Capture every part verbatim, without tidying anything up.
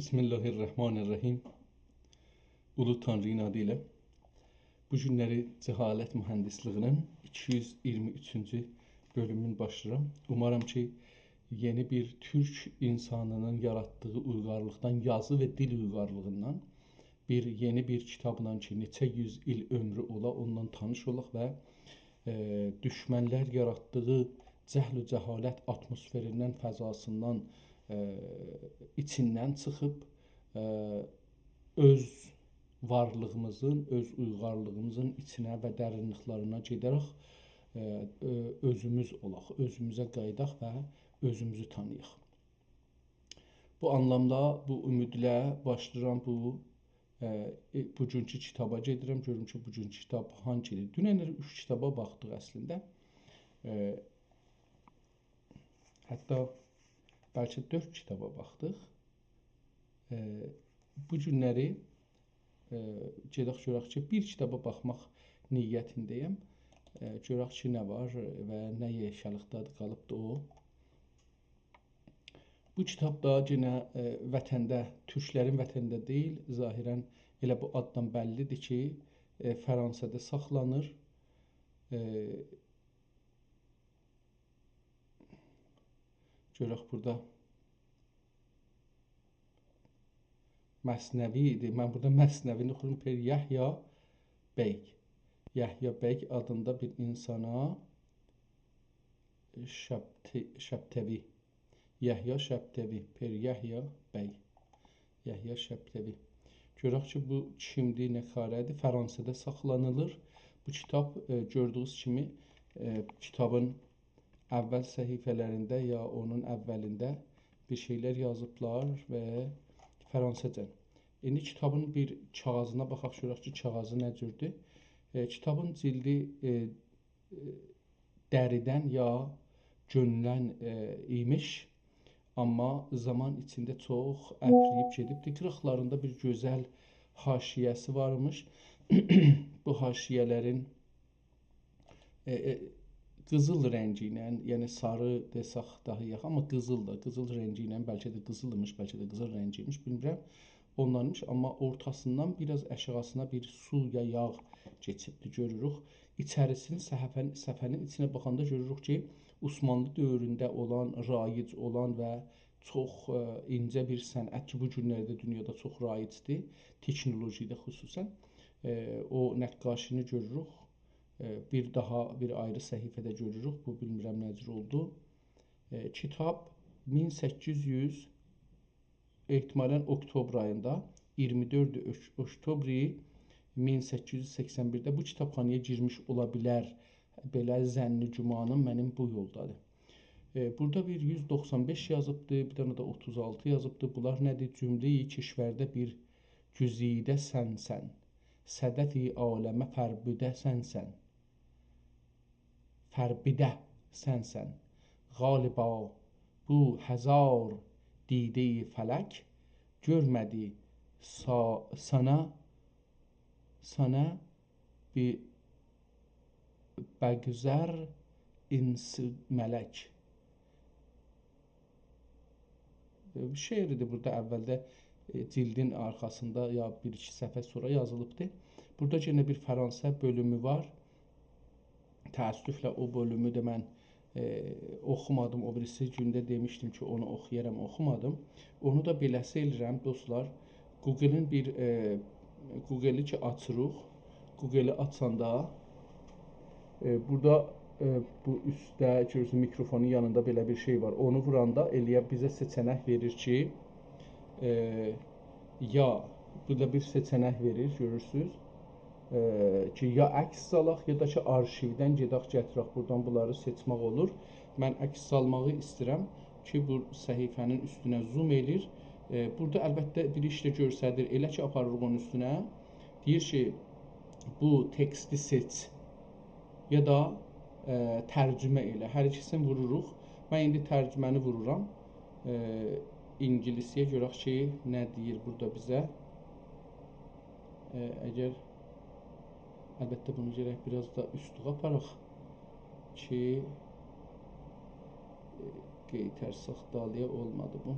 بسم الله الرحمن الرحیم. اولو تانری‌نین آدی ایله. بو گونلری جهالت مهندسلیگینین ایکی یوز اییرمی اوچونجو بؤلومونو باشلاییرام. اومارام کی، یئنی بیر تورک اینسانینین یاراتدیغی اویغارلیقدان، یازی و دیل اویغارلیغیندان بیر یئنی بیر کیتابلا کی، نئچه یوز ایل عؤمرو اولا، اوندان تانیش اولاق و، ائ، دوشمنلر یاراتدیغی جهل و جهالت آتموسفریندن، فضاسیندان، ائ، ایچیندن چیخیب، ائ، اؤز وارلیغیمیزین، اؤز اویغارلیغیمیزین ایچینه و درینلیکلرینه گئده‌رک، ائ، اؤ-، اؤزوموز اولاق، اؤزوموزه قاییداق و اؤزوموزو تانییاق. بو آنلامدا، بو اومیدله باشلاییرام بو، ائ، ائ، بوگونکو کیتابا گئدیرم. گؤروم کی، بوگونکو کیتاب هانگیدیر. دونن‌لری اوچ کیتابا باخدیق اصلینده. ائ، حتی بلکه دؤرد کیتابا باخدیق. ائ، بو گونلری، ائ، گئدک گؤرک کی، بیر کیتابا باخماق نیتینده‌یم. ائ، گؤرک کی، نه وار و نه یئکه‌لیکده‌دیر، قالیبدی او. بو کیتاب دا یئنه، ائ، وطنده، تورکلرین وطنده دئییل، ظاهراً ائله بو آددان بللی‌دیر کی، ائ، فرانسادا ساخلانیر. ائ، گؤرک بورادا مثنوی ایدی. من بورادا مثنوینی اوخویوم. پئر یحیی بیگ. یحیی بیگ آدیندا بیر اینسانا شبت-، شبتوی. یحیی شبتوی. پئر یحیی بیگ. یحیی شبتوی. گؤرک کی، بو کیمدیر، نه کاره‌دیر؟ فرانسادا ساخلانیلیر. بو کیتاب، ائ، گؤردویونوز کیمی، ائ، کیتابین اول صفحه‌لرینده یا اونون اولینده بیر شئیلر یازیبلار و فرانسیزجا. ایندی کیتابین بیر کاغیذینا باخاق، گؤرک کی، کاغیذی نه جوردور. ائ، کیتابین جیلدی، ائ، ائ، دریدن یا گؤندن، ائ، ایمیش. آمما زامان ایچینده چوخ اپرییب گئدیبدی. قیراقلاریندا بیر گؤزل حاشیه‌سی وارمیش. بو حاشیه‌لرین، ائ، ائ، قیزیل رنگی ایله، یعنی ساری دئسک داها یاخین، آمما قیزیل دا، قیزیل رنگی ایله، بلکه ده قیزیلمیش، بلکه ده قیزیل رنگی‌یمیش، بیلمیرم. اوندانمیش، آمما اورتاسیندان بیر آز آشاغیسینا بیر سو یا یاغ کئچیبدی، گؤروروک. ایچریسینی، صفحه‌نین، صفحه‌نین ایچینه باخاندا گؤروروک کی، عثمانلی دؤورونده اولان، رایج اولان و چوخ، ائ، اینجه بیر صنعت کی، بو گونلرده دونیادا چوخ رایجدیر، تکنولوژی‌ده خصوصاً. ائ، او نقاشی‌نی گؤروروک. ائ، بیر داها، بیر آیری صفحه‌ده گؤروروک. بو، بیلمیرم نه جور اولدو. ائ، کیتاب مین سککیز یوز، احتمالاً اکتبر آییندا، اییرمی دؤرد اک-، اکتبری مین سککیز یوز سکسن بیرده بو کیتابخانایا گیرمیش اولا بیلر. بئله ظن و گمانیم منیم بو یولدادیر. ائ، بورادا بیر یوز دوخسان بئش یازیبدی، بیر دنه ده اوتوز آلتی یازیبدی. بونلار نه‌دیر؟ «جمله‌ی کشورده بیر گزیده سنسن، صدف عالمه فربده سنسن. فربده سنسن. غالبا بو هزار دیده‌ی فلک گؤرمه‌دی سا-، سانا، سانا بی بگذر انس ملک.» ائ، شعری‌دیر بورادا اولده، ائ، جیلدین آرخاسیندا یا بیر-ایکی صفحه سونرا یازیلیبدی. بورادا یئنه بیر فرانسه بؤلومو وار. تأسفله او بؤلومو ده من، ائ، اوخومادیم. او بیریسی گونده دئمیشدیم کی، اونو اوخویارام، اوخومادیم. اونو دا بئله‌سی ائله‌ییرم، دوستلار. گوگلین بیر، ائ، گوگلی کی آچیریق، گوگلی آچاندا، ائ، بورادا، ائ، بو اوستده گؤرورسونوز، میکروفونون یانیندا بئله بیر شئی وار. اونو ووراندا ائله‌یه بیزه سئچه‌نک وئریر کی، ائ، یا، بورادا بیر سئچه‌نک وئریر، گؤرورسونوز. ائ، کی، یا عکس سالاق، یا دا کی، آرشیودن گئدک، گتیرک. بورادان بونلاری سئچمک اولور. من عکس سالماغی ایسته‌ییرم کی، بو صفحه‌نین اوستونه زوم ائله‌ییر. ائ، بورادا البته بیر ایش ده گؤرسدیر. ائله کی، آپاریریق اونون اوستونه. دئییر کی، بو تکستی سئچ، یا دا، ائ، ترجمه ائله. هر ایکیسینی ووروروق. من ایندی ترجمه‌نی وورورام. ائ، اینگیلیسی‌یه، گؤرک کی، نه دئییر بورادا بیزه. ائ، اگر، البته، بونو گرک بیر آز دا اوستووه آپاراق کی، ائ، قئیترسک دالییا، اولمادی بو.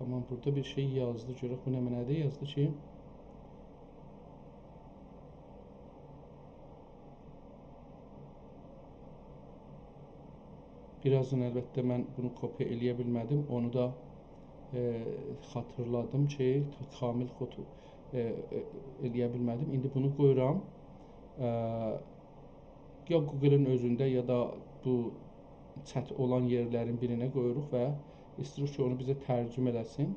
تامام، بورادا بیر شئی یازدی. گؤرک بو نمنه‌دیر. یازدی کی، بیر آزدان البته من بونو کپی ائله‌یه بیلمه‌دیم. اونو دا، ائ، خاطیرلادیم کی، تا-، کامل خطو-، ائ، ائ، ائله‌یه بیلمه‌دیم. ایندی بونو قویورام. ائ، یا گوگلین اؤزونده، یا دا بو چت اولان یئرلرین بیرینه قویوروق و ایسته‌ییریک کی، اونو بیزه ترجمه ائله‌سین.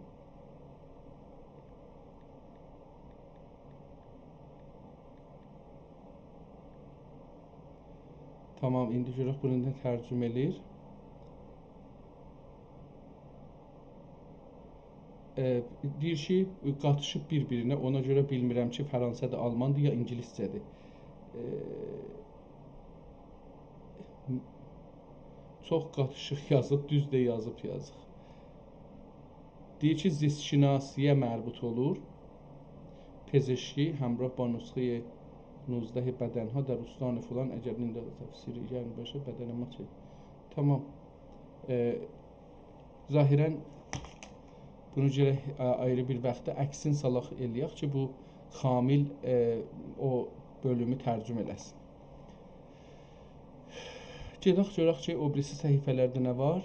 تامام، ایندی گؤرک بونو نه ترجمه ائله‌ییر. ائ، دئییر کی، قاتیشیب بیر-بیرینه، اونا گؤره بیلمیرم کی، فرانسه‌دیر، آلماندیر یا اینگیلیسجه‌دیر. ائ، چوخ قاتیشیق یازیب، دوز ده یازیب، یازیق. دئییر کی، زیست‌شناسی‌یه مربوط اولور. پزشکی همراه با نسخهٔ نوزده بدن‌ها در استان فلان، اگر این را تفسیر یعنی باشه، بدن ما چه؟ تامام. ائ، ظاهراً بونو گرک، ائ، آیری بیر واختدا عکسین سالاق ائله‌یک کی، بو کامل، ائ، او بؤلومو ترجمه ائله‌سین. گئدک گؤرک کی، او بیریسی صفحه‌لرده نه وار.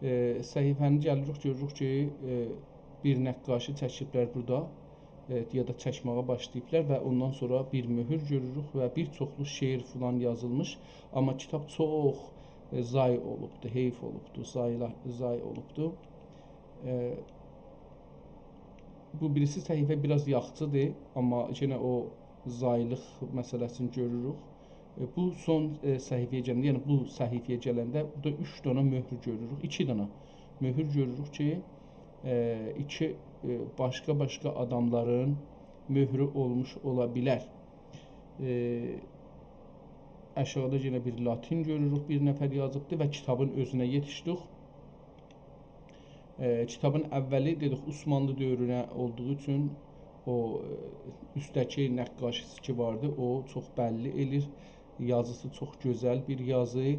ائ، صفحه‌نی گلیریک، گؤروروک کی، ائ، بیر نقاشی چکیبلر بورادا، ائ، یا دا چکمه‌یه باشلاییبلار و اوندان سونرا بیر مؤهور گؤروروک و بیر چوخلو شعر فلان یازیلمیش. آمما کیتاب چوخ، ائ، ضایع اولوبدو، حیف اولوبدو، ضایع، ضایع اولوبدو. ائ، بو بیریسی صفحه بیر آز یاخچیدیر، آمما یئنه او ضایعلیق مسئله‌سینی گؤروروک. ائ، بو سون، ائ، صفحه‌یه گلنده، یعنی بو صفحه‌یه گلنده بورادا اوچ دانا مؤهور گؤروروک، ایکی دانا مؤهور گؤروروک کی، ائ، ایکی، ائ، باشقا-باشقا آداملارین مؤهرو اولموش اولا بیلر. ائ، آشاغیدا یئنه بیر لاتین گؤروروک، بیر نفر یازیبدی و کیتابین اؤزونه یئتیشدیک. ائ، کیتابین اولی، دئدیک، عثمانلی دؤورونه اولدوغو اوچون او، ائ، اوستده‌کی نقاشی‌سی کی واردی، او چوخ بللی ائله‌ییر. یازیسی چوخ گؤزل بیر یازی،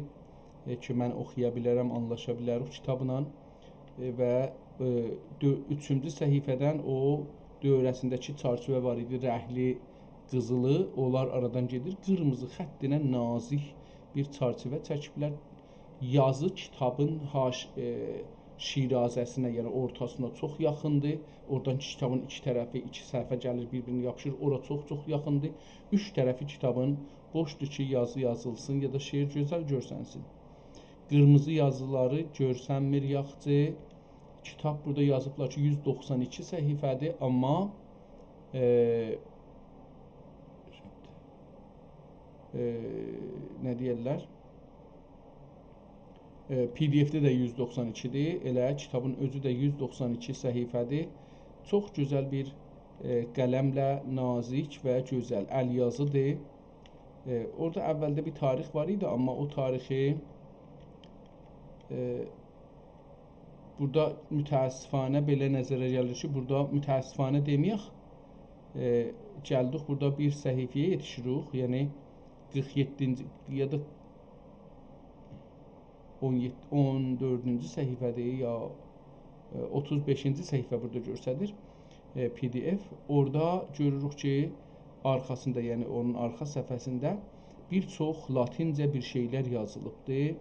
ائ، کی، من اوخویا بیلرم، آنلاشا بیلریک کیتابلا. ائ، و، ائ، دؤ-، اوچونجو صفحه‌دن او دؤوره‌سینده‌کی چرچیوه وار ایدی، رنگلی، قیزیلی، اونلار آرادان گئدیر. قیرمیزی خط ایله نازیک بیر چرچیوه چکیبلر. یازی کیتابین حاش-، ائ، شیرازه‌سینه، یعنی اورتاسینا چوخ یاخیندیر. اورادان کیتابین ایکی طرفی، ایکی صفحه گلیر، بیر-بیرینه یاپیشیر. اورا چوخ-چوخ یاخیندیر. اوچ طرفی کیتابین بوشدور کی، یازی یازیلسین یا دا شعر گؤزل گؤرسنسین. قیرمیزی یازیلاری گؤرسنمیر یاخچی. کیتاب بورادا یازیبلار کی، یوز دوخسان ایکی صفحه‌دیر، آمما، ائ، ائ، نه دئیرلر؟ ائ، پی دی اف‌ده ده یوز دوخسان ایکی‌دیر. ائله کیتابین اؤزو ده یوز دوخسان ایکی صفحه‌دیر. چوخ گؤزل بیر، ائ، قلمله نازیک و گؤزل ال یازیدیر. ائ، اورادا اولده بیر تاریخ وار ایدی، آمما او تاریخی، ائ، بورادا متأسفانه بئله نظره گلیر کی، بورادا متأسفانه دئمه‌یک، ائ، گلدیک بورادا بیر صفحه‌یه یئتیشیریک، یعنی قیرخ یئددینجی یا دا اون یئددی، اون دؤردونجو صفحه‌دیر یا، ائ، اوتوز بئشینجی صفحه بورادا گؤستریر، ائ، پی دی اف. اورادا گؤروروک کی، آرخاسیندا، یعنی اونون آرخا صفحه‌سینده بیر چوخ لاتینجه بیر شئیلر یازیلیبدیر.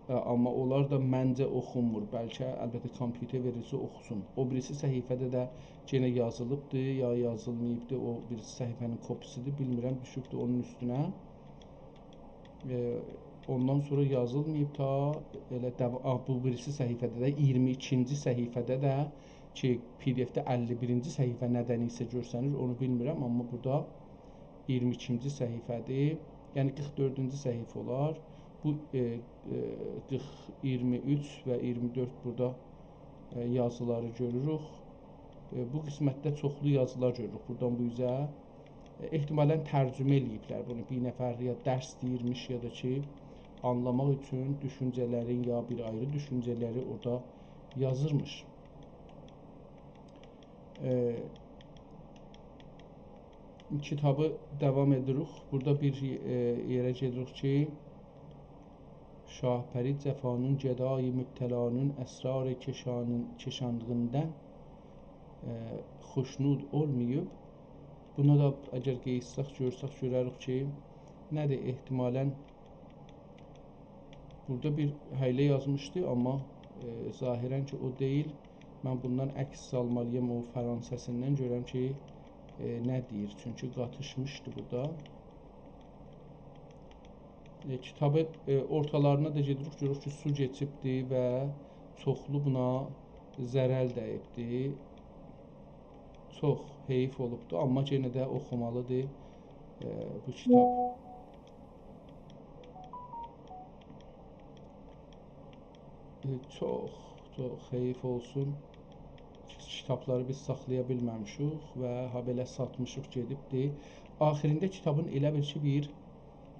ائ، آمما اونلار دا منجه اوخونمور. بلکه، البته، کامپیوتر وئریلسه اوخوسون. او بیریسی صفحه‌ده ده یئنه یازیلیبدی، یا یازیلماییبدی. او بیریسی صفحه‌نین کپی‌سیدیر. بیلمیرم، دوشوبدو اونون اوستونه. ائ، اوندان سونرا یازیلماییب تا ائله دوا-، آ، بو بیریسی صفحه‌ده ده، اییرمی ایکینجی صفحه‌ده ده کی، پی دی اف‌ده اللی بیرینجی صفحه ندن ایسه گؤرسنیر، اونو بیلمیرم، آمما بورادا اییرمی ایکینجی صفحه‌دیر. یعنی قیرخ دؤردونجو صفحه اولار. بو، ائ، ائ، قیرخ، اییرمی اوچ و اییرمی دؤرد بورادا، ائ، یازیلاری گؤروروک. ائ، بو قسمتده چوخلو یازیلار گؤروروک بورادان بو اوزه. ائ، احتمالاً ترجمه ائله‌ییبلر بونو. بیر نفر یا درس دئییرمیش، یا دا کی، آنلاماق اوچون دوشونجه‌لرین یا بیر آیری دوشونجه‌لری اورادا یازیرمیش. ائ، کیتابی داوام ائدیریک. بورادا بیر، ائ، یئره گئدیریک کی، شاه‌پری جفانون گدای مبتلانون اسرار کشانین-، کشانلیغیندان، ائ، خوشنود اولماییب. بونا دا اگر قئییتسک، گؤرسک، گؤرریک کی، نه‌دیر، احتمالاً بورادا بیر هیله یازمیشدی، آمما، ائ، ظاهراً کی، او دئییل. من بوندان عکس سالمالی‌یام او فرانسه‌سیندن، گؤرم کی، ائ، نه دئییر. چونکی قاتیشمیشدی بورادا. ائ، کیتابی، ائ، اورتالارینا دا گئدیریک، گؤروروک کی، سو کئچیبدی و چوخلو بونا ضرر دَییبدی. چوخ حئییف اولوبدو، آمما یئنه ده اوخومالیدیر، ائ، بو کیتاب. ائ، چوخ، چوخ حئییف اولسون. کیتابلاری بیز ساخلایا بیلمه‌میشیک و هابئله ساتمیشیق، گئدیبدی. آخیرینده کیتابین ائله بیل کی، بیر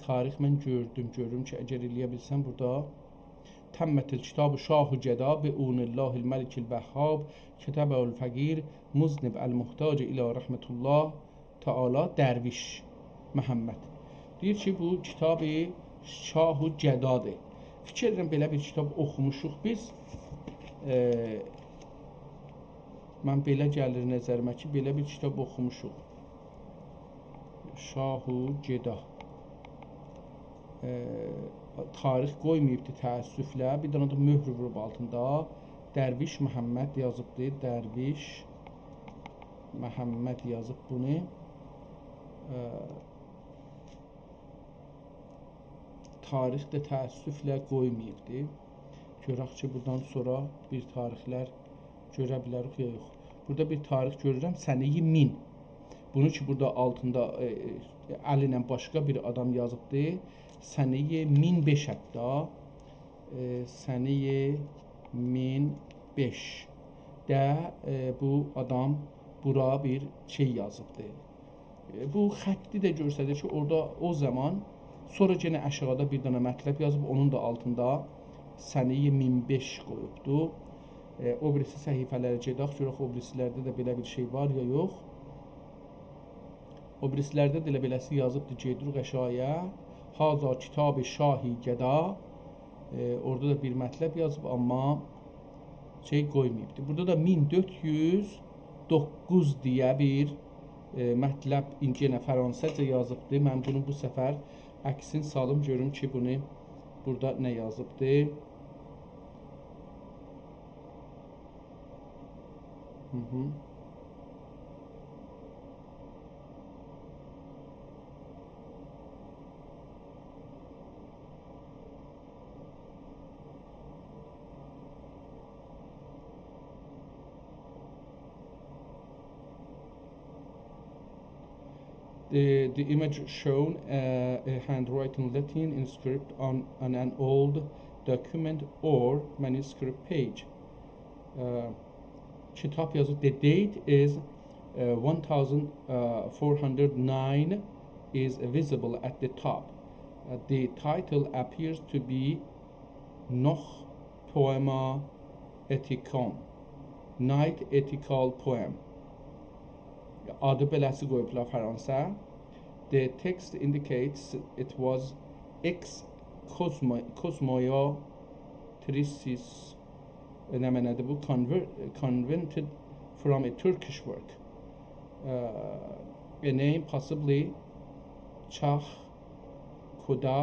تاریخ من گؤردوم، گؤروم کی، اگر ائلیه بیلسم بورادا: «تمت الکتاب شاه گدا، بعون الله الملک الوهاب، کتبه الفقیر مذنب المحتاج الی رحمة الله تعالی درویش محمد.» دئییر کی، بو کیتاب شاه گدادیر. فیکیر ائدیرم، بئله بیر کیتاب اوخوموشوق بیز. ائ، من بئله گلیر نظریمه کی، بئله بیر کیتاب اوخوموشوق. شاه گدا. ائ، تاریخ قویماییبدی تأسفله. بیر دنه ده مؤهر ووروب آلتیندا. درویش محمد یازیبدی. درویش محمد یازیب بونو. ائ، تاریخ ده تأسفله قویماییبدی. گؤرک کی، بوردان سونرا بیر تاریخلر گؤره بیلریک یا یوخ. بورادا بیر تاریخ گؤرورم، سنه‌ی مین. بونو کی، بورادا آلتیندا، ائ، ائ، الی ایله باشقا بیر آدام یازیبدی. سنه‌ی مین بئش حتی. ائ، سنه‌ی مین بئش ده، ائ، بو آدام بورا بیر شئی یازیبدی. ائ، بو خطی ده گؤستریر کی، اورادا او زامان، سونرا یئنه آشاغیدا بیر دنه مطلب یازیب، اونون دا آلتیندا سنه‌ی مین بئش قویوبدو. ائ، او بیریسی صفحه‌لره گئدک، گؤرک او بیریسی‌لرده ده بئله بیر شئی وار یا یوخ. او بیریسی‌لرده ده ائله بئله‌سی یازیبدی، گئدیریک آشاغییا. «هذا کتاب شاه گدا». ائ، اورادا دا بیر مطلب یازیب، آمما شئی قویماییبدی. بورادا دا مین دؤرد یوز دوققوز دئیه بیر، ائ، مطلب، یئنه فرانسه‌جه یازیبدی. من بونو بو سفر عکسین سالیم، گؤروم کی، بونو بورادا نه یازیبدی. هی هی. The, the image shown, uh, a handwritten Latin inscript on, on an old document or manuscript page. Uh, کیتاب یازیب. The date is, uh, one thousand four hundred nine is visible at the top. Uh, the title appears to be Nocte Poematicum, Night Ethical Poem. آدی بئله‌سی قویوبلار فرانسه. The text indicates it was ex cosmo-, cosmoiatrices، ائ، نمنه‌دیر بو؟ Conver-, converted from a Turkish work. Uh, a name possibly Çah Koda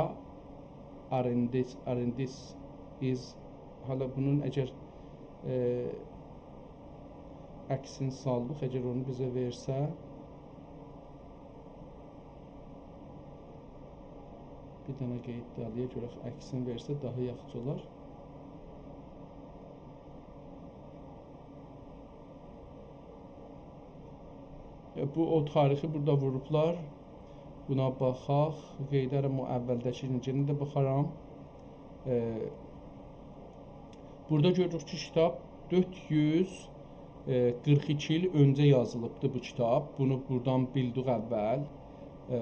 Arendis, Arendis is. حالا بونون اگر، ائ، عکسینی سالدیق، اگر اونو بیزه وئرسه، بیر دنه قئییت دالییا گؤرک، عکسینی وئرسه داها یاخشی اولار. ائ، بو، او تاریخی بورادا ووروبلار. بونا باخاق. قئییدرم او اولده‌کینی، یئنه ده باخارام. ائ، بورادا گؤروروک کی، کیتاب دؤرد یوز قیرخ ایکی ایل اؤنجه یازیلیبدی بو کیتاب. بونو بورادان بیلدیک اول. ائ،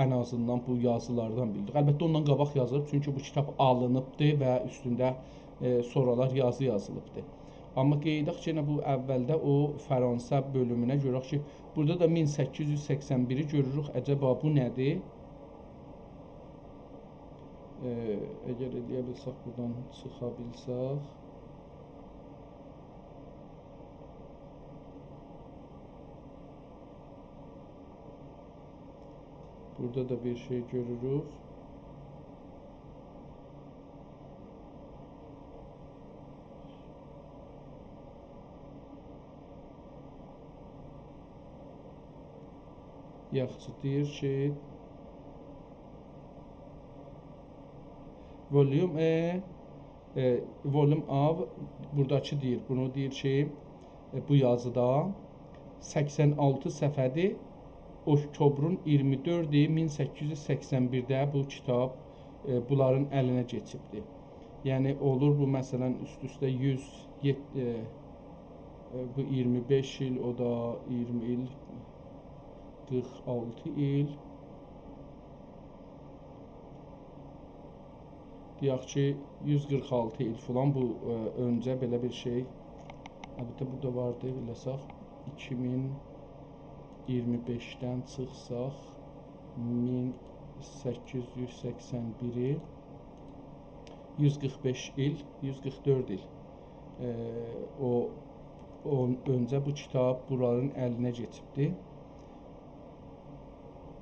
ان آزیندان بو یازیلاردان بیلدیک. البته، اوندان قاباق یازیلیب، چونکی بو کیتاب آلینیبدی و اوستونده، ائ، سونرالار یازی یازیلیبدی. آمما قئییداق کی، یئنه بو اولده او فرانسه بؤلومونه گؤرک کی، بورادا دا مین سککیز یوز سکسن بیری گؤروروک. عجبا بو نه‌دیر؟ ائ، اگر ائلیه بیلسک، بورادان چیخا بیلسک. بورادا دا بیر شئی گؤروروک. یاخشی، دئییر کی، volume، ائ، ائ، volume A، بوراداکی دئییر، بونو دئییر کی، ائ، بو یازیدا سکسن آلتی صفحه‌دیر. اکتبرون اییرمی دؤردو، مین سککیز یوز سکسن بیرده بو کیتاب، ائ، بونلارین الینه کئچیبدی. یعنی، اولور بو، مثلا، اوست-اوسته یوز، ائ، ائ، بو اییرمی بئش ایل، او دا اییرمی ایل، قیرخ آلتی ایل. دئیک کی، یوز قیرخ آلتی ایل فلان بو، ائ، اؤنجه بئله بیر شئی. البته، بورادا واردی، بیله‌ساق، ایکی مین اییرمی بئشدن چیخساق، مین سککیز یوز سکسن بیری، یوز قیرخ بئش ایل، یوز قیرخ دؤرد ایل. ائ، او، او اؤنجه بو کیتاب بونلارین الینه کئچیبدی.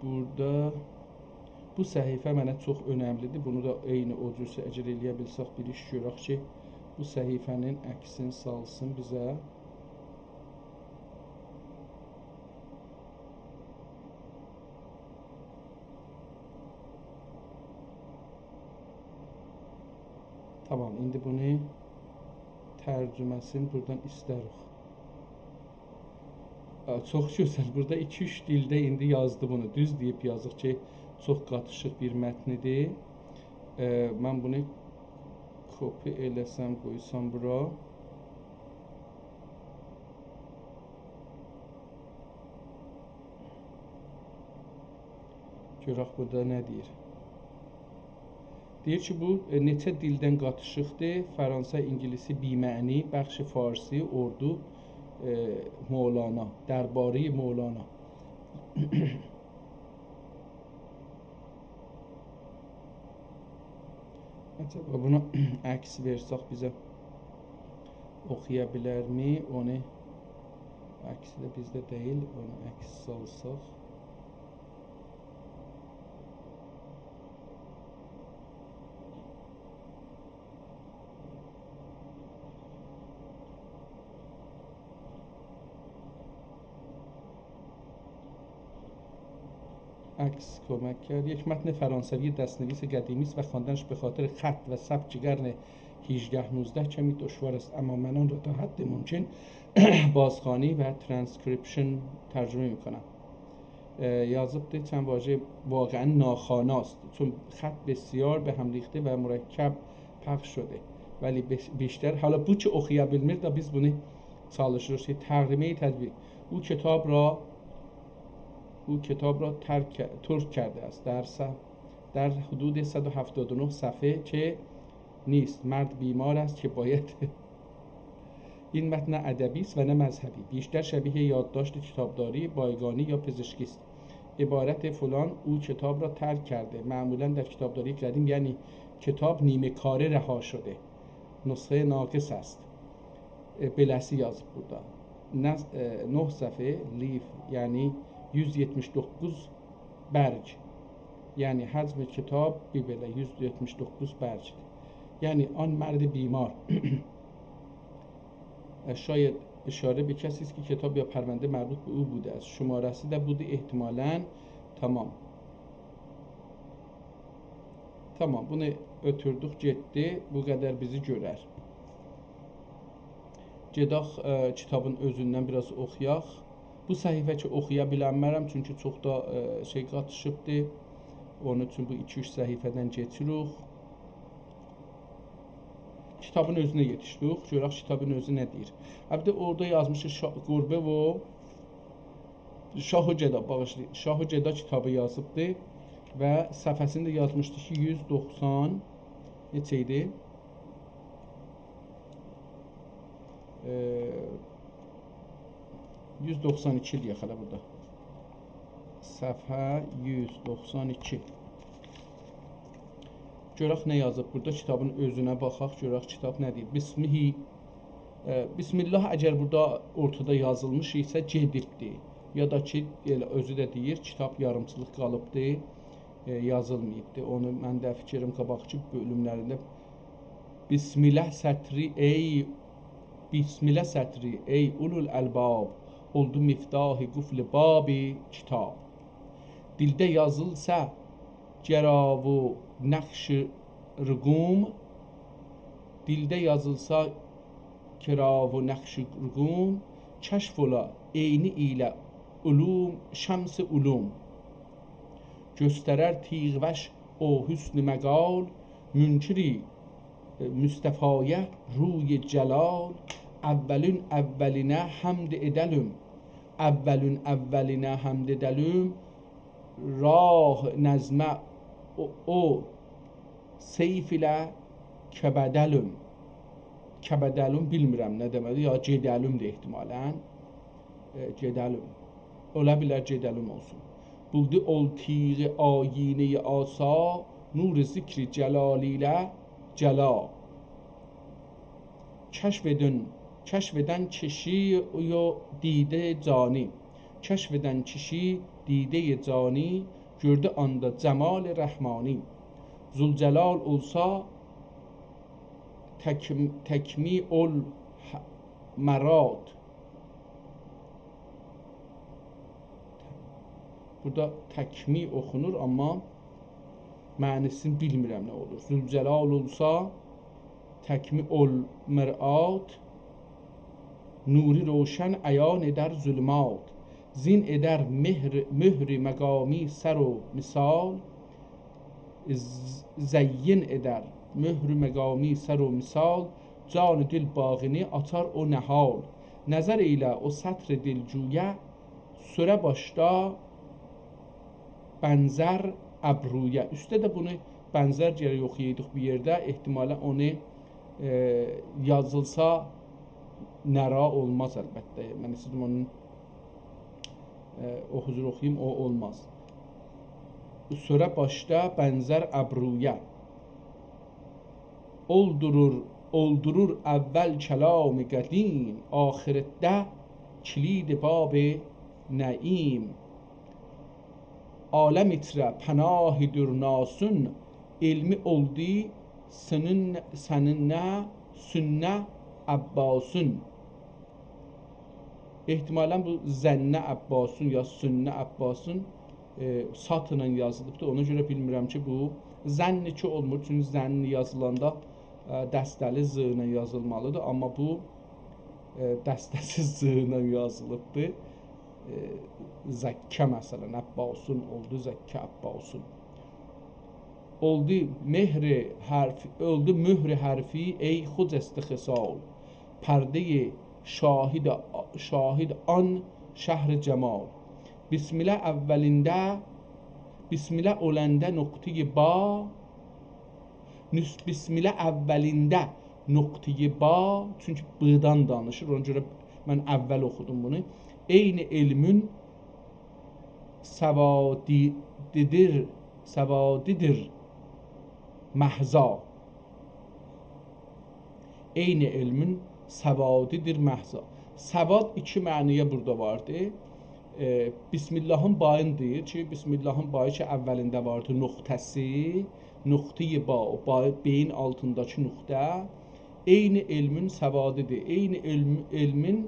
بورادا بو صفحه منه چوخ اؤنملی‌دیر. بونو دا عینی او جور، اگر ائلیه بیلسک، بیر ایش گؤرک کی، بو صفحه‌نین عکسینی سالسین بیزه. تامام، ایندی بونو ترجمه‌سینی بورادان ایسته‌ریک. آ، چوخ گؤزل. بورادا ایکی-اوچ دیلده ایندی یازدی بونو. دوز دئییب یازیق کی، چوخ قاتیشیق بیر متنی‌دیر. ائ، من بونو کپی ائله‌سم، قویسام بورا. گؤرک بورادا نه دئییر. دئییر کی، بو، ائ، نئچه دیلدن قاتیشیقدیر. فرانسه، اینگیلیسی، بی‌معنی، بخش فارسی، اردو، ائ، مولانا، دربارهٔ مولانا. عجبا بونا عکس وئرسک بیزه اوخویا بیلرمی؟ اونو، عکسی ده بیزده دئییل، اونو عکس سالساق. عکس کمک کرد. یک متن فرانسوی دست‌نویس قدیمی است و خواندنش به خاطر خط و سبک قرن هجده نوزده کمی دشوار است، اما من آن را تا حد ممکن بازخوانی و ترانسکریپشن ترجمه می‌کنم. ائ، یازیبدی، چند واژه واقعاً ناخواناست. چون خط بسیار به هم ریخته و مرکب پخش شده. ولی بیش-، بیشتر، حالا بو کی اوخویا بیلمیر ده، بیز بونو چالیشیریق کی، تقدیمهٔ تطبیق. او کتاب را، او کتاب را ترک، ترک کرده است. در صف-، در حدود صد و هفتاد و نه صفحه که نیست. مرد بیمار است که باید این متن نه ادبی است و نه مذهبی. بیشتر شبیه یادداشت کتابداری، بایگانی یا پزشکی است. عبارت فلان او کتاب را ترک کرده. معمولاً در کتابداری قدیم، یعنی کتاب نیمه کاره رها شده. نسخهٔ ناقص است. ائ، بئله‌سی یازیب بورادا. نه، ائ، نه صفحه، لیف، یعنی یوز یئتمیش دوققوز برگ. یعنی حجم کتاب بیر بئله یوز یئتمیش دوققوز برگدیر. یعنی آن مرد بیمار. ائ، شاید اشاره به کسی است که کتاب یا پرونده مربوط به او بوده است. شماره‌سی ده بودو احتمالاً. تامام. تامام، بونو اؤتوردوک، گئتدی. بو قدر بیزی گؤرر. گئدک، ائ، کیتابین اؤزوندن بیر آز اوخویاق. بو صفحه کی اوخویا بیلمرم، چونکی چوخ دا، ائ، شئی قاتیشیبدی. اونون اوچون بو ایکی-اوچ صفحه‌دن کئچیریک. کیتابین اؤزونه یئتیشدیک. گؤرک کیتابین اؤزو نه دئییر. البته، اورادا یازمیشدی شا-، گربه و شاه و گدا، باغیشلایین. شاه و گدا کیتابی یازیبدی و صفحه‌سینی ده یازمیشدی کی، یوز دوخسان، نئچه ایدی؟ ائ، یوز دوخسان ایکی دئیک هله بورادا. صفحه یوز دوخسان ایکی. گؤرک نه یازیب بورادا، کیتابین اؤزونه باخاق، گؤرک کیتاب نه دئییر. بسمه، ائ، بسم الله اگر بورادا اورتادا یازیلمیش ایسه، گئدیبدیر. یا دا کی، ائله اؤزو ده دئییر، کیتاب یاریمچیلیق قالیبدیر، ائ، یازیلماییبدیر. اونو من ده فیکریم قاباقکی بؤلوملرینده بسم الله سطری ای، بسم الله سطری ای اولوالالباب، اولدو مفتاح قفل باب کتاب. دیلده یازیلسا کرا و نقش رقوم، دیلده یازیلسا کرا و نقش رقوم، کشف اولا عینی ایله علوم، شمس علوم. گؤسترر تیغ وش او حسن مقال، منکری مصطفایه روی جلال. اولون اولینه حمد ائده‌لیم، اولون اولینه حمد ائده‌لیم، راه نظمه او، او سیف ایله کبده‌لیم. کبده‌لیم بیلمیرم نه دئمکدیر، یا گئده‌لیم ده احتمالاً. ائ، گئده‌لیم. اولا بیلر گئده‌لیم اولسون. بولدو اول تیغ آیینه‌ی آسا، نور ذکر جلال ایله جلا. کشف ائدن، کشف ائدن کیشی او دیده جانی، کشف ائدن کیشی دیده جانی، گؤردو آندا جمال رحمانی. ذوالجلال اولسا تکم-، تکمی اول ح-، مراد. بورادا تکمی اوخونور، آمما معنی‌سینی بیلمیرم نه اولور. ذوالجلال اولسا تکمی اول مراد، نوری روشن عیان ائدر ظلمات. زین ائدر مهر، مهر مقامی سر و مثال، ز-، زین ائدر مهر مقامی سر و مثال، جان و دل باغینی آچار او نهال. نظر ائیله او سطر دلجویه، سؤره باشدا بنزر ابرویه. اوسته ده بونو بنزر گرک اوخویایدیق بیر یئرده. احتمالاً اونو، ائ، یازیلسا نرا اولماز البته. من ایسته‌دیم اونون، ائ، او حضور اوخویوم، او اولماز. سؤره باشدا بنزر ابرویه. اولدورور، اولدورور اول کلام قدیم، آخرتده کلید باب نعیم. عالم ایچره پناهی‌دیر ناسون، علمی اولدو سنین، سنینه، سنه عباسون. احتمالاً بو زنه عباسون یا سنه عباسون، ائ، سات ایله یازیلیبدیر. اونا گؤره بیلمیرم کی، بو زن کی اولمور، چونکی زن یازیلاندا، ائ، دسته‌لی ز ایله یازیلمالیدیر. آمما بو، ائ، دسته‌سیز ز ایله یازیلیبدیر. ائ، زکه، مثلاً، عباسون اولدو، زکه عباسون. اولدو مهر حرف، اولدو مهر حرفی ای خجسته خصال، پرده‌ی شاهد، شاهد آن شهر جمال. بسمله اولینده، بسمله اولاندا نقطه‌ی با، نس-، بسمله اولینده نقطه‌ی با، چونکی ب‌دان دانیشیر، اونا گؤره من اول اوخودوم بونو. عین علمون سوادیدیر، سوادیدیر محضا. عین علمون سوادیدیر محضا. سواد ایکی معنی‌یه بورادا واردی. ائ، بسم اللهین بایین دئییر کی، بسم اللهین بایی کی، اولینده واردی نقطه‌سی، نقطه‌ی با، او بایی، بئیین آلتینداکی نقطه. عین علمون سوادیدیر. عین علم، علمین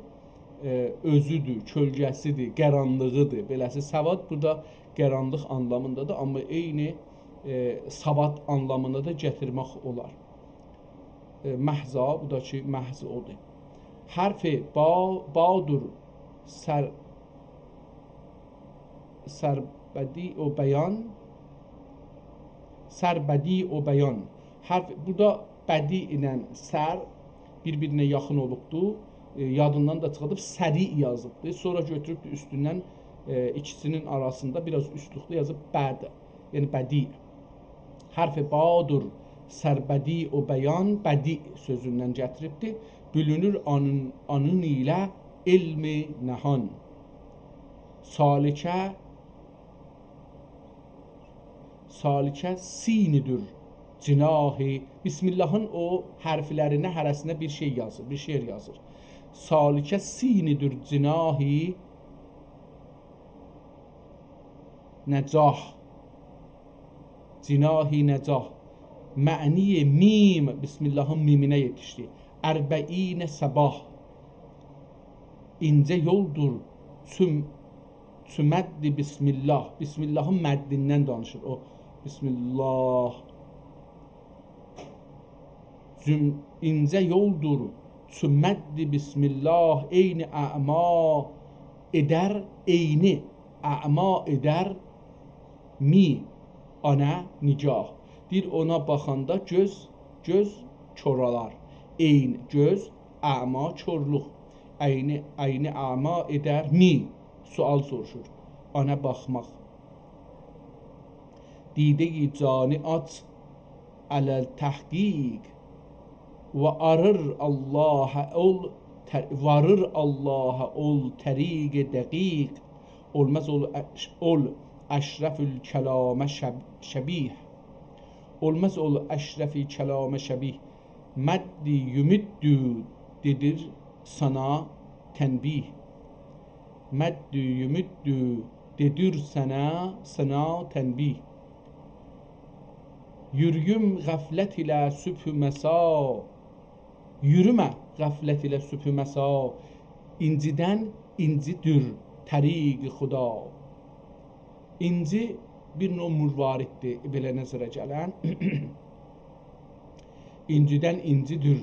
ائ، اؤزودور، کؤلگه‌سیدیر، قارانلیغیدیر. بئله‌سی سواد بورادا قارانلیق آنلامیندادیر، آمما عین، ائ، سواد آنلامینا دا گتیرمک اولار. ائ، محضا، بو دا کی، محض اودور. حرف با، بادور سر، سربدیع و بیان، سربدیع و بیان. حرف، بورادا بدیع ایله سر بیر-بیرینه یاخین اولوبدو. ائ، یادیندان دا چیخاردیب، سریع یازیبدی. سونرا گؤتوروبدو اوستوندن، ائ، ایکیسینین آراسیندا بیر آز اوستلوکده یازیب بد، یعنی بدیع. حرف بادور سربدیع و بیان، بدیع سؤزوندن گتیریبدی. بولونور آنین، آنین ایله علم نهان. سالکه، سالکه سینی‌دیر جناحی، بسم اللهین او حرفلرینه، هره‌سینه بیر شئی یازیر، بیر شعر یازیر. سالکه سینی‌دیر جناحی نجاح. جناحی نجاح. معنی میم، بسم اللهین میمینه یئتیشدی. اربعین صباح. اینجه یولدور چو، چو مد بسم الله. بسم اللهین مدّیندن دانیشیر او. بسم الله. جوم-، اینجه یولدور چو مد بسم الله، عینی اعمی ائدر، عینی اعمی ائدر می، آنا نگاه. دئییر، اونا باخاندا گؤز، گؤز کور اولار. عین، گؤز، اعمی، کورلوق. عینی، عینی اعمی ائدر می. سؤال سوروشور. آنا باخماق. دیدهٔ جانی آچ علی التحقیق، واریر الله اول تر-، واریر الله اول طریق دقیق. اولماز اول اش-، اول اشرف الکلام شب-، شبیه. اولماز اول اشرف کلام شبیه. مد یمد دئدیر سانا تنبیه. مد یمد دئدیر سانا، سانا تنبیه. یورویم غفلت ایله صبح مسا. یورومه غفلت ایله صبح مسا. اینجیدن اینجی‌دیر طریق خدا. اینجی بیر نوع مرواریددیر، بئله نظره گلن. اینجیدن اینجی‌دیر.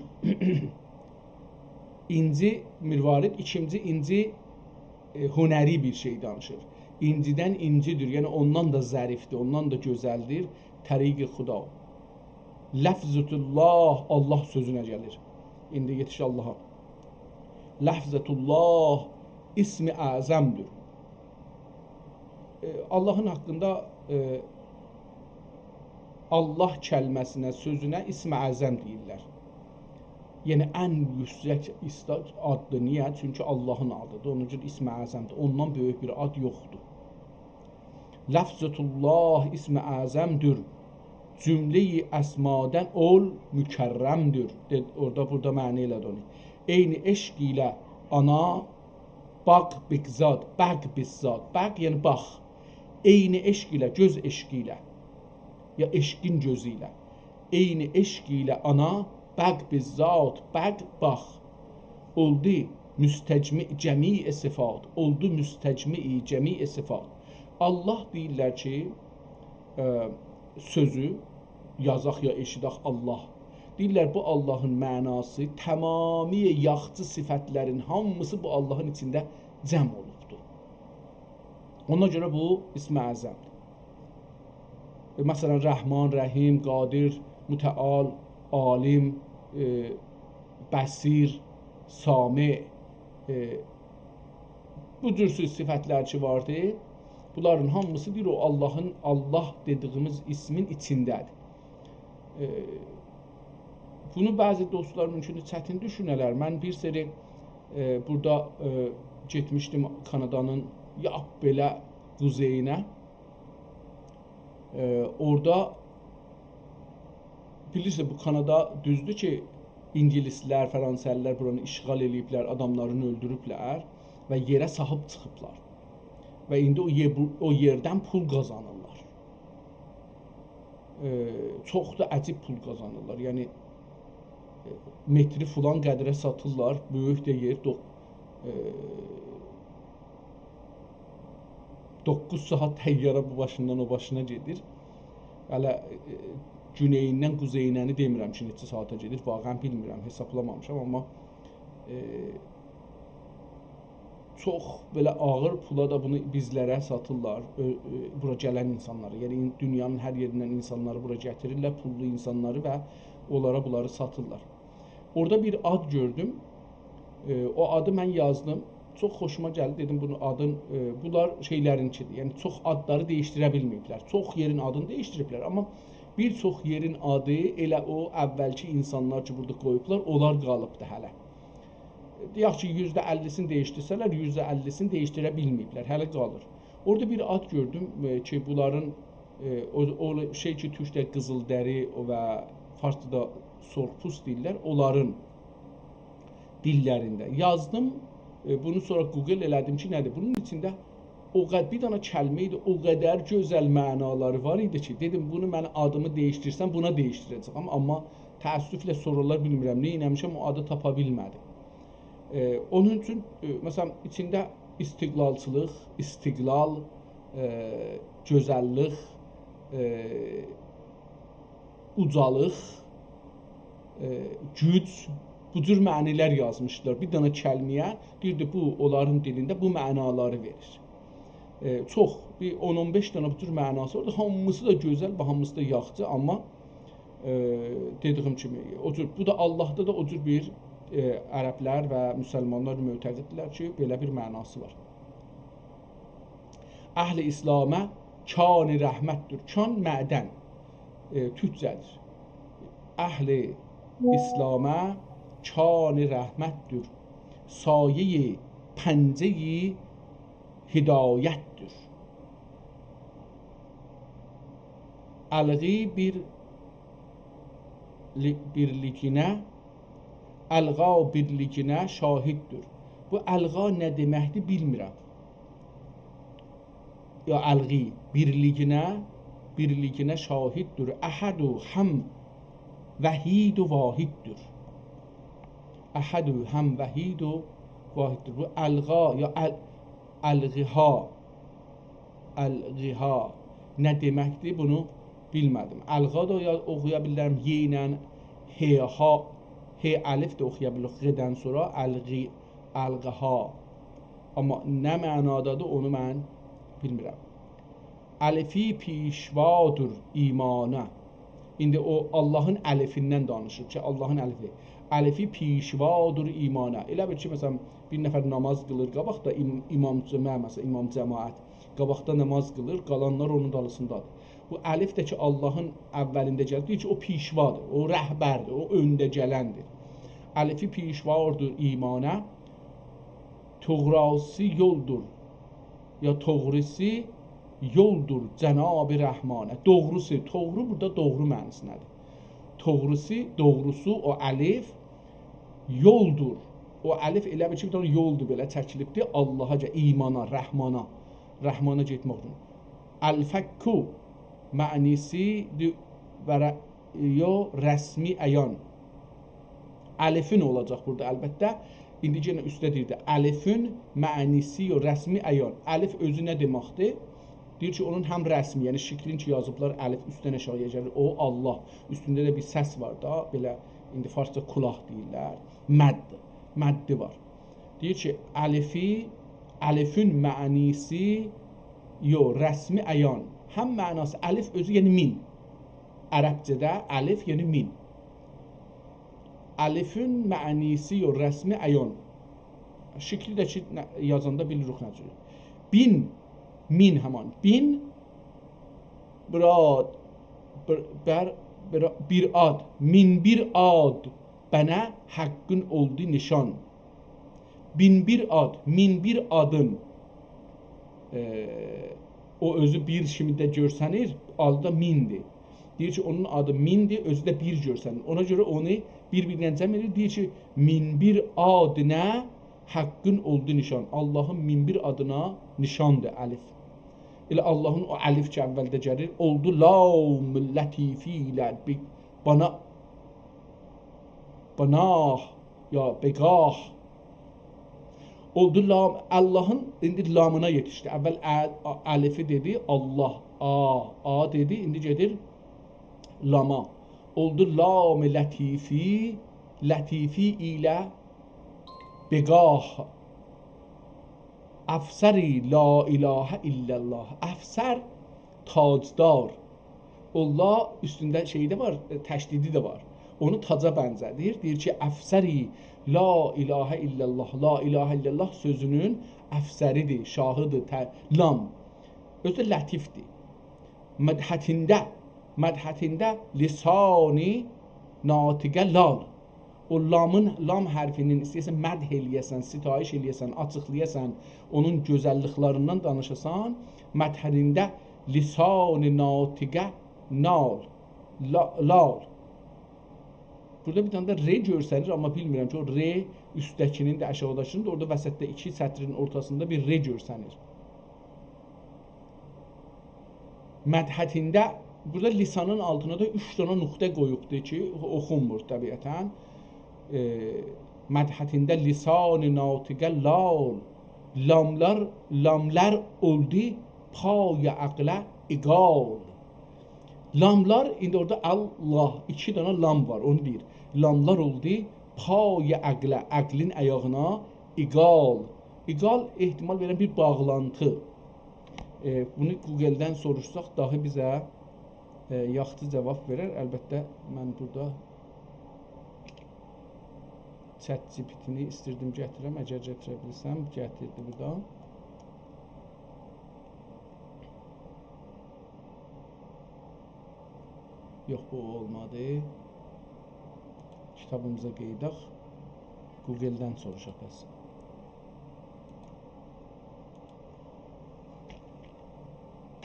اینجی، مروارید، ایکینجی اینجی، ائ، هنری بیر شئی دانیشیر. اینجیدن اینجی‌دیر، یعنی اوندان دا ظریفدیر، اوندان دا گؤزلدیر. طریق خدا. لفظة الله، الله سؤزونه گلیر. ایندی یئتیش اللها. لفظة الله اسم اعظم‌دیر. ائ، اللهین حاقیندا، ائ، الله کلمه‌سینه، سؤزونه اسم اعظم دئییرلر. یعنی ان یوکسک ایستا-، آددیر. نییه؟ چونکی اللهین آدیدیر. اونا گؤره اسم اعظم‌دیر. اوندان بؤیوک بیر آد یوخدور. لفظة الله اسم اعظم‌دیر. جملهٔ اسمادن اول مکرم‌دیر. دئ-، اورادا، بورادا معنی ائله‌دی اونو. عین عشق ایله آنا بق بگذاد، بق بگذاد، بق یعنی باخ. عین عشق ایله، گؤز عشقی ایله، یا عشقین گؤزو ایله. عین عشق ایله آنا بق بگذاد، بق باخ. اولدو مستجمع جمیع صفات، اولدو مستجمع جمیع صفات. الله دئییرلر کی، ائ، سؤزو یازاق یا ائشیدک الله. دئییرلر، بو اللهین معناسی، تمامی یاخچی صفتلرین هامیسی بو اللهین ایچینده جمع اولوبدور. اونا گؤره بو اسم اعظم‌دیر. ائ، مثلا، رحمان، رحیم، قادر، متعال، عالم، ائ، بصیر، سامع، ائ، بو جور سؤز صفتلر کی واردی، بونلارین هامیسی دئییر، او اللهین، الله دئدیگیمیز اسمین ایچینده‌دیر. ائ، بونو بعضی دوستلار ممکن چتین دوشونه‌لر. من بیر سری، ائ، بورادا، ائ، گئتمیشدیم کانادانین لاپ بئله قوزئیینه. ائ، اورادا بیلیرسینیز، بو کانادا دوزدور کی، اینگیلیسلر، فرانسه‌لی‌لر بورانی اشغال ائله‌ییبلر، آداملارینی اؤلدوروبلر و یئره صاحیب چیخیبلار. و ایندی او یئر-، بو-، او یئردن پول قازانیرلار. ائ، چوخ دا عجیب پول قازانیرلار. یعنی، ائ، متری فلان قدره ساتیرلار، بؤیوک ده یئر، دو-، ائ، دوققوز ساعات طیاره بو باشیندان او باشینا گئدیر. هله، ائ، گونئییندن قوزئیینه‌نی دئمیرم کی، نئچه ساعاتا گئدیر، واقعا بیلمیرم، حسابلامامیشام، آمما، ائ، چوخ بئله آغیر پولا دا بونو بیزلره ساتیرلار، اؤ-، اؤ-، بورا گلن اینسانلاری. یعنی، این-، دونیانین هر یئریندن اینسانلاری بورا گتیریرلر، پوللو اینسانلاری و اونلارا بونلاری ساتیرلار. اورادا بیر آد گؤردوم. ائ، او آدی من یازدیم. چوخ خوشوما گلدی. دئدیم، بونون آدین، ائ، بونلار شئیلرینکیدیر. یعنی، چوخ آدلاری دییشدیره بیلمه‌ییبلر. چوخ یئرین آدینی دییشدیریبلر، آمما بیر چوخ یئرین آدی ائله او اوّلکی اینسانلار کی، بورادا قویوبلار، اونلار قالیبدی هله. دئیک کی، یوزده اللی‌سینی دییشدیرسه‌لر، یوزده اللی‌سینی دییشدیره بیلمه‌ییبلر. هله قالیر. اورادا بیر آد گؤردوم، ائ، کی، بونلارین، ائ، او، او شئی کی، تورکده قیزیلدری و فارسدا سرخ‌پوست دئییرلر، اونلارین دیللرینده یازدیم. ائ، بونو سونرا گوگل ائله‌دیم کی، نه‌دیر؟ بونون ایچینده او قد-، بیر دنه کلمه ایدی، او قدر گؤزل معنالاری وار ایدی کی، دئدیم، بونو من آدیمی دییشدیرسم، بونا دییشدیره‌جه‌یم. آمما تأسفله سونرالار بیلمیرم، نه ائله‌میشم، او آدی تاپا بیلمه‌دیم. ائ، اونون اوچون، ائ، مثلا، ایچینده استقلالچیلیق، استقلال، ائ، گؤزللیک، ائ، اوجالیق، ائ، گوج، بو جور معنی‌لر یازمیشدیلار. بیر دنه کلمه‌یه دئییردی، بو اونلارین دیلینده بو معنالاری وئریر. ائ، چوخ، بیر اون اون بئش دنه بو جور معناسی واردی. هامیسی دا گؤزل و هامیسی دا یاخشی، آمما، ائ، دئدیگیم کیمی، او جور، بو دا آللاهدا دا او جور بیر، ائ، عربلر و مسلمانلار معتقددیرلر کی، بئله بیر معناسی وار. اهل اسلامه کان رحمتدیر. کان معدن، ائ، تورکجه‌دیر. اهل اسلامه کان رحمتدیر. سایه‌ی پنجه‌ی هدایتدیر. الغی بیر لی-، بیرلیگینه، الغا بیرلیگینه شاهددیر. بو الغا نه دئمکدیر، بیلمیرم. یا الغی، بیرلیگینه، بیرلیگینه شاهددیر. احد و هم وحید و واحددیر. احد و هم وحید و واحددیر. بو الغا یا ال-، الغها، الغها نه دئمکدیر، بونو بیلمه‌دیم. الغا دا یا-، اوخویا بیلرم، ی ایله، ه، ها، ه الف ده اوخویا بیلیریک، غ-دن سونرا الغی، الغها. آمما نه معنادادیر، اونو من بیلمیرم. الفی پیشوادیر ایمانا. ایندی او آللاهین الفیندن دانیشیر کی، آللاهین الفی. الفی پیشوادیر ایمانا. ائله بیل کی، مثلا، بیر نفر نماز قیلیر قاباقدا، ام-، امام جماعت، مثلا، امام جماعت قاباقدا نماز قیلیر، قالانلار اونون دالیسیندادیر. بو الف ده کی، آللاهین اولینده گلیر، دئییر کی، او پیشوادیر، او رهبردیر، او اؤنده گلندیر. الفی پیشوادیر ایمانا، توغراسی یولدور، یا توغروسو یولدور جناب رحمانا. دوغروسو، دوغرو بورادا دوغرو معناسیندادیر. توغروسو، دوغروسو، او الف یولدور. او الف ائله بیل کی، بیر دنه یولدور، بئله چکیلیبدیر آللاها گل-، ایمانا، رحمانا، رحمانا گئتمک اوچون. الفک معنی‌سی دی-، وره-، یو، رسمی عیان. الفین اولاجاق بورادا، البته. ایندی یئنه اوسته دئییردی. الفین معنی‌سی یو، رسمی عیان. الف اؤزو نه دئمکدیر؟ دئییر کی، اونون هم رسمی، یعنی شکلین کی یازیبلار، الف اوستدن آشاغییا گلیر، او آللاه. اوستونده ده بیر سس وار دا، بئله ایندی فارسجا کلاغ دئییرلر. مد، مدّی وار. دئییر کی، الفی، الفین معنی‌سی یو، رسمی عیان. هم معناسی، الف اؤزو، یعنی مین. عربجه‌ده الف، یعنی مین. الفین معنی‌سی یو، رسمی عیان. شکلی ده کی، نه-، یازاندا بیلیریک نه جور. بین، مین همان. بین، براد، بر، بر، بر، بیر آد، مین بیر آد بنه حقین اولدو نیشان. بین بیر آد، مین بیر آدین، ائ، او اؤزو بیر کیمی ده گؤرسنیر، آدی دا میندیر. دئییر کی، اونون آدی میندیر، اؤزو ده بیر گؤرسنیر. اونا گؤره اونو بیر-بیرینه جمع ائدیر. دئییر کی، مین بیر آدینه حقین اولدو نیشان. آللاهین مین بیر آدینا نیشاندیر الف. ائله آللاهین او الف کی، اولده گلیر، اولدو لام لطیفی ایله بی-، بانا، بناه یا بگاه. اولدو لام، آللاهین ایندی لامینا یئتیشدی. اول ال-، آ-، الفی دئدی، آللاه، آ، آ دئدی، ایندی گئدیر لاما. اولدو لام لطیفی، لطیفی ایله بگاه. افسری لا اله الا الله. افسر، تاجدار. او لا اوستونده شئی ده وار، ائ، تشدیدی ده وار. اونو تاجا بنزه‌دیر. دئییر کی، افسری لا اله الا الله. لا اله الا الله سؤزونون افسریدیر، شاهیدیر، ته-، لام. اؤزو ده لطیفدیر. مدحتینده، مدحتینده لسانی ناطقه لال. او لامین، لام حرفینین ایسته‌ییرسن مدح ائله‌یه‌سن، ستایش ائله‌یه‌سن، آچیقلایاسان، اونون گؤزللیکلریندن دانیشاسان، مدحینده لسان ناطقه نال، لا-، لال. بورادا بیر دنه ده ر گؤرسنیر، آمما بیلمیرم کی، او ر اوستده‌کینین ده، آشاغیداکینین ده، اورادا وسطده ایکی سطرین اورتاسیندا بیر ر گؤرسنیر. مدحتینده، بورادا لسانین آلتینا دا اوچ دنه نقطه قویوبدور کی، اوخونمور طبیعتاً. ائ، مدحتینده لسان ناطقه لال، لاملار، لاملار اولدو پای عقله عقال. لاملار، ایندی اورادا الله، ایکی دنه لام وار، اونو دئییر. لاملار اولدو پای عقله، عقلین آیاغینا عقال. عقال احتمال وئرن بیر باغلانتی. ائ، بونو گوگلدن سوروشساق داها بیزه، ائ، یاخشی جاواب وئرر. البته، من بورادا چت جی پی تی‌نی ایستیردیم گتیرم. اگر گتیره بیلسم، گتیردی بورادا. یوخ، بو اولمادی. کیتابیمیزا قئییدک. گوگلدن سوروشاق پس.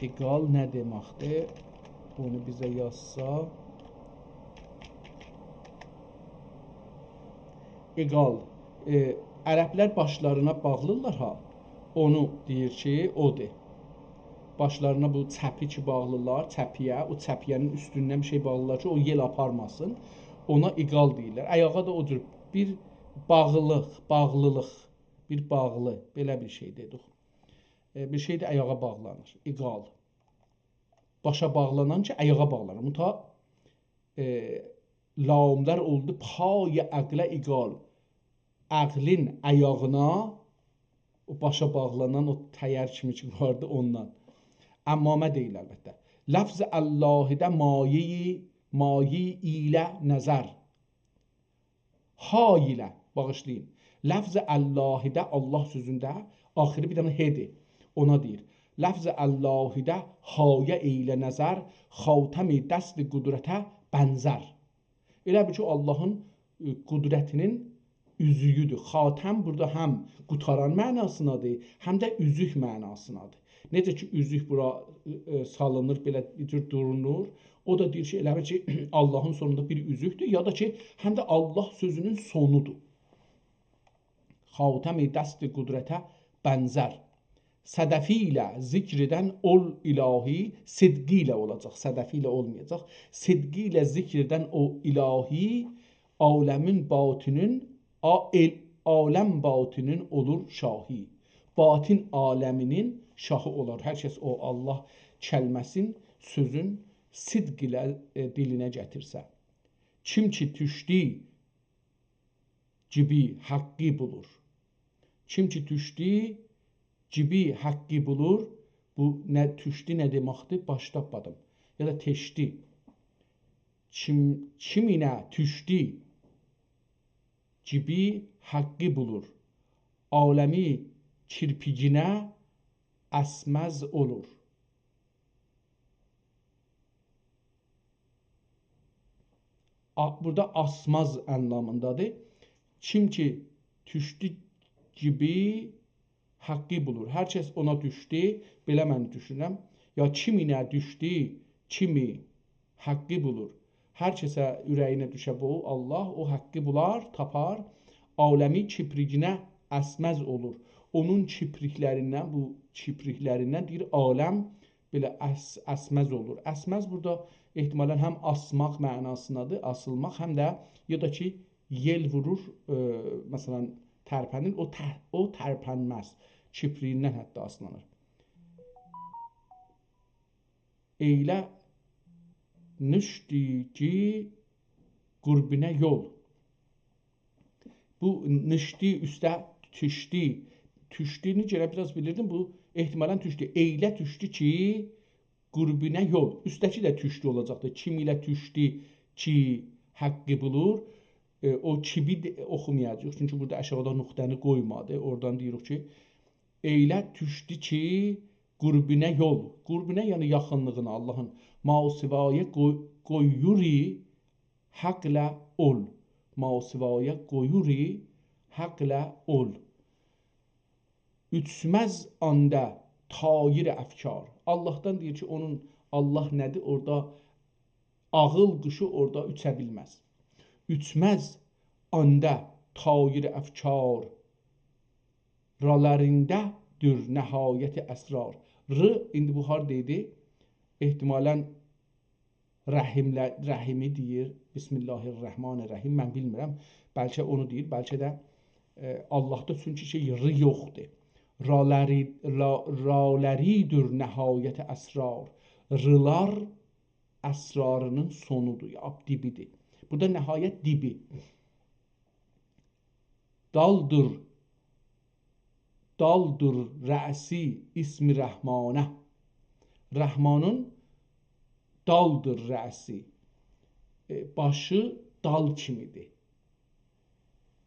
عقال نه دئمکدیر؟ بونو بیزه یازسا. عقال، ائ، عربلر باشلارینا باغلیرلار ها. اونو دئییر کی، اودور. باشلارینا بو چپی کی باغلیرلار، چپیه، او چپیه‌نین اوستوندن بیر شئی باغلیرلار کی، او یئل آپارماسین. اونا عقال دئییرلر. آیاغا دا او جور بیر باغلیلیق، باغلیلیق، بیر باغلی، بئله بیر شئی دئدیک. ائ، بیر شئی ده آیاغا باغلانیر، عقال. باشا باغلانان کی، آیاغا باغلانیر. متا، ائ، لاملار اولدو پای عقله عقال. عقلین آیاغینا، او باشا باغلانان او تیر کیمی کی واردی اوندان. عمامه دئییل البته. لفظ اللهیده مایه، مایه ایله نظر. های ایله، باغیشلایین. لفظ اللهیده، الله سؤزونده آخیری بیر دنه ه‌دیر. اونا دئییر. لفظ اللهیده های ایله نظر، خاتم دست قدرته بنظر. ائله بیل کی، او اللهین، ائ، قدرتینین اوزویودور. خاتم بورادا هم قوتاران معناسیندادیر، هم ده اوزوک معناسیندادیر. نئجه کی، اوزوک بورا، ائ، ائ، سالینیر، بئله بیر جور دورونور. او دا دئییر کی، ائله بیل کی، اللهین سونوندا بیر اوزوکدور، یا دا کی، هم ده الله سؤزونون سونودور. خاتم دست قدرته بنظر. صدفی ایله ذکر ائدن اول الهی، صدقی ایله اولاجاق، صدفی ایله اولمایاجاق. صدقی ایله ذکر ائدن او الهی، عالمین باطنین، آ-، ال-، عالم باطنین اولور شاهی. باطن عالمینین شاهی اولار. هر کس او الله کلمه‌سین، سؤزون صدق ایله، ائ، دیلینه گتیرسه. کیم کی توشدو جیبی حقی بولور. کیم کی توشدو جیبی حقی بولور. بو نه، توشدو نه دئمکدیر؟ باش تاپمادیم. یا دا تئشدی. کیم، کیمینه توشدو جیبی حقی بولور، عالمی کیرپیگینه اسمز اولور. آ-، بورادا آسماز آنلامیندادیر. کیم کی توشدو جیبی حقی بولور. هر کس اونا دوشدو، بئله من دوشونورم. یا کیمینه دوشدو، کیمی حقی بولور. هر کسه اوره‌یینه دوشه بو، الله، او حقی بولار، تاپار. عالمی کیپریگینه اسمز اولور. اونون کیپریکلریندن، بو کیپریکلریندن دئییر، عالم بئله اس-، اسمز اولور. اسمز بورادا احتمالاً هم آسماق معناسیندادیر، آسیلماق، هم ده یا دا کی، یئل وورور، ائ، مثلاً، ترپنیر، او ته-، او ترپنمز. کیپریگیندن حتی آسلانیر. ائیله نوشدو کی، قربینه یول. بو نوشدو اوسته توشدو. توشدونو گرک بیر آز بیلیردیم. بو احتمالاً توشدو. ائیله توشدو کی، قربینه یول. اوستده‌کی ده توشدو اولاجاقدیر. کیم ایله توشدو کی، حقی بولور. ائ، او کیبی ده اوخومایاجاغیق. چونکی بورادا آشاغیدا نقطه‌نی قویمادی. اورادان دئییریک کی، ائیله توشدو کی، قربینه یول. قربینه، یعنی یاخینلیغینا اللهین. ماسوایه قوی-، قویوری حقله اول. ماسوایه قویوری حقله اول. اوچمز آندا طایر افکار. آللاهدان دئییر کی، اونون، آللاه نه‌دیر؟ اورادا عاغیل قوشو اورادا اوچه بیلمز. اوچمز آندا طایر افکار، رالرینده دور نهایت اسرار. ر، ایندی بو هاردا ایدی؟ احتمالاً رحیمله-، رحیمی دئییر، بسم الله الرحمن الرحیم، من بیلمیرم. بلکه اونو دئییر، بلکه ده، ائ، آللاهدا چونکی شئی، ر یوخدور. رالری، را-، رالری دور نهایت اسرار. رلار اسرارینین سونودور، یا، دیبیدیر. بورادا نهایت دیبی. دالدیر، دالدیر رأسی اسم رحمانه. رحمانین دالدیر رأسی، ائ، باشی دال کیمیدیر.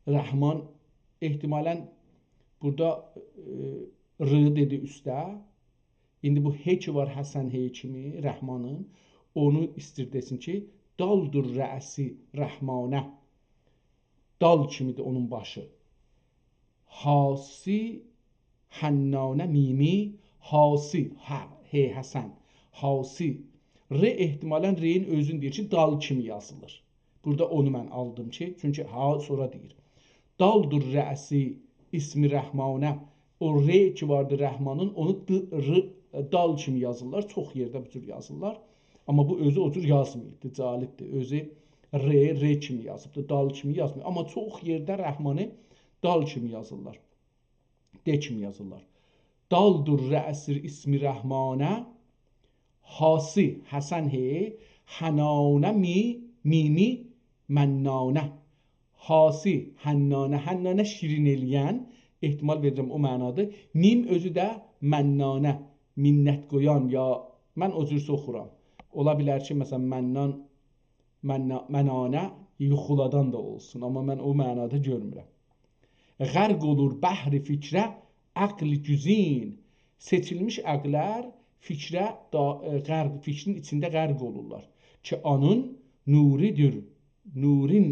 رحمان احتمالاً بورادا، ائ، ر دئدی اوسته. ایندی بو ه کی وار، حسن ه کیمی، رحمانین، اونو ایستیر دئسین کی، دالدیر رأسی رحمانه. دال کیمیدیر اونون باشی. حاسی، حنانه، میمی، حاسی، ه، ه حسن، حاسی. ر احتمالاً رئین اؤزون دئییر کی، دال کیمی یازیلیر. بورادا اونو من آلدیم کی، چونکی ها سونرا دئییر. دالدیر رأسی اسم رحمانه. او ر کی واردی رحمانین، اونو د، ر، دال کیمی یازیرلار. چوخ یئرده بو جور یازیرلار. آمما بو اؤزو او جور یازماییبدی، جالبدیر. اؤزو ر، ر کیمی یازیبدی، دال کیمی یازماییب. آمما چوخ یئرده رحمانی دال کیمی یازیرلار. د کیمی یازیرلار. دالدیر رأسی اسم رحمانه، حاسی، حسن ه، حنانه، می، میمی، منانه. حاسی، حنانه، حنانه شیرین ائله‌ین، احتمال وئریرم او معنادیر. میم اؤزو ده منانه، منت قویان، یا من او جور اوخورام. اولا بیلر کی، مثلاً، منان، منا-، منانه یوخولادان دا اولسون، آمما من او معنادا گؤرمورم. غرق اولور بحر فکره عقل گزین. سئچیلمیش عقل‌لر فکره دا، ائ، غرق، فکرین ایچینده غرق اولورلار. کی آنین نوریدیر، نورین،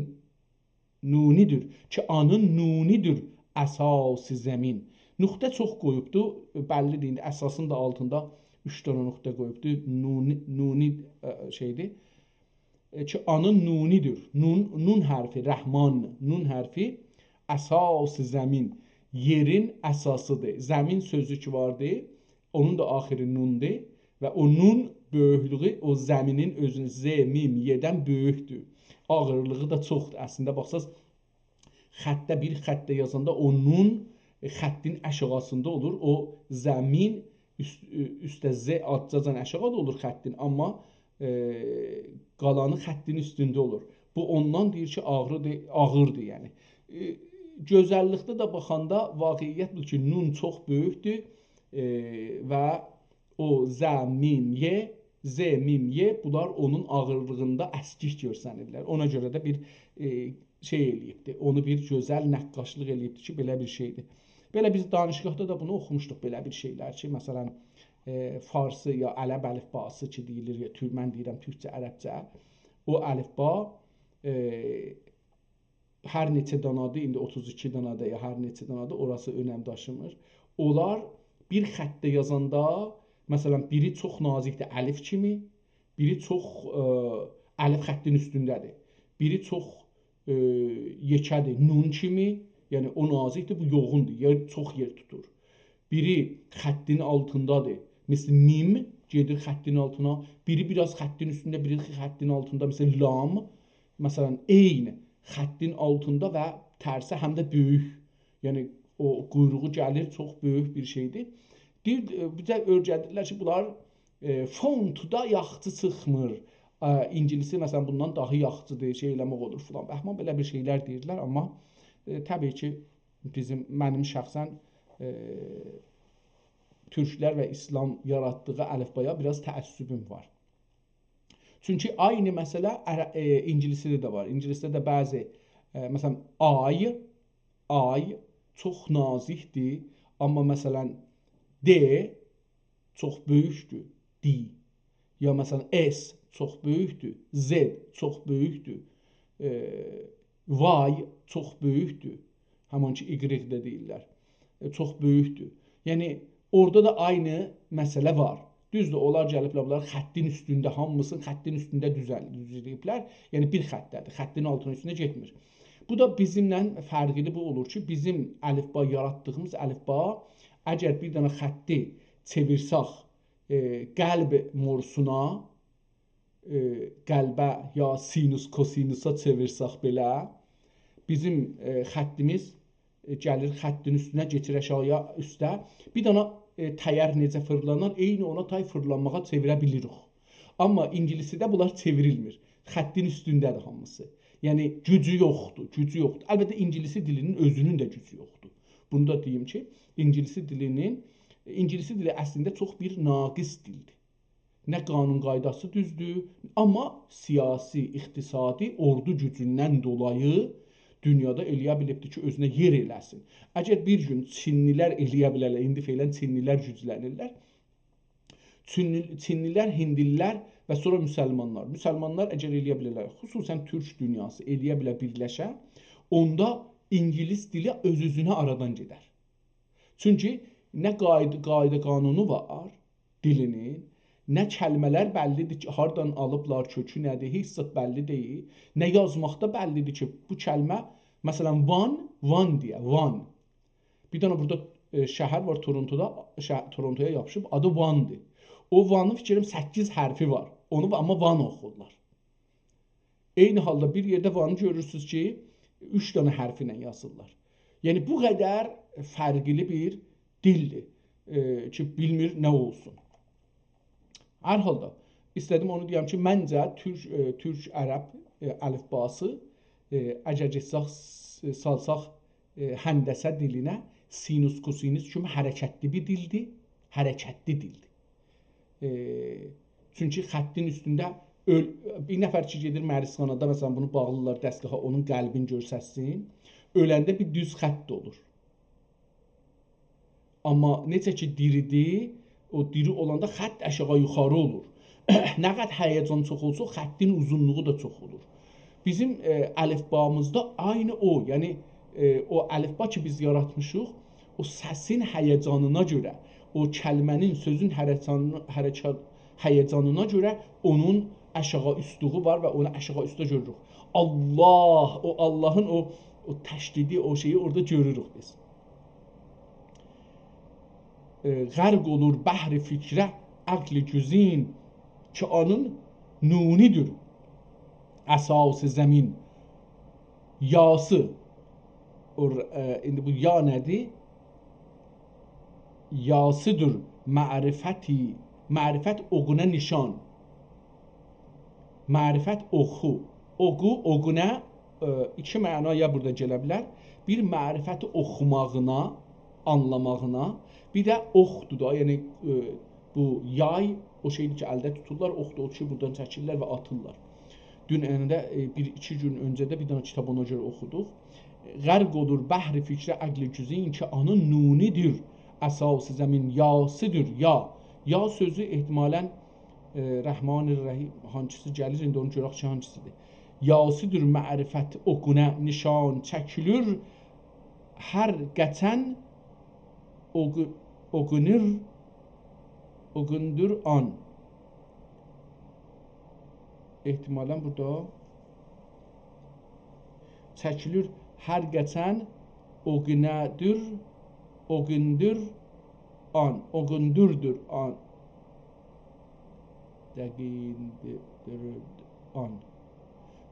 نونیدیر. کی آنین نونیدیر اساس زمین. نقطه چوخ قویوبدو، بللی‌دیر ایندی. اساسین دا آلتیندا اوچ دنه نقطه قویوبدو. نونی، نونی، ائ، شئی‌دیر. ائ، کی آنین نونیدیر. نون، نون حرفی، رحمان، نون حرفی اساس زمین، یئرین اساسی‌دیر. زمین سؤزو کی واردی، اونون دا آخیری نوندور و او نون بؤیوکلویو او زمینین اؤزون، ز، میم، ی‌دن بؤیوکدور. آغیرلیغی دا چوخدور. اصلینده باخساز، خطه، بیر خطه یازاندا او نون، ائ، خطین آشاغیسیندا اولور. او زمین اوست، ائ، اوسته ز آزجاجان آشاغیدا اولور خطین، آمما، ائ، قالانی خطین اوستونده اولور. بو اوندان دئییر کی، آغیردیر، آغیردیر، یعنی. ائ، گؤزللیکده ده باخاندا واقعیت بو کی، نون چوخ بؤیوکدور، ائ، و او ز، میم، ی، ز، میم، ی، بونلار اونون آغیرلیغیندا اسکیک گؤرسنیرلر. اونا گؤره ده بیر، ائ، شئی ائله‌ییبدی. اونو بیر گؤزل نقاشلیق ائله‌ییبدی کی، بئله بیر شئی‌دیر. بئله بیز دانشگاهدا دا بونو اوخوموشدوق، بئله بیر شئی‌لر کی، مثلاً، ائ، فارسی یا عرب الفباسی کی دئییلیر، یا تور-، من دئییرم تورکجه، عربجه، او الفبا، ائ، هر نئچه دانادیر، ایندی اوتوز ایکی دانادیر، یا هر نئچه دانادیر، اوراسی اؤنم داشیمیر. اونلار بیر خطده یازاندا، مثلاً، بیری چوخ نازیکدیر، الف کیمی، بیری چوخ، ائ، الف خطین اوستونده‌دیر. بیری چوخ، ائ، یئکه‌دیر، نون کیمی، یعنی او نازیکدیر، بو یوغوندور، یا چوخ یئر توتور. بیری خطین آلتیندادیر، مثل میم، گئدیر خطین آلتینا، بیری بیر آز خطین اوستونده، بیری خطین آلتیندا، مثل لام، مثلاً، عین خطین آلتیندا و ترسه هم ده بؤیوک. یعنی، او قویروغو گلیر، چوخ بؤیوک بیر شئی‌دیر. دئییر، ائ، بیزه اؤیره‌دیرلر کی، بونلار، ائ، فونتدا یاخشی چیخمیر. ائ، اینگیلیسی، مثلاً، بوندان داها یاخشی‌دیر، شئی ائله‌مک اولور فلان. بهمان، بئله بیر شئی‌لر دئییرلر، آمما، ائ، طبیعی کی، بیزیم، منیم شخصاً، ائ، تورکلر و ایسلام یاراتدیغی الفبایا بیر آز تعصبوم وار. چونکی عینی مسئله عر، ائ، اینگیلیسده ده وار. اینگیلیسده ده بعضی، ائ، مثلاً، آی، آی چوخ نازیکدیر، آمما، مثلاً، د چوخ بؤیوکدور، دی. یا، مثلاً، اس چوخ بؤیوکدور، زد چوخ بؤیوکدور، ائ، وای چوخ بؤیوکدور. همان کی، ایگرئک ده دئییرلر. ائ، چوخ بؤیوکدور. یعنی، اورادا دا عینی مسئله وار. دوزدور، اونلار گلیبلر، بونلار خطین اوستونده، هامیسینی خطین اوستونده دوزل-، دوزلدیبلر. یعنی بیر خطده‌دیر، خطین آلتینا، اوستونه گئتمیر. بو دا بیزیمله فرقلی بو اولور کی، بیزیم الفبا، یاراتدیغیمیز الفبا، اگر بیر دنه خطی چئویرسک، ائ، قلب مورسونا، ائ، قلبه یا سینوس کوسینوسا چئویرسک بئله، بیزیم، ائ، خطیمیز، ائ، گلیر خطین اوستونه، کئچیر آشاغییا، اوسته. بیر دنه، ائ، تایر نئجه فیرلانار، عینی اونا تای فیرلانماغا چئویره بیلیریک. آمما اینگیلیسیده بونلار چئوریلمیر. خطین اوستونده‌دیر هامیسی. یعنی گوجو یوخدور، گوجو یوخدور. البته، اینگیلیسی دیلینین اؤزونون ده گوجو یوخدور. بونو دا دئییم کی، اینگیلیسی دیلینین، اینگیلیسی دیلی اصلینده چوخ بیر ناقص دیلدیر. نه قانون قایداسی دوزدور، آمما سیاسی، اقتصادی، اوردو گوجوندن دولایی دونیادا ائلیه بیلیبدیر کی، اؤزونه یئر ائله‌سین. اگر بیر گون چینلی‌لر ائلیه بیلرلر، ایندی فعلاً چینلی‌لر گوجلنیرلر. چینلی-، چینلی‌لر، هندلی‌لر و سونرا مسلمانلار. مسلمانلار اگر ائلیه بیلرلر، خصوصاً تورک دونیاسی ائلیه بیله بیرلشه، اوندا اینگیلیس دیلی اؤز-اؤزونه آرادان گئدر. چونکی نه قاید-، قایدا قانونو وار دیلینین، نه کلمه‌لر بللی‌دیر کی، هاردان آلیبلار، کؤکو نه‌دیر، هئچ زاد بللی دئییل. نه یازماقدا بللی‌دیر کی، بو کلمه، مثلاً، وان، وان دئیه، وان. بیر دنه بورادا، ائ، شهر وار تورونتودا، شه-، تورونتویا یاپیشیب، آدی واندیر. او وانین، فیکریم، سککیز حرفی وار. اونو آمما وان اوخورلار. عینی حالدا بیر یئرده وانی گؤرورسونوز کی، اوچ دنه حرف ایله یازیرلار. یعنی، بو قدر فرقلی بیر دیلدیر، ائ، کی، بیلمیر نه اولسون. هر حالدا، ایسته‌دیم اونو دئیم کی، منجه تورک، ائ، تورک عرب، ائ، الفباسی، ائ، اگر گئتسک، س-، سالساق، ائ، هندسه دیلینه، سینوس کوسینوس کیمی حرکتلی بیر دیلدیر، حرکتلی دیلدیر. ائ، چونکی خطین اوستونده اؤل-، بیر نفر کی گئدیر مریضخانادا، مثلاً، بونو باغلیرلار دستگاها، اونون قلبینی گؤرستسین، اؤلنده بیر دوز خط اولور. آمما نئجه کی دیری‌دیر، او دیری اولاندا خط آشاغی یوخاری اولور. نه قدر هیجان چوخ اولسا، خطین اوزونلوغو دا چوخ اولور. بیزیم، ائ، الفبامیزدا عینی او، یعنی، ائ، او الفبا کی بیز یاراتمیشیق، او سسین هیجانینا گؤره، او کلمه‌نین، سؤزون حرکان-، حرکات، هیجانینا گؤره اونون آشاغی اوستلویو وار و اونو آشاغی اوسته گؤروروک. الله، او اللهین او، او تشدیدی، او شئیی اورادا گؤروروک بیز. ائ، غرق اولور بحر فکره عقل گزین، کی آنین نونی‌دیر اساس زمین. یاسی. او، ائ، ایندی بو یا نه‌دیر؟ یاسی‌دیر معرفتی، معرفت اوغونا نیشان. معرفت اوخو. اوغو، اوغونا، ائ، ایکی معنایا بورادا گله بیلر. بیر، معرفتی اوخوماغینا، آنلاماغینا، بیر ده اوخدور دا، یعنی، ائ، بو یای او شئی‌دیر کی، الده توتورلار، اوخ دا او کی، بورادان چکیرلر و آتیرلار. دوننده، ائ، بیر، ایکی گون اؤنجه ده بیر دنه کیتاب اونا گؤره اوخودوق. غرق اولور بحر فکره عقل گزین، کی آنین نونی‌دیر اساس زمین. یاسی‌دیر، یا. یا سؤزو احتمالاً، ائ، رحمان الرحیم هانسیسا گلیر، ایندی اونو گؤرک کی، هانسیسی‌دیر. یاسی‌دیر معرفت اوغونا نیشان، چکیلیر هر قئچن اوغو-، اوغونور، اوغوندور آن. احتمالاً بورادا چکیلیر هر قئچن اوغونادور، اوغوندور آن، اوغوندوردور آن. دقیقدیر آن.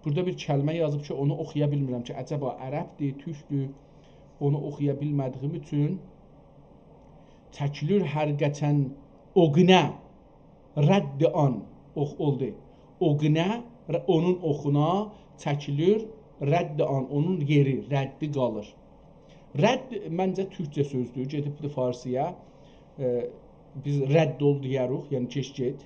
بورادا بیر کلمه یازیب کی، اونو اوخویا بیلمیرم کی، عجبا عربدیر، تورکدور. اونو اوخویا بیلمه‌دیییم اوچون چکیلیر هر قئچن اوغونا رد آن. اوخ، اولدو. اوغونا، ر-، اونون اوخونا چکیلیر رد آن. اونون یئری، ردی قالیر. رد، منجه، تورکجه سؤزدور، گئدیبدیر فارسی‌یا. ائ، بیز رد اول دئیه‌ریک، یعنی کئچ گئت.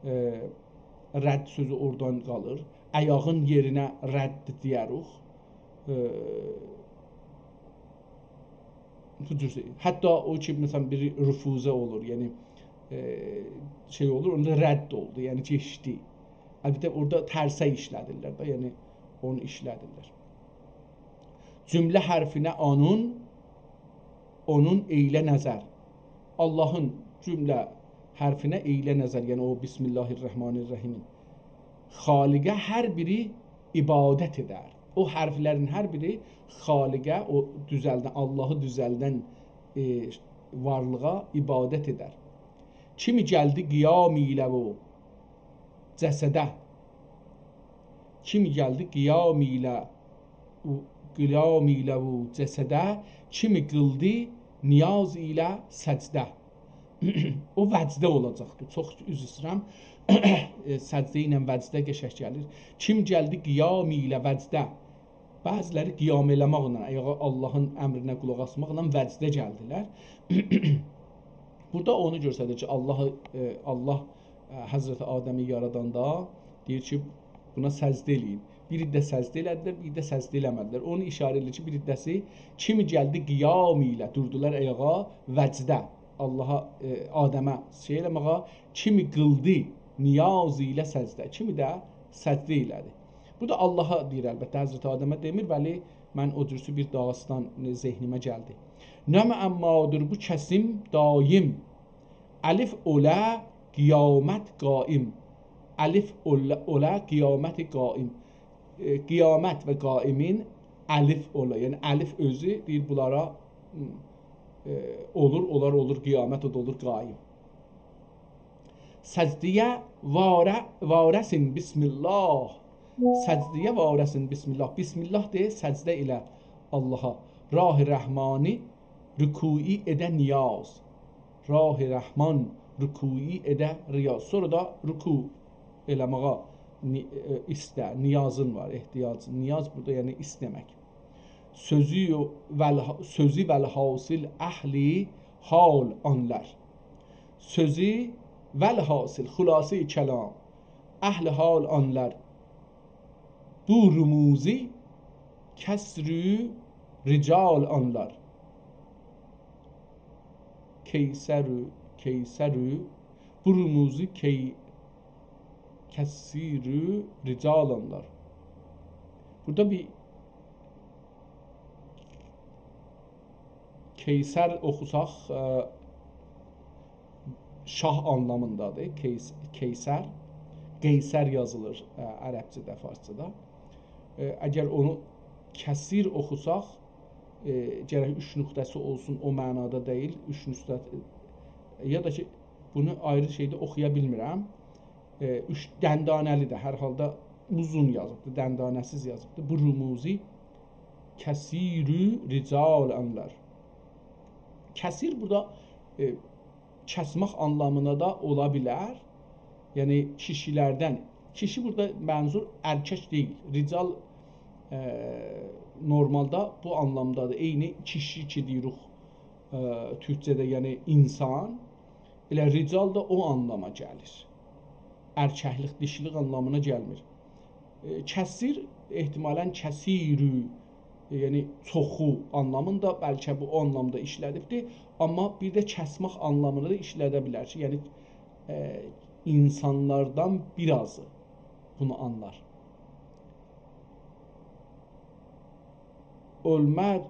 ائ، رد سؤزو اورادان قالیر. آیاغین یئرینه رد دئیه‌ریک. ائ، بو جور شئی. حتی او کی، مثلاً، بیر رفوزه اولور، یعنی، ائ، شئی اولور، اوندا رد اولدو، یعنی کئچدی. البته، اورادا ترسه ایشله‌دیرلر ده، یعنی اونو ایشله‌دیرلر. جمله حرفینه آنین، اونون ائیله نظر. آللاهین جمله حرفینه ائیله نظر، یعنی او بسم الله الرحمن الرحیمین. خالقه هر بیری عبادت ائدر. او حرفلرین هر بیری خالقه، او دوزلدن، آللاهی دوزلدن، ائ، وارلیغا عبادت ائدر. کیمی گلدی قیام ایله بو جسده. کیمی گلدی قیام ایله، قیام ایله بو جسده، کیمی قیلدی نیاز ایله سجده. او وجده اولاجاقدی. چوخ عذر ایسته‌ییرم. ائ، سجده ایله وجده قشنگ گلیر. کیم گلدی قیام ایله وجده. بعضی‌لری قیام ائله‌مکله، آیاغا، آللاهین امرینه قولاق آسماقلا وجده گلدیلر. بورادا اونو گؤستریر کی، آللاه، ائ، آللاه، ائ، حضرت آدمی یاراداندا دئییر کی، بونا سجده ائله‌یین. بیر عده سجده ائله‌دیلر، بیر عده سجده ائله‌مه‌دیلر. اونو اشاره ائله‌ییر کی، بیر عده‌سی کیمی گلدی قیام ایله، دوردولار آیاغا، وجده. آللاها، ائ، آدمه شئی ائله‌مه‌یه، کیمی قیلدی نیاز ایله سجده، کیمی ده سجده ائله‌دی. بو دا آللاها دئییر، البته، حضرت آدمه دئمیر، ولی من او جورسو بیر داستان ذهنیمه گلدی. نمنه معمادیر بو کسیم دایم، الف اوله قیامت قایم. الف اوله، اوله قیامت قایم. ائ، قیامت و قایمین الف اوله، یعنی الف اؤزو دئییر بونلارا، م، ائ، اولور، اونلار اولور قیامت، او دا اولور قایم. سجده‌یه واره-، واره‌سین بسم الله. سجده‌یه واره‌سین بسم الله. بسم الله دئ، سجده ائله آللاها. راه رحمانی رکوعی ائده نیاز. راه رحمان رکوعی ائده ریاض. سونرا دا رکوع ائله‌مه‌یه نی-، ائ، ایسته، نیازین وار، احتیاج. نیاز بورادا یعنی ایسته‌مک. سؤزو ول-، سؤزو ولحاصل اهل حال آنلار. سؤزو ولحاصل، خلاصه‌ی کلام، اهل حال آنلار. بو رموزی کسیر رجال آنلار. کیسر، کیسر، بو رموزی کی-، کسیر رجال آنلار. بورادا بیر کیسر اوخوساق، ائ، شاه آنلامیندادیر. کیس-، کیسر. قیصر یازیلیر، ائ، عربجه‌ده، فارسجادا. ائ، اگر اونو کسیر اوخوساق، ائ، گرک اوچ نقطه‌سی اولسون، او معنادا دئییل. اوچ نقطه، ائ، یا دا کی، بونو آیری شئیده اوخویا بیلمیرم. ائ، اوچ دندانه‌لی ده، هر حالدا اوزون یازیبدی، دندانه‌سیز یازیبدی. بو رموزی کسیر رجال آنلار. کسیر بورادا، ائ، کسمک آنلامینا دا اولا بیلر. یعنی کیشی‌لردن. کیشی بورادا منظور ارکک دئییل. رجال، ائ، نورمالدا بو آنلامدادیر. عینی کیشی کی دئییریک، ائ، تورکجه‌ده، یعنی اینسان. ائله رجال دا او آنلاما گلیر. ارککلیک، دیشیلیک آنلامینا گلمیر. ائ، کسیر، احتمالاً کسیرو، ائ، یعنی چوخو آنلامیندا، بلکه بو او آنلامدا ایشله‌دیبدیر. آمما بیر ده کسمک آنلامینا دا ایشلده بیلر کی، یعنی، ائ، اینسانلاردان بیر آزی بونو آنلار. اؤلمه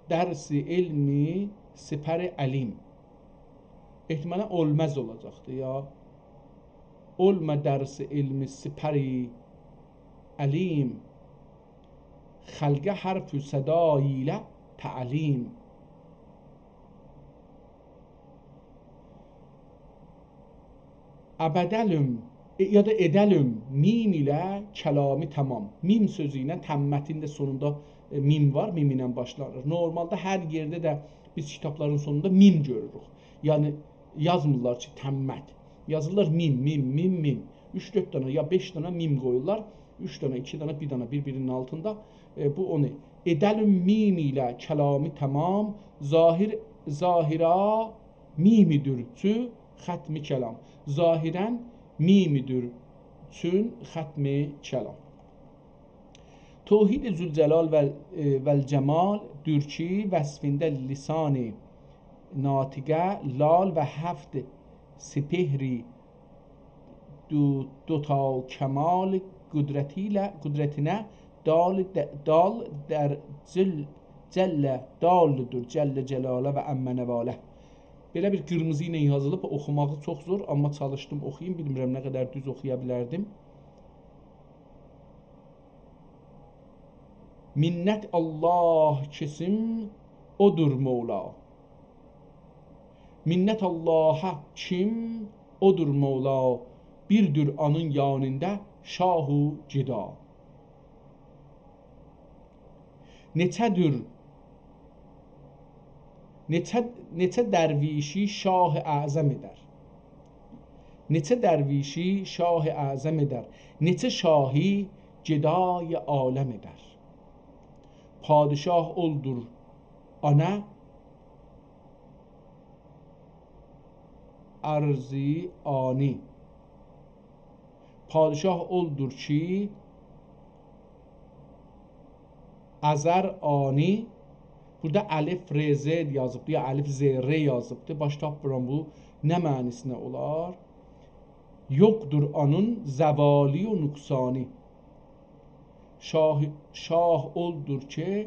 درس علمی سپر علیم. احتمالاً اؤلمز اولاجاقدی یا. اؤلمه درس علمی سپر علیم، خلقه حرف و صدا ایله تعلیم. ابدلم، ائ، یا دا ائدلم میم ایله کلامی تمام. میم سؤزو ایله تمّه‌نین ده سونوندا، ائ، میم وار، میم ایله باشلانیر. نورمالدا هر یئرده ده بیز کیتابلارین سونوندا میم گؤروروک. یعنی یازمیرلار کی، تمّت. یازیرلار میم، میم، میم، میم. اوچ، دؤرد دنه، یا بئش دنه میم قویورلار. اوچ دنه، ایکی دنه، بیر دنه، بیر-بیرینین آلتیندا. ائ، بو اونو. ائدلم میم ایله کلامی تمام، ظاهر، ظاهرا میمی‌دیر چون ختم کلام. ظاهراً میمی‌دیر چون ختم کلام. توحید ذوالجلال و، ائ، والجمال دور کی، وصفینده لسان ناطقه لال و هفت سپهر دو، دو تا کمال قدرتی ایله، قدرتینه دال، د-، دال در جل، جل دالدور، جل جلاله و عم نواله. بئله بیر قیرمیزی ایله یازیلیب، اوخوماغی چوخ زور، آمما چالیشدیم اوخویوم، بیلمیرم نه قدر دوز اوخویا بیلردیم. منت الله کسیم، اودور مولا. منت اللها کیم، اودور مولا. بیردیر آنین یانیندا شاه و گدا. نئچه‌دیر، نئچه، نئچه درویشی شاه اعظم ائدر. نئچه درویشی شاه اعظم ائدر. نئچه شاهی گدای عالم ائدر. پادشاه اولدور آنا ارضی آنی. پادشاه اولدور کی، ازر آنی، بورادا الف ر ز یازیبدی، یا الف ز ر یازیبدی. باش تاپمیرام بو نه معنی‌سینه اولار. یوخدور آنین زوالی و نقصانی. شاه، شاه اولدور کی،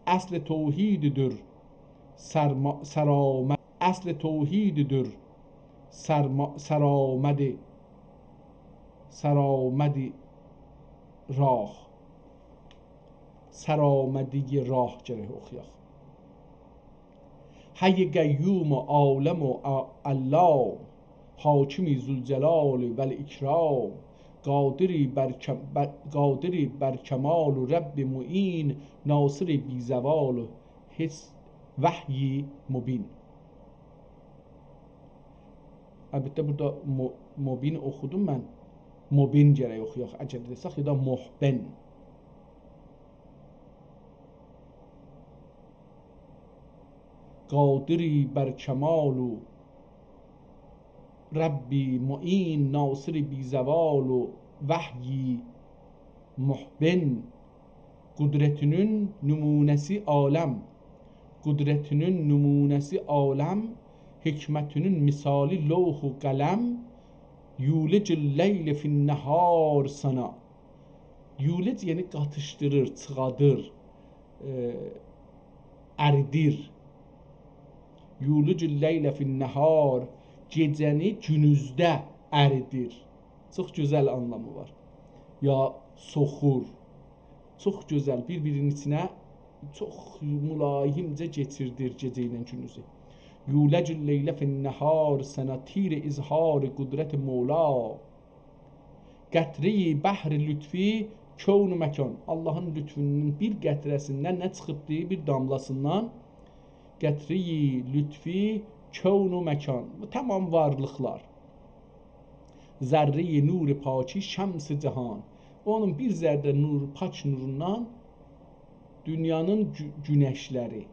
اصل توحیددیر سرما-، سرآمد، اصل توحیددیر سرما-، سرآمدی، سرآمدی راه. سرآمدی راه گرک اوخویاق. حی قیوم عالم و ع-، علام، حاکمی ذوالجلال والاکرام، قادری بر کم-، ب-، قادری بر کمال و رب معین، ناصر بی‌زوال و حس-، وحی مبین. البته، بورادا مو-، مبین اوخودوم من. مبین گرک اوخویاق، اگر دئسک، یا دا محبن. قادری بر کمال و ربی معین، ناصر بی‌زوال و وحی محبن. قدرتینین نمونه‌سی عالم، قدرتینین نمونه‌سی عالم، حکمتینین مثالی لوح و قلم. یولج اللیل فی النهار سنا. یولج، یعنی قاتیشدیریر، چیخادیر، ائ، اریدیر. یولج اللیل فی النهار، گئجه‌نی گونوزده اریدیر. چوخ گؤزل آنلامی وار. یا سوخور. چوخ گؤزل، بیر-بیرینین ایچینه چوخ ملایمجه کئچیردیر گئجه ایله گونوزو. یولج اللیل فی النهار سنا، تیر اظهار قدرت مولا. قطره‌ی بحر لطفی کون و مکان. آللاهین لطفونون بیر قطره‌سیندن نه چیخیبدی، بیر داملاسیندان؟ قطره‌ی لطفی کون و مکان. بو تمام وارلیقلار. ذره‌ی نور پاکی شمس جهان. اونون بیر ذره نور، پاک نوروندان دونیانین گو-، گونشلری.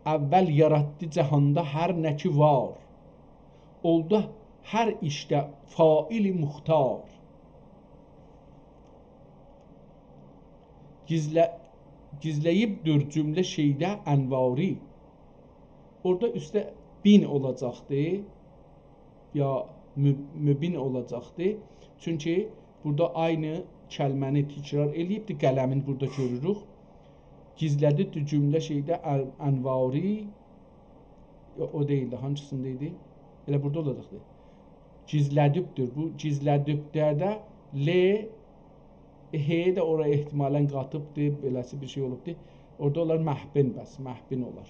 اول یاراتدی جهاندا هر نه کی وار. اولدو هر ایشده فاعل مختار. گیزله-، گیزله‌ییبدیر جمله شئیده انواری. اورادا اوسته بین اولاجاقدی، یا مو-، مبین اولاجاقدی. چونکی بورادا عینی کلمه‌نی تکرار ائله‌ییبدی، قلمین بورادا گؤروروک. گیزله‌دیبدیر جمله شئیده ان-، انواری. یوخ، او دئییلدی. هانسیندا ایدی؟ ائله بورادا اولاجاقدی. گیزله‌دیبدیر. بو گیزله‌دیبدیر ده ل، ه ده اورا احتمالاً قاتیبدی، بئله‌سی بیر شئی اولوبدو. اورادا اولار محبن، بس، محبن اولار.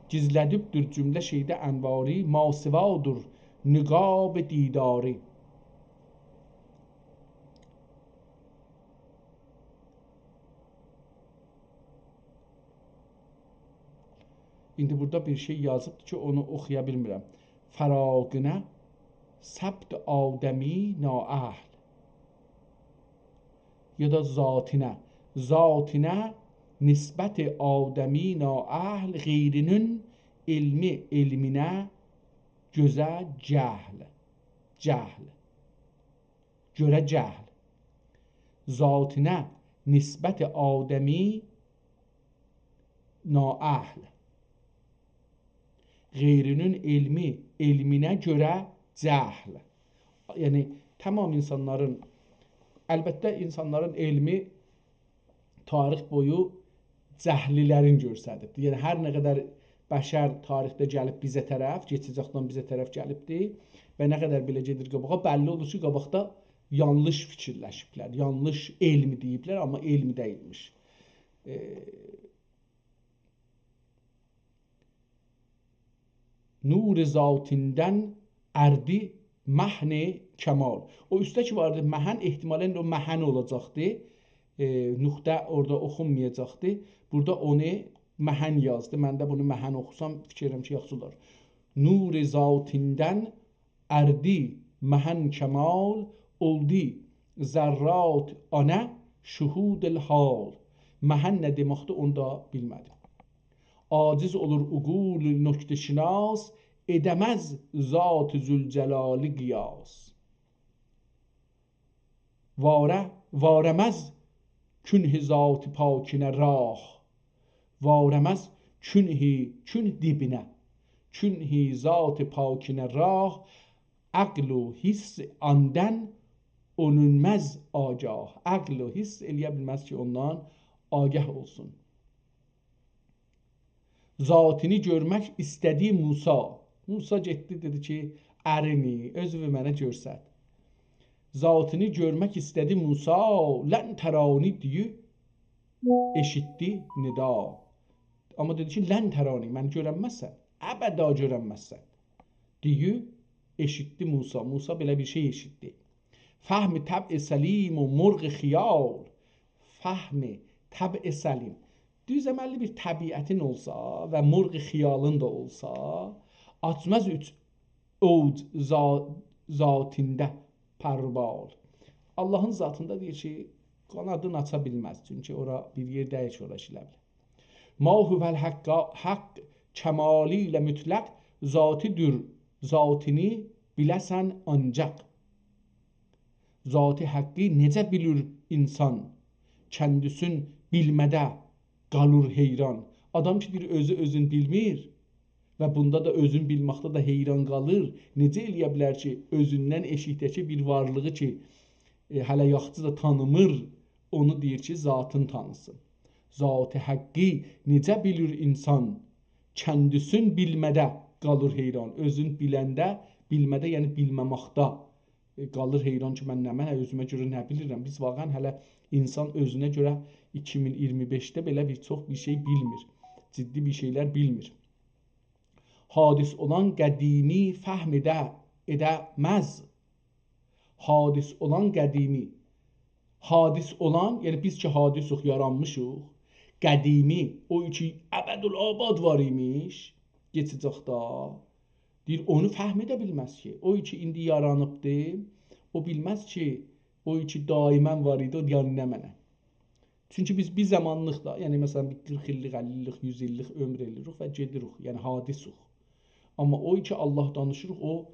گیزله‌دیبدیر جمله شئیده انواری، ماسوادیر نقاب دیداری. ایندی بورادا بیر شئی یازیبدیر کی، اونو اوخویا بیلمیرم. فراقینه سبط آدمی نااهل. یا دا ذاتینه. ذاتینه نسبت آدمی نااهل، غیرینین علمی علمینه گؤزه جهل. جهل. گؤره جهل. ذاتینه نسبت آدمی نااهل. غیرینین علمی علمینه گؤره جهل. یعنی، تمام اینسانلارین، البته، اینسانلارین علمی تاریخ بویو جهلی‌لرین گؤستریبدیر. یعنی، هر نه قدر بشر تاریخده گلیب بیزه طرف، کئچه‌جکدن بیزه طرف گلیبدیر و نه قدر بئله گئدیر قاباغا، بللی اولور کی، قاباقدا یانلیش فیکیرلشیبلر، یانلیش علم دئییبلر، آمما علم دئییلمیش. ائ، نور ذاتیندن اردی محن کمال. او اوسته کی واردی، محن، احتمالاً او محن اولاجاقدی. ائ، نقطه اورادا اوخونمایاجاقدی. بورادا اونو محن یازدی. من ده بونو محن اوخوسام، فیکیر ائدیرم کی، یاخشی اولار. نور ذاتیندن اردی محن کمال، اولدی ذرات آنه شهود الحال. محن نه دئمکدیر، اونو دا بیلمه‌دیم. عاجز اولور عقول نکته‌شناس، ائده‌مز ذات ذوالجلال قیاس. واره، واره‌مز کنه ذات پاکینه راه. واره‌مز کنه، کنه دیبینه. کنه ذات پاکینه راه، عقل و حس آندن اولونمز آگاه. عقل و حس ائلیه بیلمز کی، اوندان آگاه اولسون. ذاتینی گؤرمک ایسته‌دی موسی. موسی گئتدی، دئدی کی، ارینی، اؤزووو منه گؤرست. ذاتینی گؤرمک ایسته‌دی موسی، «لن ترانی» دئییب ائشیتدی ندا. آمما دئدی کی، «لن ترانی»، منی گؤرنمزسن، ابدا گؤرنمزسن. دئییب ائشیتدی موسی. موسی بئله بیر شئی ائشیتدی. فهم طبع سلیم و مرغ خیال. فهم طبع سلیم. دوز عمللی بیر طبیعتین اولسا و مرغ خیالین دا اولسا، آچماز اوچ اوج ذا-، ذاتینده پر و بال. آللاهین ذاتیندا دئییر کی، قانادین آچا بیلمز. چونکی اورا بیر یئر دئییل کی، اورا ایشله‌نیر. ما هو الحق، حق کمالیله مطلق ذاتی‌دیر، ذاتینی بیله‌سن آنجاق. ذات حقی نئجه بیلیر انسان، کندیسین بیلمه‌ده قالیر حیران. آدام کی، دئییر، اؤزو اؤزون بیلمیر و بوندا دا اؤزون بیلمکده ده حیران قالیر، نئجه ائلیه بیلر کی، اؤزوندن ائشیکده‌کی بیر وارلیغی کی، ائ، هله یاخشی دا تانیمیر، اونو دئییر کی، ذاتین تانیسین. ذات حقی نئجه بیلیر انسان، کندیسین بیلمه‌ده قالیر حیران. اؤزون بیلنده، بیلمه‌ده، یعنی بیلمه‌مکده، ائ، قالیر حیران کی، من نمنه، اؤزومه گؤره نه بیلیرم؟ بیز واقعاً هله انسان اؤزونه گؤره ایکی مین اییرمی بئشده بئله بیر چوخ بیر شئی بیلمیر. جدی بیر شئیلر بیلمیر. حادث اولان قدیمی فهم ائده، ائده‌مز. حادث اولان قدیمی. حادث اولان، یعنی بیز کی حادثوق، یارانمیشیق. قدیمی، او کی ابدالآباد وار ایمیش، کئچه‌جکده. دئییر، اونو فهم ائده بیلمز کی. او کی ایندی یارانیبدی، او بیلمز کی، او کی دائماً وار ایدی، او یعنی نمنه؟ چونکی بیز بیر زامانلیق دا، یعنی، مثلاً، بیر قیرخ ایللیک، اللی ایللیک، یوز ایللیک عؤمور ائله‌ییریک و گئدیریک، یعنی حادثوق. آمما او کی آللاه دانیشیریق، او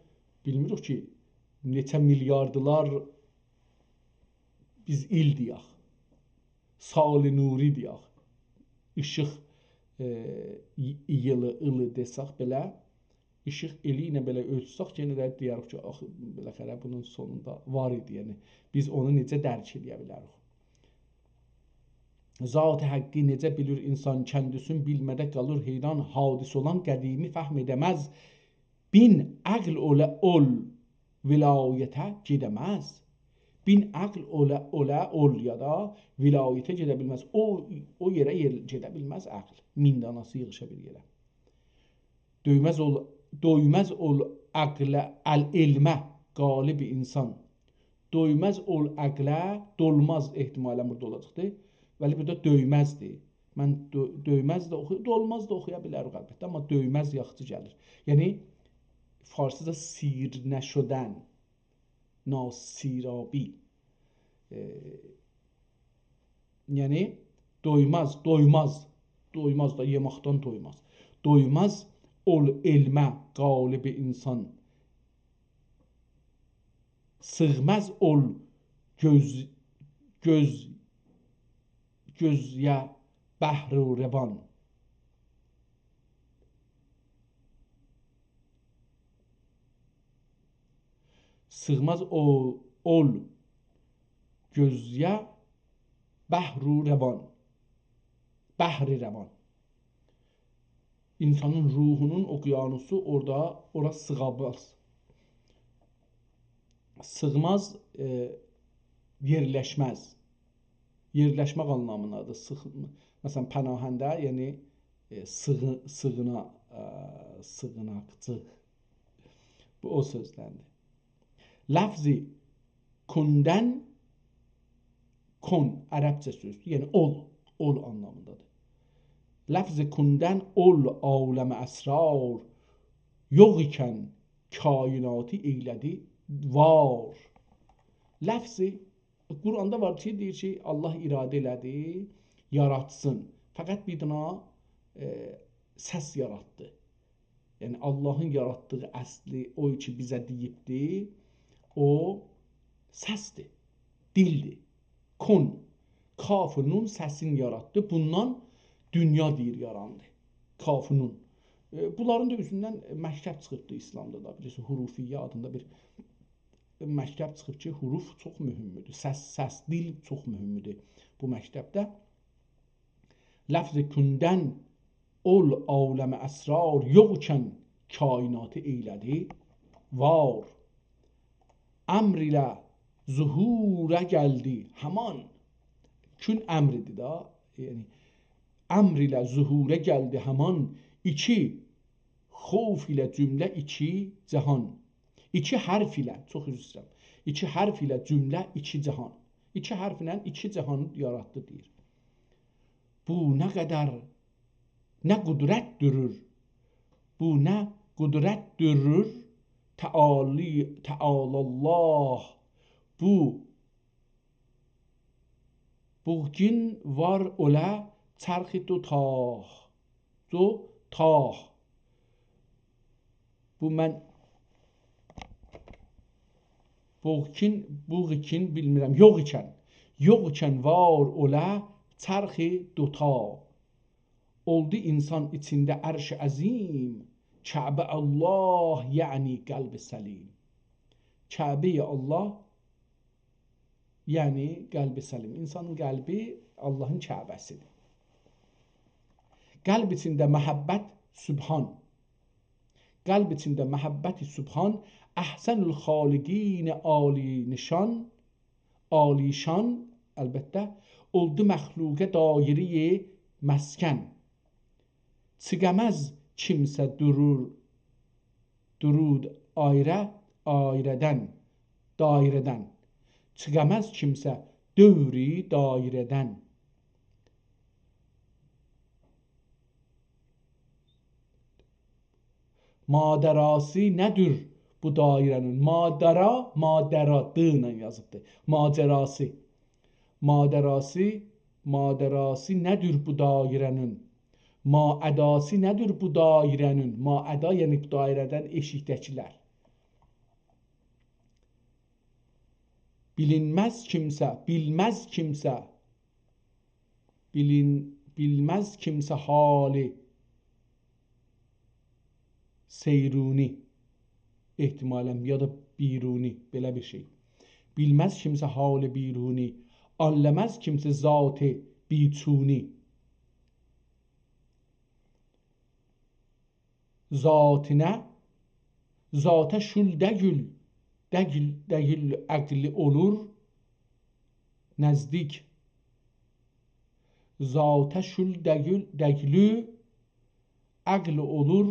بیلمیریک کی، نئچه میلیاردلار بیز ایل دئیک، سال نوری دئیک، ایشیق، ائ، ای-، ایلی، ایلی دئسک بئله، ایشیق ایلی ایله بئله اؤلچسک، یئنه ده دئیه‌ریک کی، آخی، بالاخره بونون سونوندا وار ایدی. یعنی، بیز اونو نئجه درک ائلیه بیلریک؟ ذات حقی نئجه بیلیر انسان، کندیسین بیلمه‌ده قالیر حیران، حادث اولان قدیمی فهم ائده‌مز. بین عقل اوله اول ولایته گئده‌مز. بین عقل اوله، اوله اول یا دا ولایته گئده بیلمز. او، او یئره یئر گئده بیلمز عقل. مین داناسی ییغیشا بیر یئره. دویمز اول، دویمز اول عقله، ال علمه غالب انسان. دویمز اول عقله، دولماز احتمالاً بورادا اولاجاقدی. ولی بورادا دویمزدیر. من دو-، دویمز ده اوخوی-، دولماز دا اوخویا بیلریک البته، آمما دویمز یاخشی گلیر. یعنی، فارسیجا سیر نشدن، ناسیرابی. ائ، یعنی، دویمز، دویماز، دویماز دا، یئمکدن دویماز. دویمز اول علمه غالب انسان، سیغماز اول گؤز، گؤز، گؤزیه بحر و روان. سیغماز او-، اول گؤزیه بحر و روان. بحر روان. انسانین روحونون اقیانوسو اورادا، اورا سیغاماز. سیغماز، ائ، یئرلشمز. یئرلشمک آنلامیندادیر. سیغ-، مثلا، پناهنده، یعنی، ائ، سیغی-، سیغینا-، ائ، سیغیناقچی. بو او سؤزدندیر. لفظ کندن، کن، عربجه سؤزدور. یعنی اول، اول آنلامیندادیر. لفظ کندن اول عالم اسرار، یوخ ایکن کایناتی ائیله‌دی وار. لفظ، قرآندا وار کی، دئییر کی، الله اراده ائله‌دی، یاراتسین. فقط بیر دنه، ائ، سس یاراتدی. یعنی، اللهین یاراتدیغی اصلی، او کی بیزه دئییبدی، او سسدیر، دیلدیر. کن، کاف و نون سسین یاراتدی. بوندان دونیا دئییر یاراندی. کاف و نون. ائ، بونلارین دا اوستوندن مکتب چیخیبدی ایسلامدا دا. بیلیرسین، حروفیه آدیندا بیر مکتب چیخیب کی، حروف چوخ مهمدور. سس، سس، دیل چوخ مهمدور بو مکتبده. لفظ کندن اول عالم اسرار، یوخ ایکن کایناتی ائیله‌دی وار. امر ایله ظهوره گلدی همان. کن امریدیر دا، یعنی امر ایله ظهوره گلدی همان، ایکی خوف ایله جمله ایکی جهان. ایکی حرف ایله، چوخ عذر ایسته‌ییرم. ایکی حرف ایله جمله ایکی جهان. ایکی حرفله ایکی جهان یاراتدی دئییر. بو نه قدر، نه قدرتدیر. بو نه قدرتدیر. تعالی، تعالی الله. بو بوگون وار اوله چرخ دوتاق. دوتاق. بو من بوگون، بوگون بیلمیرم. یوخ ایکن. یوخ ایکن وار اوله چرخ دوتاق. اولدو انسان ایچینده عرش عظیم، کعبه الله، یعنی قلب سلیم. کعبه الله، یعنی قلب سلیم. انسانین قلبی اللهین کعبه‌سیدیر. قلب ایچینده محبت سبحان. قلب ایچینده محبت سبحان، احسن الخالقین عالی نشان، عالی شان، البته، اولدو مخلوقه دایره‌ی مسکن. چیخاماز کیمسه درود، درود آیره، آیره‌دن، دایره‌دن. چیخاماز کیمسه دورو دایره‌دن. ماجراسی نه‌دیر بو دایره‌نین؟ ماجرا، ماجرا، د ایله یازیبدیر. ماجراسی. ماجراسی، ماجراسی نه‌دیر بو دایره‌نین؟ ماجراسی نه‌دیر بو دایره‌نین؟ ماجرا، یعنی بو دایره‌دن ائشیکده‌کیلر. بیلینمز کیمسه، بیلمز کیمسه. بیلین-، بیلمز کیمسه حالی سیرونی، احتمالاً، یا دا بیرونی، بئله بیر شئی. بیلمز کیمسه حالی بیرونی، آنلاماز کیمسه ذات بیچونی. ذاتینه، ذاته شول دگیل، دگیل، دگیل عقلی اولور نزدیک. ذاته شول دگیل، دگیلو عقل اولور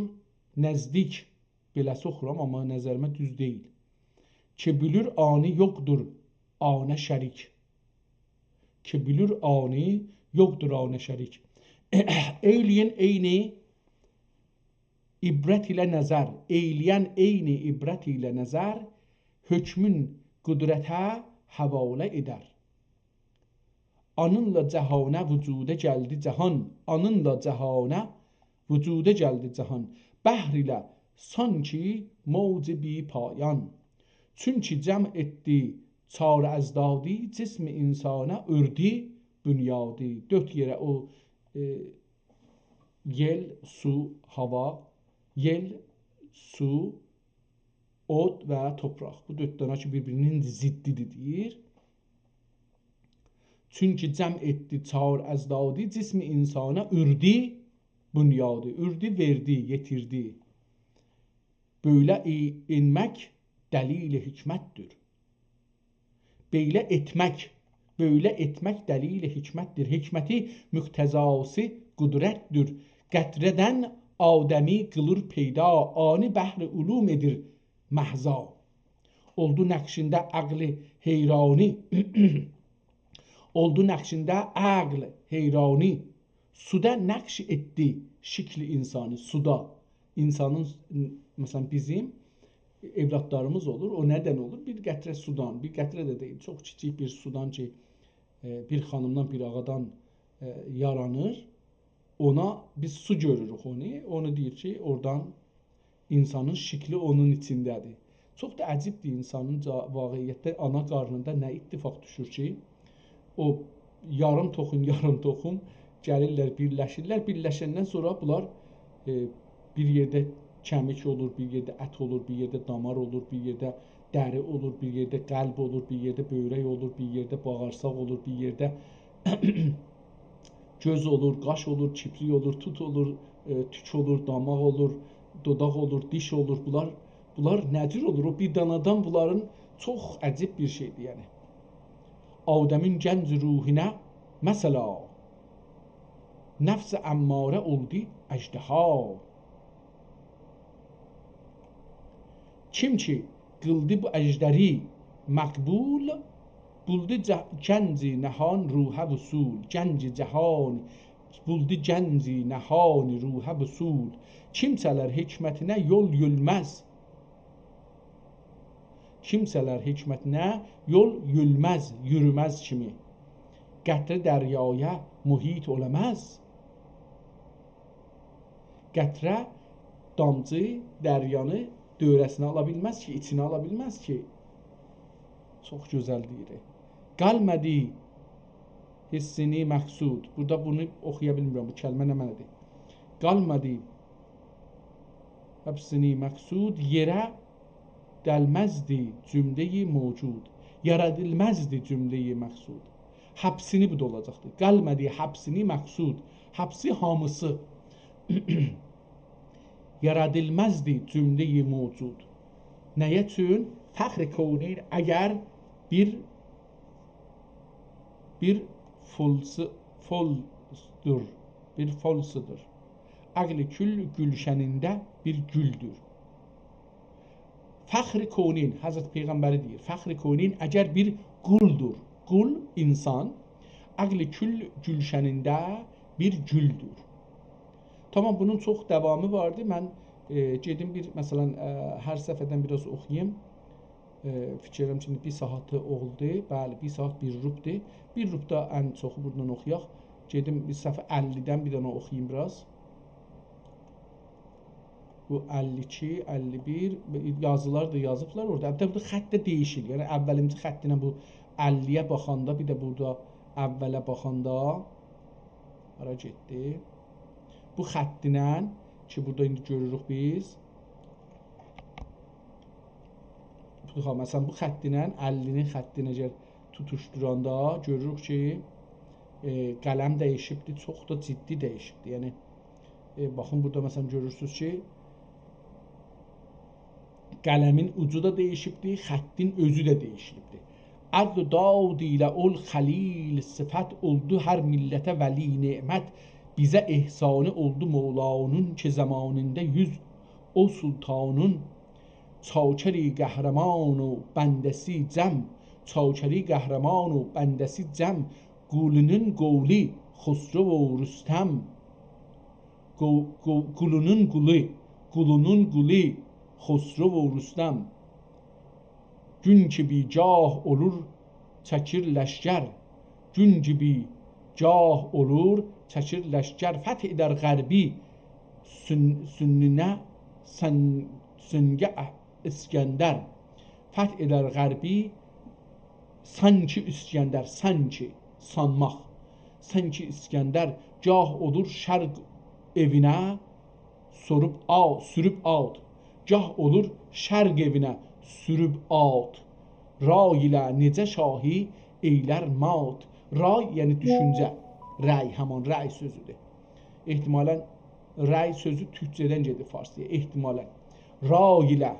نزدیک. بئله‌سی اوخورام، آمما نظریمه دوز دئییل. کی بیلیر آنی یوخدور آنه شریک. کی بیلیر آنی یوخدور آنه شریک. ائیله‌یین عینی عبرت ایله نظر، ائیله‌ین عینی عبرت ایله نظر، حکمون قدرته حواله ائدر. آنینلا جهانه وجوده گلدی جهان، آنینلا جهانه وجوده گلدی جهان. بحر ایله سانکی موج بی‌پایان. چونکی جمع ائتدی چار اضدادی، جسم انسانه اؤردو بنیادی. دؤرد یئره او، ائ، یئل، سو، هاوا، یئل، سو، اود و توپراق. بو دؤرد دنه کی، بیر-بیرینین ضدیدیر، دئییر. چونکی جمع ائتدی چار اضدادی، جسم انسانا اوردو بنیادی، اوردو، وئردی، یئتیردی. بؤیله ای-، ائنمک دلیل حکمتدیر. بئیله ائتمک، بؤیله ائتمک دلیل حکمتدیر. حکمتی مقتضاسی قدرتدیر. قطره‌دن آدمی قیلیر پیدا، آنی بحر علوم ائدیر محضا. اولدو نقشینده عقل حیرانی، اولدو نقشینده عقل حیرانی. سودا نقش ائتدی شکل انسانی، سودا. انسانین، مثلا، بیزیم اولادلاریمیز اولور. او ندن اولور؟ بیر قطره سودان، بیر قطره ده دئییل، چوخ کیچیک بیر سودان کی، ائ، بیر خانیمدان، بیر آغادان، ائ، یارانیر. اونا بیز سو گؤروروک اونو. اونو دئییر کی، اورادان انسانین شکلی اونون ایچینده‌دیر. چوخ دا عجیبدیر انسانین جا-، واقعیتده آنا قارنیندا نه اتفاق دوشور کی، او یاریم توخوم، یاریم توخوم گلیرلر، بیرلشیرلر. بیرلشندن سونرا بونلار، ائ، بیر یئرده کمیک اولور، بیر یئرده ات اولور، بیر یئرده دامار اولور، بیر یئرده دری اولور، بیر یئرده قلب اولور، بیر یئرده بؤیرک اولور، بیر یئرده باغیرساق اولور، بیر یئرده گؤز اولور، قاش اولور، کیپریک اولور، توت اولور، ائ، توک اولور، داماق اولور، دوداق اولور، دیش اولور. بونلار، بونلار نه جور اولور؟ او بیر دانادان بونلارین چوخ عجیب بیر شئیدیر، یعنی. آدمین گنج روحینه مثلا، نفس اماره اولدو اژدها. کیم کی قیلدی بو اژدری مقبول، بولدو جه-، گنج نهان روحه وصول. گنج جهان، بولدو گنج نهان روحه وصول. کیمسه‌لر حکمتینه یول یولمز، کیمسه‌لر حکمتینه یول یولمز، یورومز کیمی. قطره دریایا محیط اولاماز. قطره، دامجی دریانی دؤوره‌سینه آلا بیلمز کی، ایچینه آلا بیلمز کی. چوخ گؤزل دئییر. قالمادی حبسینی مقصود. بورادا بونو اوخویا بیلمیرم، بو کلمه نه معنادیر؟ قالمادی حبسینی مقصود، یئره دلمزدی جمله‌ی موجود. یارادیلمازدی جمله‌ی مقصود. حبسینی، بو دا اولاجاقدی. قالمادی حبسینی مقصود. حبسی هامیسی. یارادیلمازدی جمله‌ی موجود. نه‌یه اوچون؟ فخر کونین اگر بیر، بیر فولسو-، فولسدور، بیر فولسدور. عقل کل گولشنینده بیر گولدور. فخر کونین، حضرت پیغمبری دئییر، فخر کونین اگر بیر قولدور، قول، انسان، عقل کل گولشنینده بیر گولدور. تامام، بونون چوخ داوامی واردی. من، ائ، گئدیم بیر، مثلا، ائ، هر صفحه‌دن بیر آز اوخویوم. ائ، فیکر ائلیرم کی، بیر ساعاتی اولدو. بلی، بیر ساعات بیر ربعدیر. بیر ربع دا ان چوخو بوردان اوخویاق. گئدیم بیر صفحه اللی‌دن بیر دنه اوخویوم بیر آز. بو اللی ایکی، اللی بیر، یازیلار دا یازیبلار اورادا. البته، بورادا خط ده دییشیر. یعنی، اوّلیمجی خطینن بو اللی‌یه باخاندا، بیر ده بورادا اوّله باخاندا، هارا گئتدی؟ بو خطینن کی، بورادا ایندی گؤروروک بیز. بو، ها، مثلا، بو خطینن اللی‌نین خطینی اگر توتوشدوراندا گؤروروک کی، ائ، قلم دییشیبدی، چوخ دا جدی دییشیبدی. یعنی، ائ، باخین، بورادا، مثلا، گؤرورسونوز کی، قلمین اوجو دا دییشیبدی، خطین اؤزو ده دییشیلیبدی. عدل و داد ایله اول خلیل صفت، اولدو هر ملته ولی نعمت. بیزه احسانی اولدو مولانین، کی زمانیندا یوز او سلطانین. چاکری قهرمان و بنده‌سی جم، چاکری قهرمان و بنده‌سی جم، قولونون قولو خسرو و رستم. قو-، قو-، قولونون قولو، قولونون قولو خسرو و رستم. گون کیمی گاه اولور چکیر لشکر، گون کیمی گاه اولور چکیر لشکر. فتح ائدر غربی سون-، سوننه سن-، سونگه ا-، اسکندر. فتح ائدر غربی سانکی اسکندر، سانکی، سانماق. سانکی اسکندر گاه اولور شرق ائوینه سوروب آ-، سوروب آت. گاه اولور شرق ائوینه سوروب آت. رای ایله نئجه شاهی ائیلر مات. رای، یعنی دوشونجه. رأی، همان رأی سؤزودور. احتمالاً رأی سؤزو تورکجه‌دن گئدیب فارسی‌یا. احتمالاً. رای ایله.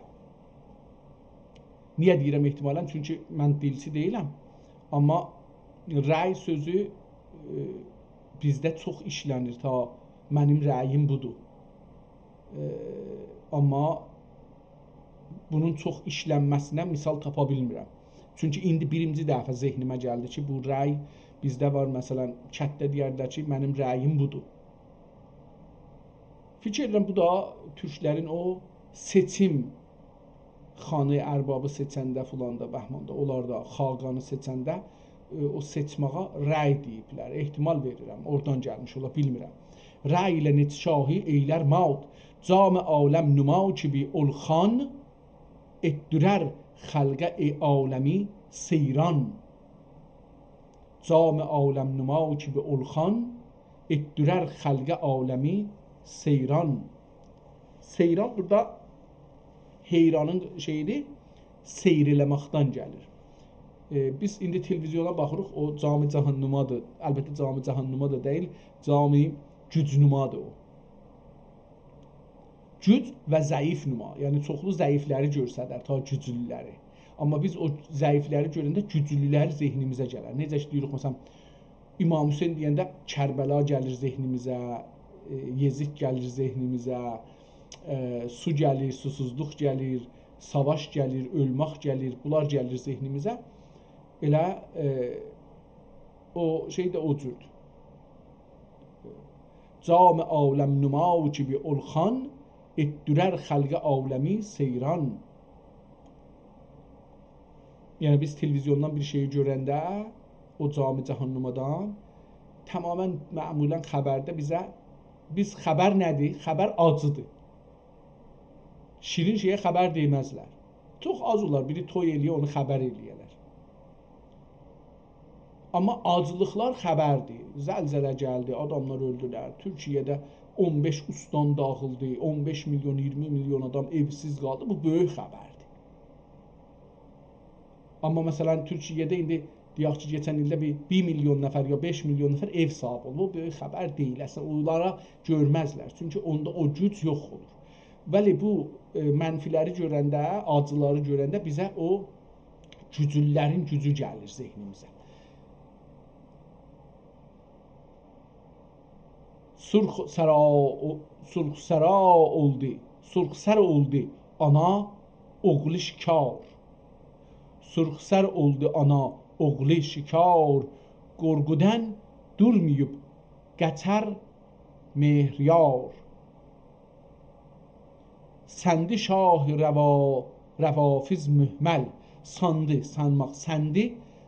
نییه دئییرم احتمالاً؟ چونکی من دیلچی دئییلم. آمما رأی سؤزو، ائ، بیزده چوخ ایشله‌نیر. تا منیم رأییم بودور. ائ، آمما بونون چوخ ایشلنمه‌سینه مثال تاپا بیلمیرم. چونکی ایندی بیرینجی دفعه ذهنیمه گلدی کی، بو رأی بیزده وار، مثلاً، کتده دئیردیلر کی، منیم رأییم بودور. فیکیر ائدیرم، بو دا تورکلرین او سئچیم خانی، اربابی سئچنده فلاندا، بهماندا، اونلاردا خاقانی سئچنده، ائ، او سئچمه‌یه رأی دئییبلر. احتمال وئریرم، اورادان گلمیش اولا، بیلمیرم. رأی ایله نئچه شاهی ائیلر مات، جام عالم‌نما کیبی اول خان، ائتدیرر خلقه ای عالمی سیران. جام عالم‌نما کیبی اول خان، ائتدیرر خلقه عالمی سیران. سیران بورادا حیرانین شئییدیر، سیر ائله‌مکدن گلیر. ائ، بیز ایندی تلویزیونا باخیریق، او جام جهان‌نمادیر. البته، جام جهان‌نما دا دئییل، جام گوج‌نمادیر او. گوج و ضعیف‌نما، یعنی چوخلو ضعیفلری گؤسترر، تا گوجلولری. آمما بیز او ضعیفلری گؤرنده گوجلولری ذهنیمیزه گلر. نئجه کی، دئییریک، مثلاً، امام حسین دئینده کربلا گلیر ذهنیمیزه، ائ، یزید گلیر ذهنیمیزه، ائ، سو گلیر، سوسوزلوق گلیر، ساواش گلیر، اؤلمک گلیر، بونلار گلیر ذهنیمیزه. ائله، ائ، او شئی ده او جوردور. جام عالم‌نما کیبی اول خان، ائتدیرر خلقه عالمی سیران. یعنی، بیز تلویزیوندان بیر شئیی گؤرنده، او جام جهان‌نمادان، تماماً معمولاً خبرده بیزه، بیز خبر نه‌دیر؟ خبر آجیدیر. شیرین شئیه خبر دئمزلر. چوخ آز اولار، بیری توی ائله‌یه، اونو خبر ائله‌یه‌لر. آمما آجیلیقلار خبردیر. زلزله گلدی، آداملار اؤلدولر. تورکیه‌ده اون بئش استان داغیلدی، اون بئش میلیون، اییرمی میلیون آدام ائوسیز قالدی. بو بؤیوک خبردیر. آمما، مثلاً، تورکیه‌ده ایندی، دئیک کی، کئچن ایلده بیر، بیر میلیون نفر یا بئش میلیون نفر ائو صاحیبی اولوب. بو بؤیوک خبر دئییل. اصلینده، اونلارا گؤرمزلر. چونکی اوندا او گوج یوخ اولور. ولی بو، ائ، منفی‌لری گؤرنده، آجیلاری گؤرنده بیزه او گوجلولرین گوجو گلیر ذهنیمیزه. سرخ سرا، او، سرخ سرا اولدو، سرخ سر اولدو آنا اوغلو شکار. سرخ سر اولدو آنا اوغلو شکار، قورخودان دورماییب قاچار مهریار. سندی شاه روا، روافض مهمل. ساندی، سانماق، سندی،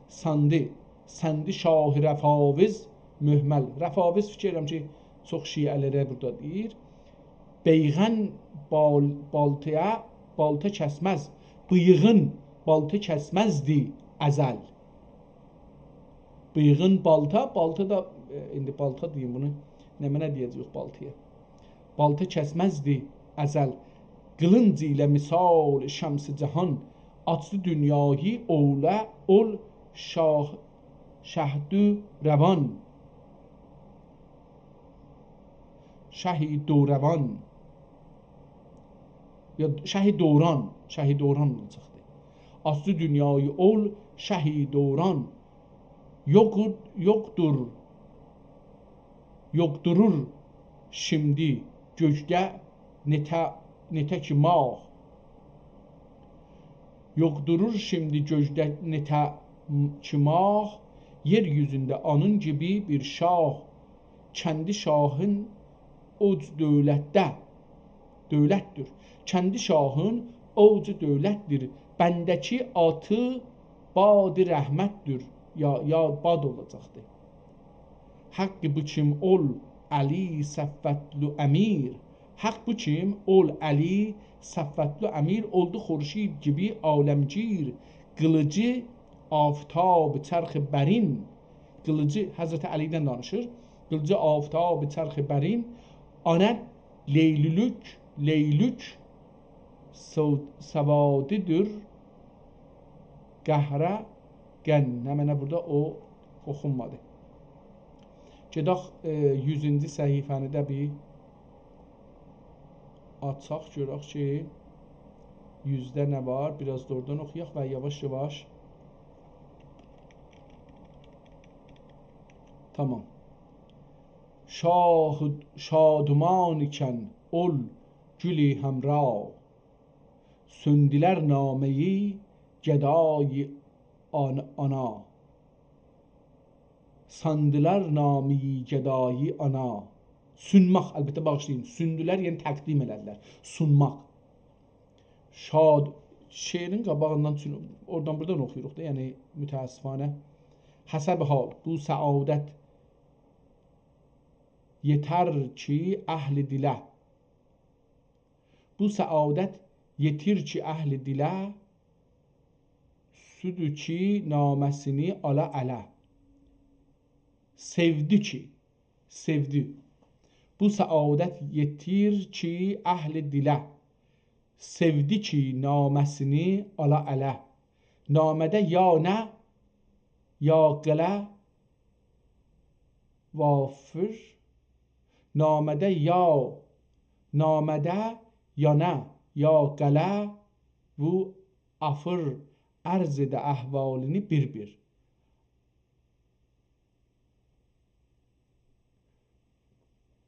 ساندی. سندی شاه روافض مهمل. روافض، فیکیر ائدیرم کی، چوخ شیعه‌لره بورادا دئییر. بیغین بال، بالتایا، بالتا کسمز. بیغین بالتا کسمزدی ازل. بیغین بالتا، بالتا دا، ائ، ایندی بالتا دئییم بونو، نمنه دئیه‌جه‌ییک بالتایا؟ بالتا کسمزدی ازل. قیلینج ایله مثال شمس جهان، آچدی دونیایی اوله، اول شاه، شهدو روان. شهی دوروان. یا شهی دوران، شهی دوران اولاجاقدی. آچدی دونیایی اول شهی دوران. یوخ، یوخدور، یوخدورور شیمدی گؤکده نئچه، نئچه کی ماه. یوخدورور شیمدی گؤکده نئچه کی ماه، یئر اوزونده اونون کیمی بیر شاه. کندی شاهین اوج دؤولتده، دؤولتدیر. کندی شاهین اوج دؤولتدیر. بنده‌کی آتی باد رحمتدیر. یا، یا باد اولاجاقدی. حق بو کیم اول علی صفتلو امیر. حق بو کیم اول علی صفتلو امیر، اولدو خورشید کیمی عالمگیر. قیلیجی آفتاب چرخ برین، قیلیجی، حضرت علی‌دن دانیشیر. قیلیجی آفتاب چرخ برین، آنا لیلولوک، لیلوک سو، سوادیدیر قهره قن. نمنه بورادا او اوخونمادی. گئدک، ائ، یوزونجو صفحه‌نی ده بیر آچاق، گؤرک کی، یوزده نه وار. بیر آز دا اورادان اوخویاق و یاواش-یاواش. تامام. شاهد، شادمان ایکن اول گول حمرا، سوندولر نامه‌ی گدای آن-، آنا. ساندیلار نامه‌ی گدای آنا. سونماق، البته، باغیشلایین. سوندولر، یعنی تقدیم ائله‌دیلر. سونماق. شاد، شعرین قاباغیندان، چون اورادان بورادان اوخویوروق دا، یعنی متأسفانه. حسب حال، بو سعادت یئتر کی اهل دیله. بو سعادت یئتیر کی اهل دیله، سودو کی نامه‌سینی آلا اله. سئودی کی، سئودی. بو سعادت یئتیر کی اهل دیله، سئودی کی نامه‌سینی آلا اله. نامه‌ده یا نه، یا قله، وافر. نامه‌ده یا، نامه‌ده یا نه، یا قله، وافر، عرض ائده احوالینی بیر-بیر.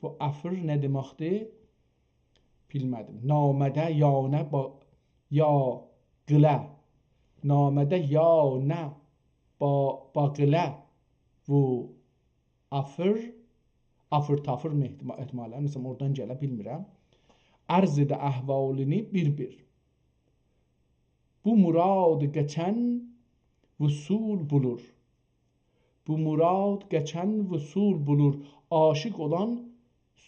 بو افر نه دئمکدیر؟ بیلمه‌دیم. نامه‌ده یا نه با، یا قله. نامه‌ده یا نه با، با قله. بو افر، افر تافر می احتما-، احتمالاً، مثلاً، اورادان گله، بیلمیرم. عرض ائده احوالینی بیر-بیر. بو مراد قئچن وصول بولور. بو مراد قئچن وصول بولور. عاشیق اولان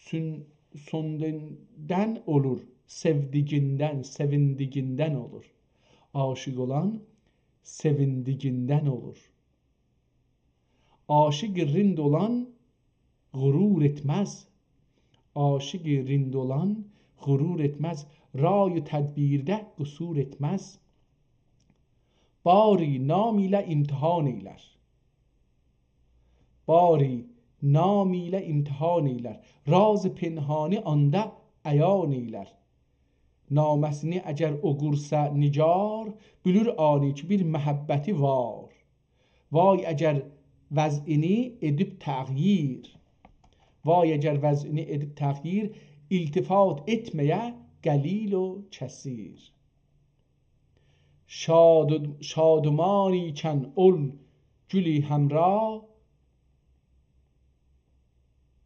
سون-، سوندوندن اولور. سئودیگیندن، سئویندیگیندن اولور. عاشیق اولان سئویندیگیندن اولور. عاشیق رند اولان غرور ائتمز. عاشیق رند اولان غرور ائتمز. رای و تدبیرده قصور ائتمز. باری نام ایله امتحان ائیلر. باری نام ایله امتحان ائیلر. راز پنهانی آندا عیان ائیلر. نامه‌سینی اگر اوقورسا نگار، بیلیر آنی کی بیر محبتی وار. وای اگر وضعینی ائدیب تغییر. وای اگر وضعینی ائدیب تغییر، التفات ائتمه‌یه قلیل و کثیر. شاد-، شادمان ایکن اول گول حمرا،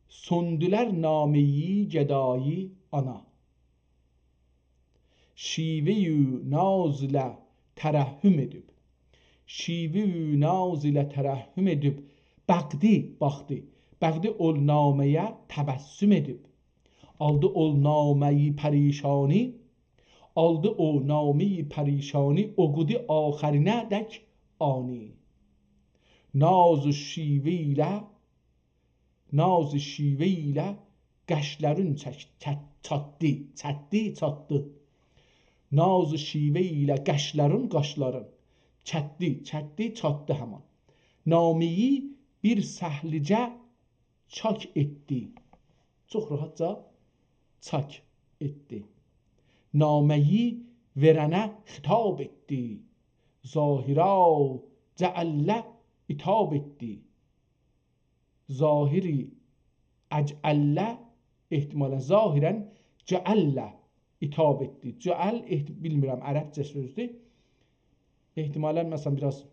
سوندولر نامه‌ی گدای آنا. شیوه‌ی ناز ایله ترحم ائدیب. شیوه‌ی ناز ایله ترحم ائدیب. بقدی، باخدی. بقدی اول نامه‌یه تبسم ائدیب. آلدی اول نامه‌ی پریشانی، آلدی او نامه‌ی پریشانی، اوقودو آخرینه‌دک آنی. ناز و شیوه ایله، ناز و شیوه ایله قشلرین چک-، چت-، چاتدی، چتدی، چاتدی. ناز و شیوه ایله قشلرین، قاشلارین، چتدی، چتدی، چاتدی همان. نامه‌یی بیر سهلجه چاک ائتدی. چوخ راحتجا چاک ائتدی. نامه‌یی وئرنه خطاب ائتدی. ظاهرا جعله عتاب ائتدی. ظاهری اجعله، احتمالاً، ظاهراً جعله عتاب ائتدی. جعل، احت-، بیلمیرم، عربجه سؤزدور. احتمالاً، مثلاً، بیر آز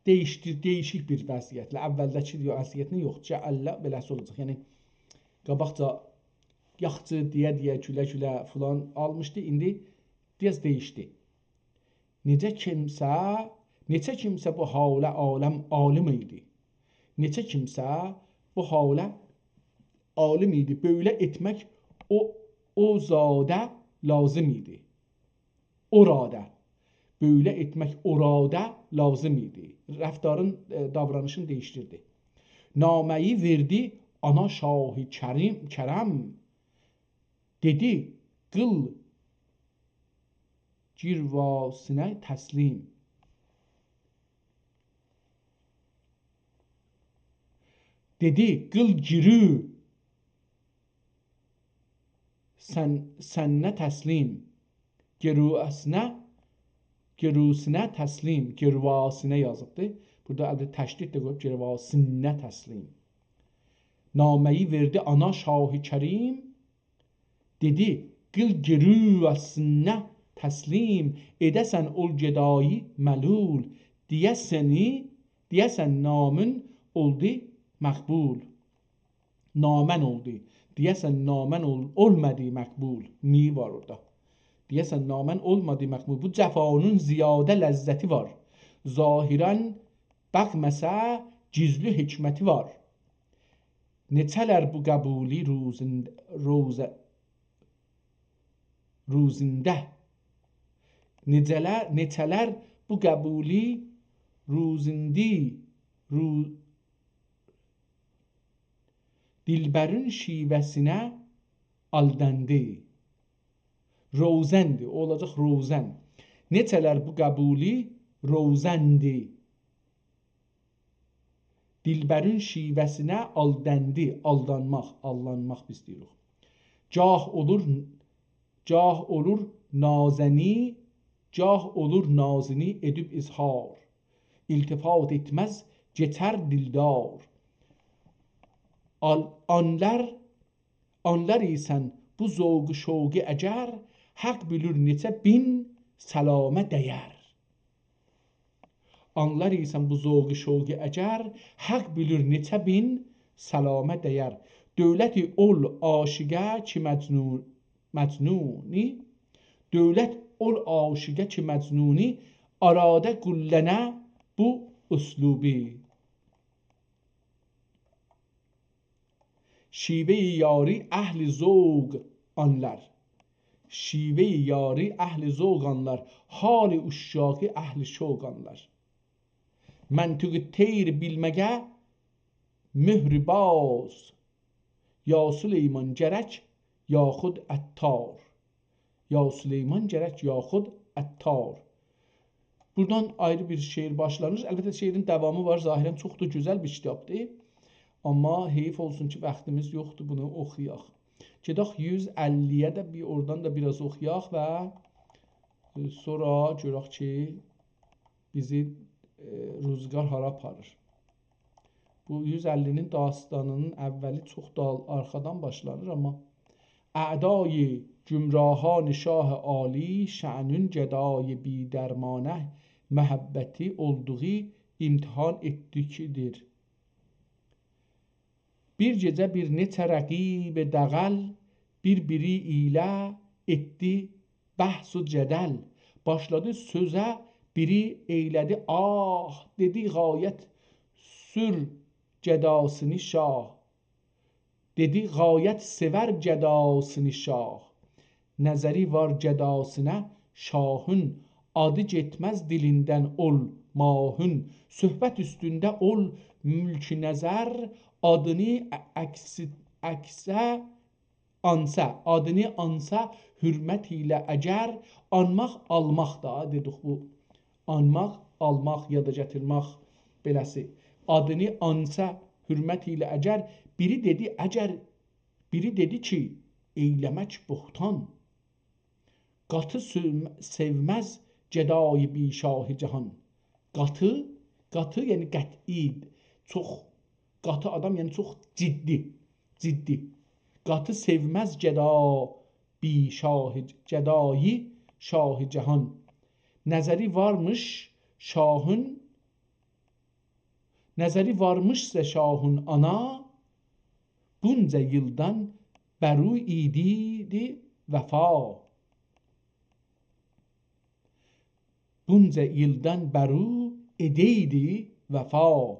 دییشدی-، دییشیک بیر وضعیتله. اولده‌کی وضعیتینه یوخ، جعله بئله‌سی اولاجاق. یعنی، قاباقجا یاخچی دئیه-دئیه، گوله-گوله فلان آلمیشدی، ایندی بیر آز دییشدی. نئچه کیمسه، نئچه کیمسه بو حاله عالم عالم ایدی. نئچه کیمسه بو حاله عالم ایدی. بؤیله ائتمک او، او زاده لازیم ایدی. اوراده. بؤیله ائتمک اوراده لازیم ایدی. رفتارین، ائ، داورانیشینی دییشدیردی. نامه‌یی وئردی آنا شاه کریم، کرم. دئدی: «قیل گیرواسینه تسلیم.» دئدی: «قیل گیرو سن، سنه تسلیم.» گروسینه، گروسینه تسلیم. گرواسینه یازیبدی. بورادا البته تشدید ده قویوب، گرواسینه تسلیم. نامه‌یی وئردی آنا شاه کریم. دئدی: «قیل گروسینه تسلیم، ائده‌سن اول گدایی ملول. دئیه‌سن، دئیه‌سن نامین اولدو مقبول.» نامه‌ن اولدو. دئیه‌سن نامه‌ن اول، اولمادی مقبول. می وار اورادا. دئیه‌سن نامه‌ن اولمادی مقبول. بو جفانین زیاده لذتی وار. ظاهراً باخماسا، گیزلی حکمتی وار. نئچه‌لر بو قبولی روزون-، روزه-، روزونده. نئچه‌لر، نئچه‌لر بو قبولی روزوندی، رو-، دلبرین شیوه‌سینه آلداندی. روزندی، او اولاجاق روزن. نئچه‌لر بو قبولی روزندی. دلبرین شیوه‌سینه آلداندی، آلدانماق، آلدانماق بیز دئییریک. گاه اولور، گاه اولور نازنی، گاه اولور نازینی ائدیب اظهار. التفات ائتمز، کئچر دلدار. آل-، آنلار، آنلار ایسن بو ذوق و شوقی اگر، حق بیلیر نئچه بین سلامه دَیر. آنلار ایسن بو ذوق و شوقی اگر، حق بیلیر نئچه بین سلامه دَیر. دولتی اول عاشقه کی مجنون، مجنونی، دولت اول عاشقه کی مجنونی، آرادا قوللنه بو اسلوبی. شیوه‌ی یاری اهل ذوق آنلار. شیوه‌ی یاری اهل ذوق آنلار. حال عشاقی اهل شوق آنلار. منطق طیر بیلمگه مهر باز. یا سلیمان گرک، یاخود عطار. یا سلیمان گرک، یاخود عطار. بورادان آیری بیر شعر باشلانیر. البته، شعرین داوامی وار. ظاهراً چوخ دا گؤزل بیر کیتابدیر. آمما حئیف اولسون کی، واختیمیز یوخدور بونو اوخویاق. گئدک یوز اللی‌یه ده، بیر اورادان دا بیر آز اوخویاق و، ائ، سونرا گؤرک کی، بیزی، ائ، روزگار هارا آپاریر. بو یوز اللی‌نین داستانینین اوّلی چوخ دال آرخادان باشلانیر، آمما: «اعدای گمراهان شاه عالی، شأنون گدای بی‌درمانه محبتی اولدوغو امتحان ائتدیکدیر.» بیر گئجه بیر نئچه رقیب دغل بیر-بیری ایله ائتدی بحث و جدل. باشلادی سؤزه بیری، ائیله‌دی آه، دئدی: «غایت سور گداسینی شاه.» دئدی: «غایت سئور گداسینی شاه.» نظری وار گداسینا شاهین، آدی گئتمز دیلیندن اول ماهین. صحبت اوستونده اول ملک نظر، آدینی ع-، عکس، عکسه آنسا، آدینی آنسا حرمت ایله اگر، آنماق آلماق دا دئدیک بو. آنماق، آلماق، یادا گتیرمک بئله‌سی. آدینی آنسا حرمت ایله اگر، بیری دئدی اگر، بیری دئدی کی، ائیله‌مک بهتان. قاتی سئو-، سئومز گدای بی شاه جهان. قاتی، قاتی یعنی قطعی، چوخ قاتی آدام، یعنی چوخ جدی، جدی. قاتی سئومز گدا بی شاه، گدایی شاه جهان. نظری وارمیش شاهین، نظری وارمیشسا شاهین آنا، بونجا ایلدان بر او ایدیدی وفا. بونجا ایلدان بر او ائدیدی وفا.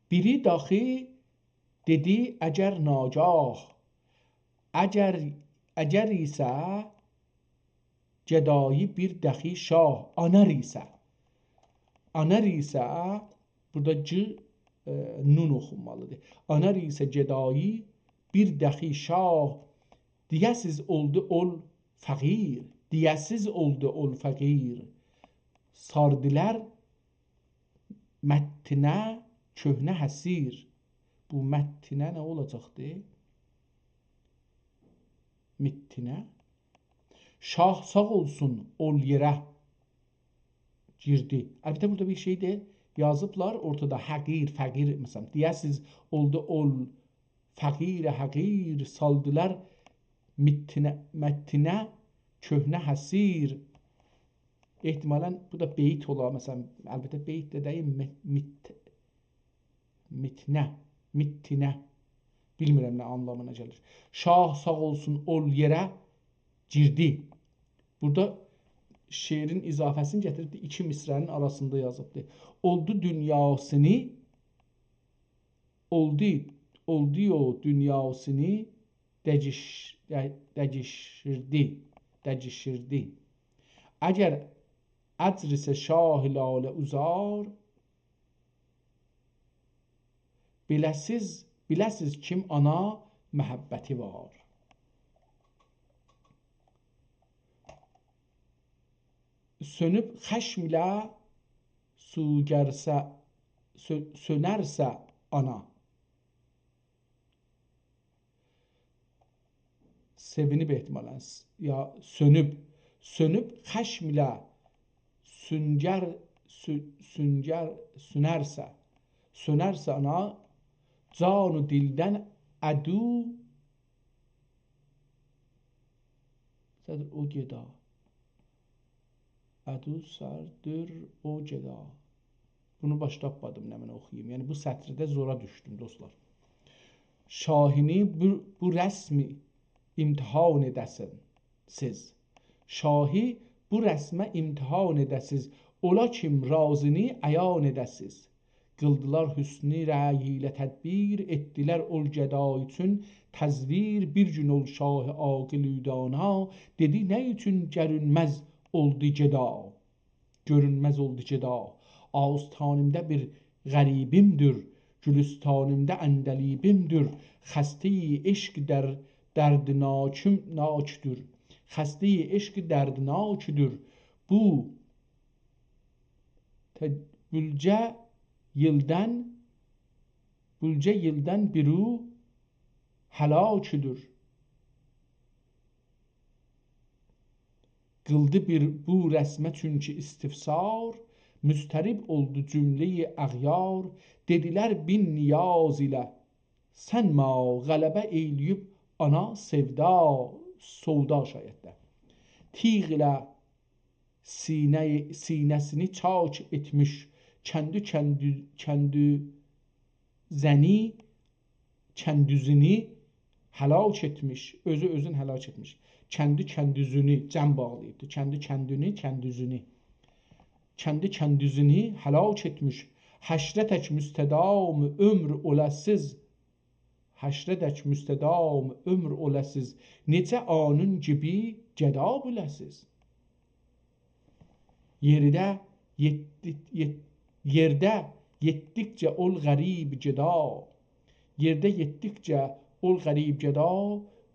بیری داخی دئدی اگر ناگاه، اگر، اگر ایسه گدایی بیر دخی شاه، آنار ایسه. آنار ایسه، بورادا گ، ائ، نون اوخونمالیدیر. آنار ایسه گدایی بیر دخی شاه، دئیه‌سیز اولدو اول فقیر، دئیه‌سیز اولدو اول فقیر. ساردیلار متنه کؤهنه حصیر. بو متینه نه اولاجاقدی؟ متینه. شاه ساغ اولسون، اول یئره گیردی. البته، بورادا بیر شئی ده یازیبلار، اورتادا حقیر، فقیر، مثلا، دئیه‌سیز، اولدو اول فقیر حقیر، سالدیلار متینه، متینه کؤهنه حصیر. احتمالا بو دا بیت اولار، مثلا، البته بیت ده دئییل، مت-، مت-، متینه، متینه. بیلمیرم نه آنلامینا گلیر. شاه ساغ اولسون، اول یئره گیردی. بورادا شعرین اضافه‌سینی گتیریبدی، ایکی مصرع‌نین آراسیندا یازیبدی. اولدو دونیاسینی، اولدو، اولدو او دونیاسینی دگیش-، ده-، دگیشیردی، دگیشیردی. اگر اجریسه شاه لاله‌عذار، بیله‌سیز، بیله‌سیز کیم آنا محبتی وار. سؤنوب خشم ایله سوگرسه، سؤ-، سؤنرسه آنا. سئوینیب احتمالا، س-، یا سؤنوب، سؤنوب خشم ایله سونگر، سو-، سونگر، سونرسه، سؤنرسه آنا، جان و دیلدن عدو سردور او گدا. عدو سردور او گدا. بونو باش تاپمادیم نمنه اوخویوم. یعنی بو سطرده زورا دوشدوم، دوستلار. شاهینی بو، بو رسمی امتحان ائده‌سیز. شاهی بو رسمه امتحان ائده‌سیز. اولا کیم رازینی عیان ائده‌سیز. قیلدیلار حسن رأی ایله تدبیر، ائتدیلر اول گدا اوچون تزویر. بیر گون اول شاه عاقل و دانا، دئدی: «نه اوچون گؤرونمز اولدو گدا؟ گؤرونمز اولدو گدا. آستانیمدا بیر غریبیمدیر، گلستانیمدا عندلیبیمدیر. خسته‌ی عشق در، دردناکم، ناکدور. خسته‌ی عشق دردناکدور. بو ته-، بولجه ییلدان، بولجه ییلدان بیرو هلاکدور.» قیلدی بیر بو رسمه چونکی استفسار، مضطرب اولدو جمله‌ی اغیار. دئدیلر بین نیاز ایله سن ما، غلبه ائیله‌ییب آنا سئودا، سودا شاید ده. تیغ ایله سینه، سینه‌سینی چاک ائتمیش، کندو، کندو، کندو زنی، کندوزونو هلاک ائتمیش، اؤزو اؤزون هلاک ائتمیش. کندو کندوزونو، جمع باغلاییبدیر. کندو کندونو، کندوزونو. کندو کندوزونو هلاک ائتمیش. حشره تک مستدام عؤمر اوله‌سیز. حشره تک مستدام عؤمر اوله‌سیز. نئجه آنون گیبی گدا بیله‌سیز. یئرده یئتدی-، یئت-، یئرده یئتدیکجه اول غریب گدا، یئرده یئتدیکجه اول غریب گدا،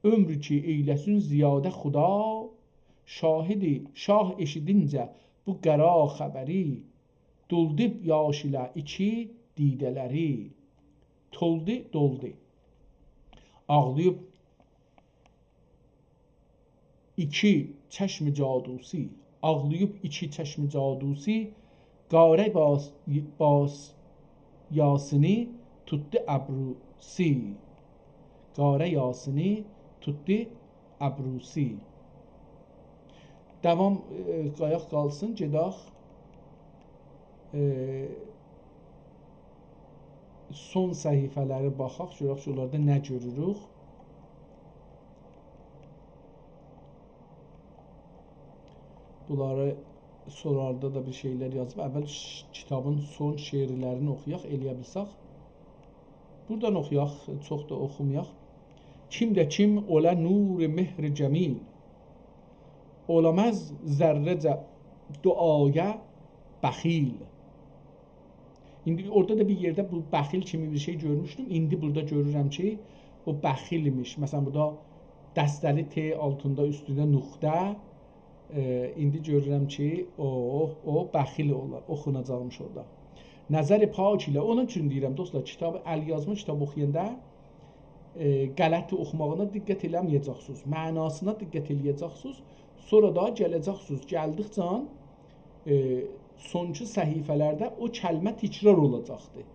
عؤمرو کی ائیله‌سین زیاده خدا. شاهدی، شاه ائشیدینجه بو قارا خبری، دولدو یاش ایله ایکی دیده‌لری. تولدو، دولدو. آغلاییب ایکی چشم جادوسی، آغلاییب ایکی چشم جادوسی، قاره باس-، باس-، یاسینی توتدو ابروسی. قاره یاسینی توتدو ابروسی. داوام، ائ، قایاق قالسین، گئدک. ائ، سون صفحه‌لری باخاق، گؤرک کی، اونلاردا نه گؤروروک. بونلاری سونرالاردا دا بیر شئیلر یازیب. اول ش-، کیتابین سون شعرلرینی اوخویاق، ائلیه بیلسک. بورادان اوخویاق، چوخ دا اوخومایاق. کیم ده کیم اولا نور مهر جمیل، اولاماز ذره‌جه دعایا بخیل. ایندی اورادا دا بیر یئرده بو بخیل کیمی بیر شئی گؤرموشدوم. ایندی بورادا گؤرورم کی، او بخیل ایمیش. مثلا، بورادا دسته‌لی ت آلتیندا، اوستونده نقطه. ائ، ایندی گؤرورم کی، او، او، او بخیل اولا-، اوخوناجاقمیش اورادا. نظر پاک ایله. اونون اوچون دئییرم، دوستلار، کیتابی، ال‌یازما کیتاب اوخویاندا، ائ، غلطی اوخوماغینا دقت ائله‌مه‌یه‌جکسینیز. معناسینا دقت ائله‌یه‌جکسینیز. سونرا دا گله‌جکسینیز. گلدیکجه، ائ، سونکی صفحه‌لرده او کلمه تکرار اولاجاقدیر.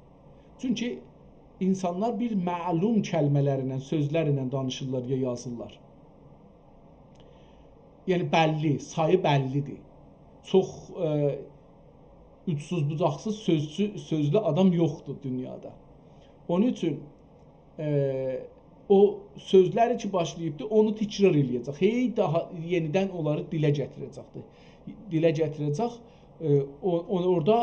چونکی اینسانلار بیر معلوم کلمه‌لرله، سؤزلرله دانیشیرلار یا یازیرلار. یعنی بللی، سایی بللی‌دیر. چوخ، ائ، اوجسوز بوجاقسیز سؤزچو، سؤزلو آدام یوخدور دونیادا. اونون اوچون، ائ، او سؤزلری کی باشلاییبدی، اونو تکرار ائله‌یه‌جک. هئی داها یئنیدن اونلاری دیله گتیره‌جکدیر. دیله گتیره‌جک. ائ، او، او، اورادا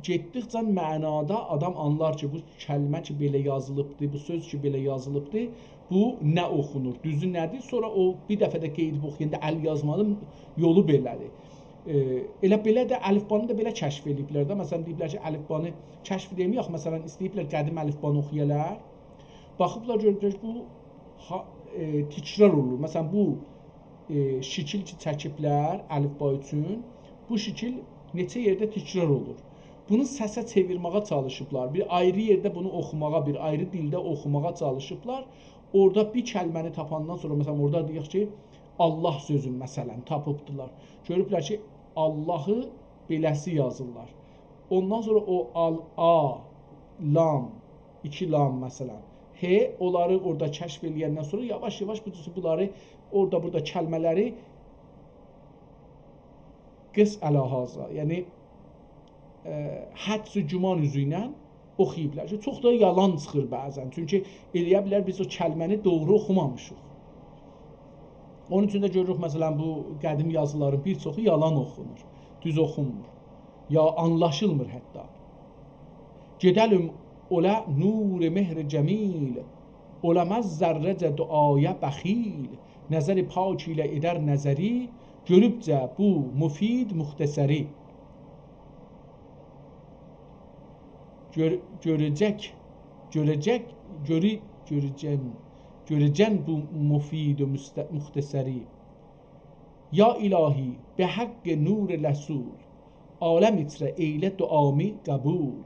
گئتدیکجه معنادا آدام آنلار کی، بو کلمه کی بئله یازیلیبدی، بو سؤز کی بئله یازیلیبدی، بو نه اوخونور، دوزو نه‌دیر؟ سونرا او بیر دفعه ده قئییدیب اوخویاندا ال‌یازمانین یولو بئله‌دیر. ائ، ائله بئله ده الفبانی دا بئله کشف ائله‌ییبلر ده. مثلا، دئییبلر کی، الفبانی کشف دئمه‌یک، مثلا، ایسته‌ییبلر قدیم الفبانی اوخویالار. باخیبلار، گؤروبلر کی، بو ها-، ائ، تکرار اولور. مثلا، بو، ائ، شکیل کی چکیبلر الفبا اوچون، بو شکیل نئچه یئرده تکرار اولور. بونو سسه چئویرمه‌یه چالیشیبلار. بیر آیری یئرده بونو اوخوماغا، بیر آیری دیلده اوخوماغا چالیشیبلار. اورادا بیر کلمه‌نی تاپاندان سونرا، مثلا، اورادا دئیک کی، الله سؤزون، مثلا، تاپیبدیلار. گؤروبلر کی، اللهی بئله‌سی یازیرلار. اوندان سونرا او آل، آ، لام، ایکی لام، مثلا، ه، اونلاری اورادا کشف ائله‌یندن سونرا یاواش-یاواش بو جور بونلاری اورادا، بورادا کلمه‌لری قیس علی هذا، یعنی، ائ، حدس و گمان اوزو ایله اوخویوبلار کی، چوخ دا یالان چیخیر بعضا. چونکی ائلیه بیلر بیز او کلمه‌نی دوغرو اوخومامیشیق. اونون اوچون ده گؤروروک، مثلا، بو قدیم یازیلارین بیر چوخو یالان اوخونور، دوز اوخونمور، یا آنلاشیلمیر حتی. گئده‌لیم اوله نور مهر جمیل، اولاماز ذره‌جه دعایا بخیل. نظر پاک ایله ائدر نظری، گؤروبجه بو مفید مختصری. گؤر-، گؤره‌جک، گؤره‌جک، گؤرو-، گؤره‌جن، گؤره‌جن بو مفید و مست-، مختصری. یا الهی، به حق نور رسول، عالم ایچره ائیله دعامی قبول.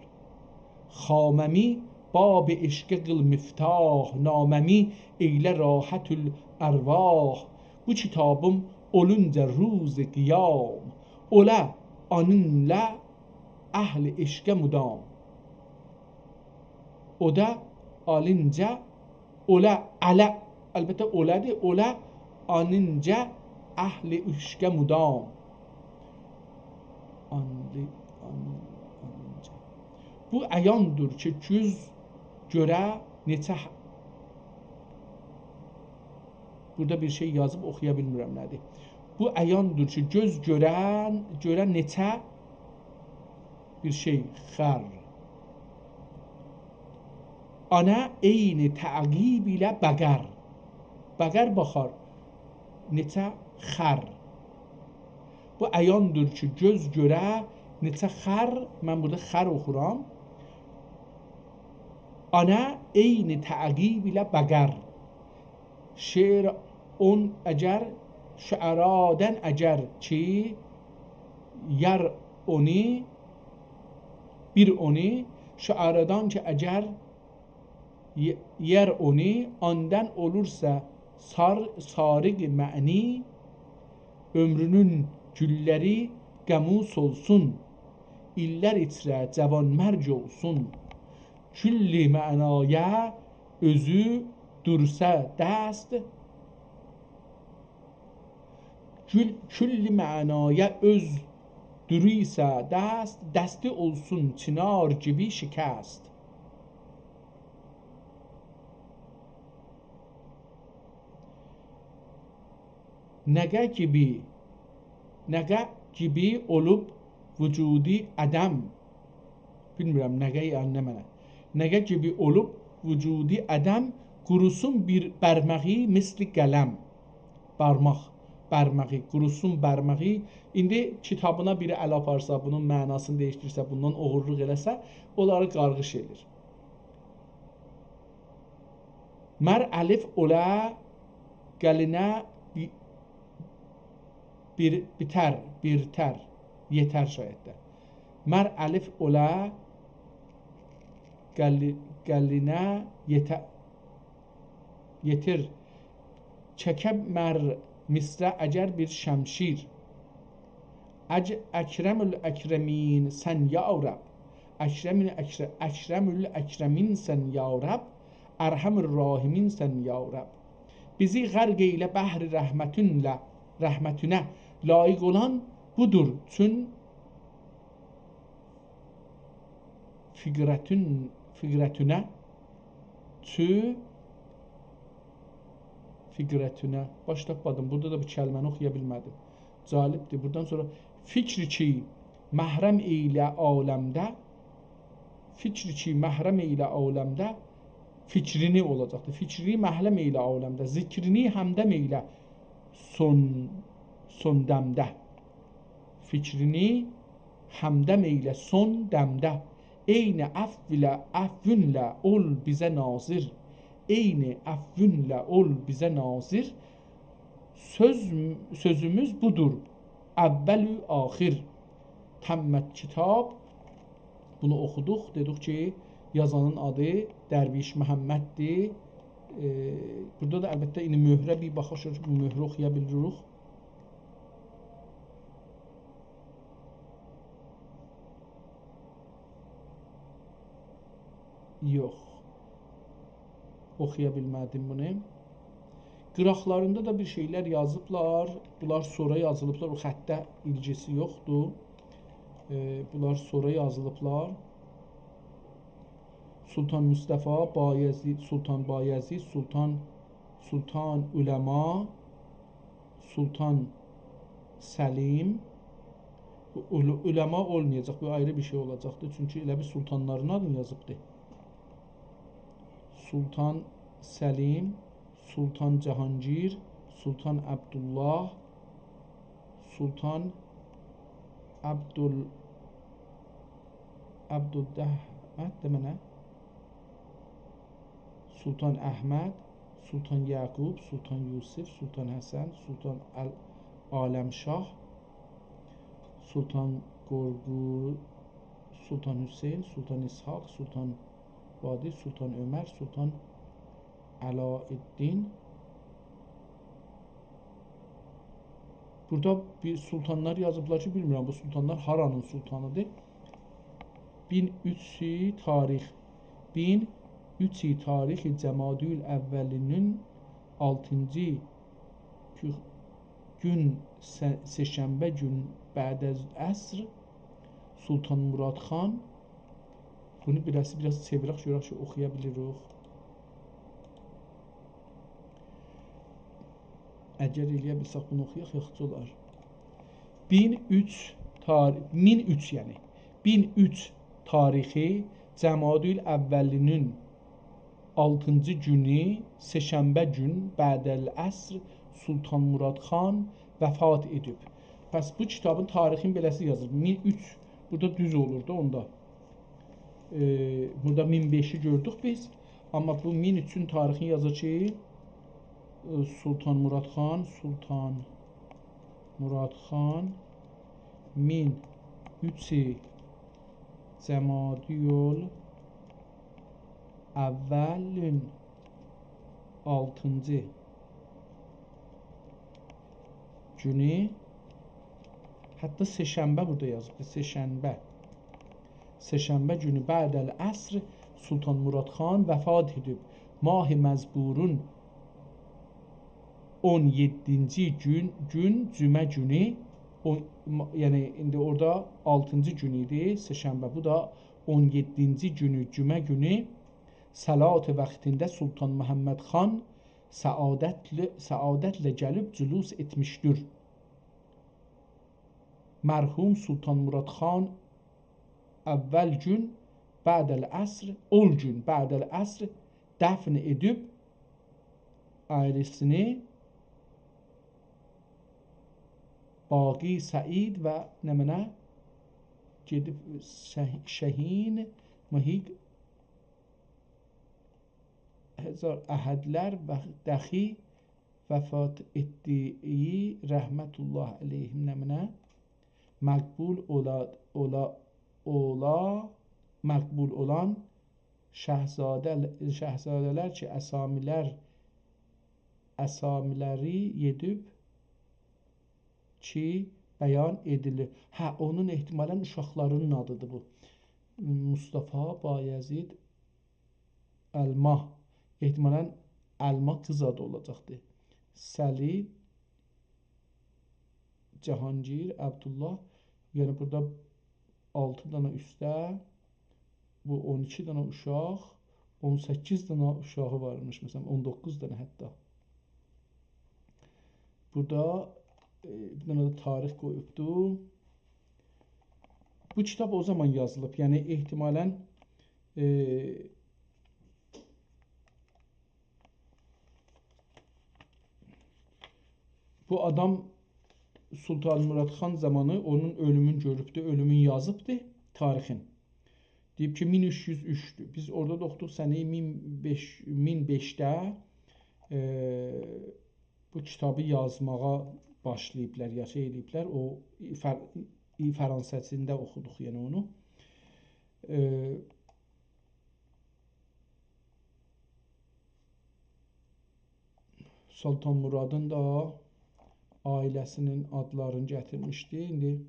خامه‌می باب عشقه قیل مفتاح، نامه‌می ائیله راحت الارواح. بو کیتابیم اولونجا روز قیام، اوله آنینله اهل عشقه مدام. او دا آلینجا، اوله، اله، البته اوله‌دیر، اوله آنینجا اهل عشقه مدام. آنلی-، آن-، آنینجا. بو عیاندیر کی، گؤز گؤره نئچه ح-، بورادا بیر شئی یازیب، اوخویا بیلمیرم نه‌دیر. بو عیاندیر کی، گؤز گؤرن، گؤره نئچه بیر شئی، خر. آنا عین تعقیب ایله بقر. بقر باخار، نئچه خر. بو عیاندیر کی، گؤز گؤره نئچه خر، من بورادا خر اوخورام. آنا عین تعقیب ایله بقر. شعر اون اگر، شعرادان اگر کی، یار اونو، بیر اونو، شعرادان کی، اگر ی-، یار اونو، آندان اولورسا سار-، سارق معنی، عؤمرونون گوللری غمو سولسون، ایللر ایچره جوانمرگ اولسون. کل معنایا اؤزو دورسا دست، کل، کل معنایا اؤز دوروسا دست، دستی اولسون چینار کیمی شکست. نقه کیمی، نقه کیمی اولوب وجودی عدم. بیلمیرم، نقه یعنی نمنه. نقه کیمی اولوب وجودی عدم، قوروسون بیر بارماغی مثل قلم. بارماق، بارماغی، قوروسون بارماغی. ایندی کیتابینا بیری ال آپارسا، بونون معناسینی دییشدیرسه، بوندان اوغورلوق ائله‌سه، اونلاری قارغیش ائلیر. مر الف اوله قلینه بی-، بیر، بیتر، بیرتر، یئتر شاید ده. مر الف اوله قلی-، قلینه یئته-، یئتیر. چکه مر مصره اگر بیر شمشیر. اج-، اکرم‌الاکرمین‌سن یا رب. اکرم‌الاکر-، اکرم‌الاکرمین‌سن یا رب. ارحم‌الراحمین‌سن یا رب. بیزی غرق ائیله بحر رحمتینله، رحمتینه. لایق اولان بودور، چون فقرتون، فقرتونه، چو فقرتونه. باش تاپمادیم. بورادا دا بو کلمه‌نی اوخویا بیلمه‌دیم. جالبدیر. بورادان سونرا فکر کی محرم ائیله عالمده، فکر کی محرم ائیله عالمده، فکرینی اولاجاقدیر. فکرینی محرم ائیله عالمده، ذکرینی همدم ائیله سون، سون دمده. فکرینی همدم ائیله سون دمده. عین عفو ایله، عفوونله اول بیزه ناظر. عین عفوونله اول بیزه ناظر. سؤز، سؤزوموز بودور، اول و آخر. تمت کتاب. بونو اوخودوق. دئدیک کی، یازانین آدی درویش محمددیر. ائ، بورادا دا البته ایندی مهره بیر باخاق، گؤرک بو مهری اوخویا بیلیریک. یوخ. اوخویا بیلمه‌دیم بونو. قیراقلاریندا دا بیر شئیلر یازیبلار. بونلار سونرا یازیلیبلار. او خطه ایلگیسی یوخدور. ائ، بونلار سونرا یازیلیبلار. سلطان مصطفی، بایزید، سلطان بایزید، سلطان، سلطان علما، سلطان سلیم. بو عل-، علما اولمایاجاق، بو آیری بیر شئی اولاجاقدیر. چونکی ائله بیل سلطانلارین آدینی یازیبدی. سلطان سلیم، سلطان جهانگیر، سلطان عبدالله، سلطان عبدال-، عبدالده-، اه، دئمه‌نه. سلطان احمد، سلطان یعقوب، سلطان یوسف، سلطان حسن، سلطان ال-، عالمشاه، سلطان قورقو-، سلطان حسین، سلطان اسحاق، سلطان بادی، سلطان عمر، سلطان علاءالدین. بورادا بیر سلطانلار یازیبلار کی، بیلمیرم بو سلطانلار هارانین سلطانیدیر. مین اوچ تاریخ، مین اوچ تاریخ جمادی الاولینین آلتینجی گو-، گون، سه-، سه‌شنبه گون بعد از عصر سلطان مراد خان، بونو بیله‌سی بیر آز چئویرک، گؤرک کی، اوخویا بیلیریک. اگر ائلیه بیلسک بونو اوخویاق، یاخشی اولار. مین اوچ تار-، مین اوچ، یعنی مین اوچ تاریخی جمادی الاولینین آلتینجی گونو، سه‌شنبه گون بعد العصر سلطان مراد خان وفات ائدیب. پس بو کیتابین تاریخینی بئله‌سی یازیر. مین اوچ، بورادا دوز اولور دا اوندا. ائ، بورادا مین بئشی گؤردوک بیز. آمما بو مین اوچون تاریخینی یازیر کی، ائ، سلطان مراد خان، سلطان مراد خان مین اوچ جمادی الاولین آلتینجی گونو، حتی سه‌شنبه بورادا یازیبدی، سه‌شنبه. سه‌شنبه گونو بعد العصر سلطان مراد خان وفات ائدیب. ماه مزبورون اون یئددینجی گون، گون جمعه گونو، او، ما-، یعنی ایندی اورادا آلتینجی گون ایدی، سه‌شنبه، بو دا اون یئددینجی گونو، جمعه گونو صلات وقتینده سلطان محمد خان سعادتله، سعادتله گلیب جلوس ائتمیشدیر. مرحوم سلطان مراد خان اول گون بعد العصر، اول گون بعد العصر دفن ائدیب، آیریسینی باقی سعید و نمنه گئدیب شه-، شهین محیق هزار احدلر و دخی وفات ائتدیگی رحمت الله علیهم نمنه مقبول اولا، اولا، اولا، مقبول اولان شهزاده، شهزاده‌لر کی، اسامی‌لر، اسامی‌لری یئدیب کی، بیان ائدیلیر. هه، اونون احتمالاً اوشاقلاری‌نین آدی‌دیر بو. مصطفی، بایزید، الماه. احتمالاً الماه قیز آدی اولاجاقدی. سعید، جهانگیر، عبدالله. یعنی بورادا آلتی دانا اوسته، بو اون ایکی دانا اوشاق، اون سککیز دانا اوشاغی وارمیش، مثلاً، اون دوققوز دانا حتی. بورادا، ائ، بیر دانا دا تاریخ قویوبدو. بو کیتاب او زامان یازیلیب، یعنی احتمالاً، ائ، بو آدام سلطان مراد خان زامانی اونون اؤلومون گؤروبدو، اؤلومون یازیبدی تاریخین. دئییب کی، مین اوچ یوز اوچدور. بیز اورادا دا اوخودوق سنه مین بئش، مین بئشده، ائ، بو کیتابی یازماغا باشلاییبلار، یا شئی ائله‌ییبلر. او فر-، فرانسه‌سینده اوخودوق، یعنی اونو. ائ، سلطان مرادین دا عائله‌سینین آدلارینی گتیرمیشدی. ایندی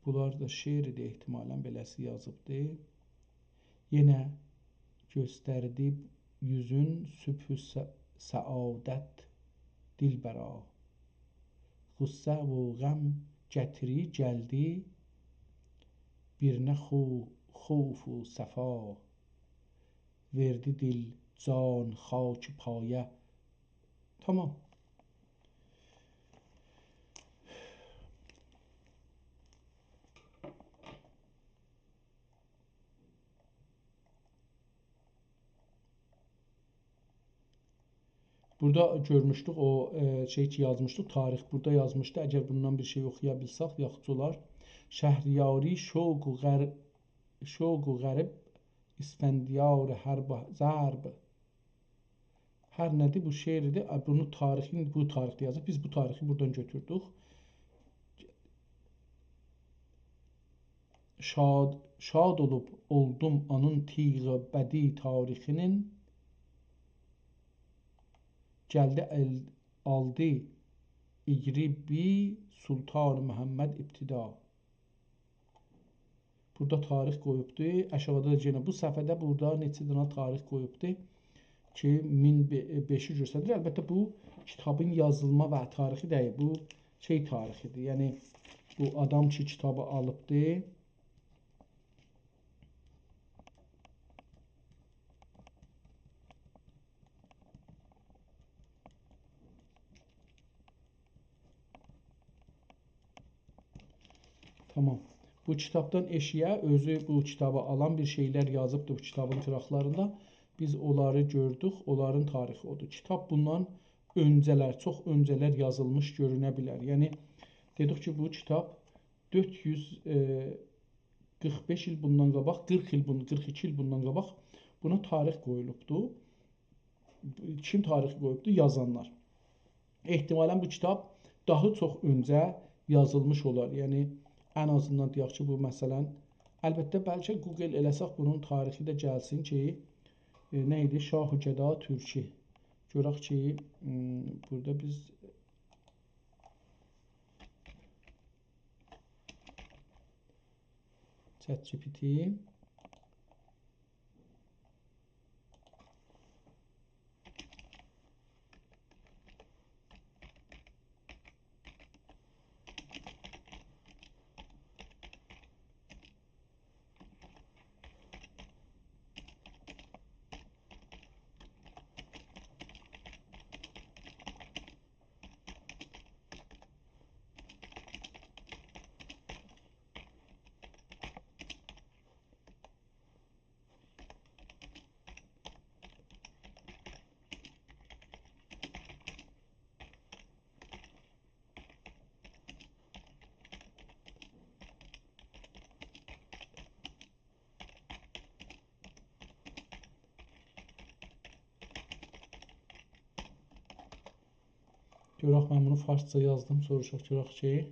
بونلار دا شعر ایدی، احتمالاً بئله‌سی یازیبدی. یئنه گؤستردی یوزون صبح س-، سعادت دلبرا. غصه و غم گتیری گلدی، بیر نه خو-، خوف و صفا. وئردی دل جان خاک پایه. تمام. بورادا گؤرموشدوک، او، ائ، شئی کی، یازمیشدیق، تاریخ بورادا یازمیشدی. اگر بوندان بیر شئی اوخویا بیلسک، یاخشی اولار. شهریاری شوق و غر-، شوق و غریب، اسفندیار هر با-، ضرب. هر نه‌دیر، بو شعر ایدی. آ، بونو تاریخین، بو تاریخده یازیب. بیز بو تاریخی بورادان گؤتوردوک. شاد، شاد اولوب اولدوم آنین تیغ بدی تاریخینین. گلدی ال-، آلدی ایگری بی سلطان محمد ابتدا. بورادا تاریخ قویوبدو. آشاغیدا دا یئنه بو صفحه‌ده بورادا نئچه دنه تاریخ قویوبدو کی، مین بئشی گؤستریر. البته، بو کیتابین یازیلما و تاریخی دئییل، بو شئی تاریخی‌دیر. یعنی، بو آدام کی، کیتابی آلیبدی. تمام. بو کیتابدان ائشییه، اؤزو بو کیتابی آلان بیر شئیلر یازیبدی بو کیتابین قیراقلاریندا. بیز اونلاری گؤردوک، اونلارین تاریخی اودور. کیتاب بوندان اؤنجه‌لر، چوخ اؤنجه‌لر یازیلمیش گؤرونه بیلر. یعنی، دئدیک کی، بو کیتاب دؤرد یوز، ائ، قیرخ بئش ایل بوندان قاباق، قیرخ ایل بون-، قیرخ ایکی ایل بوندان قاباق بونا تاریخ قویولوبدو. کیم تاریخ قویوبدو؟ یازانلار. احتمالاً بو کیتاب داها چوخ اؤنجه یازیلمیش اولار. یعنی، ان آزیندان دئیک کی، بو، مثلاً، البته، بلکه Google ائله‌سک، بونون تاریخی ده گلسین کی، ائ، نه ایدی؟ شاه و گدا ترکی. گؤرک کی، م، بورادا بیز ChatGPT. گؤرک، من بونو فارسجا یازدیم، سوروشاق گؤرک کی، ائ،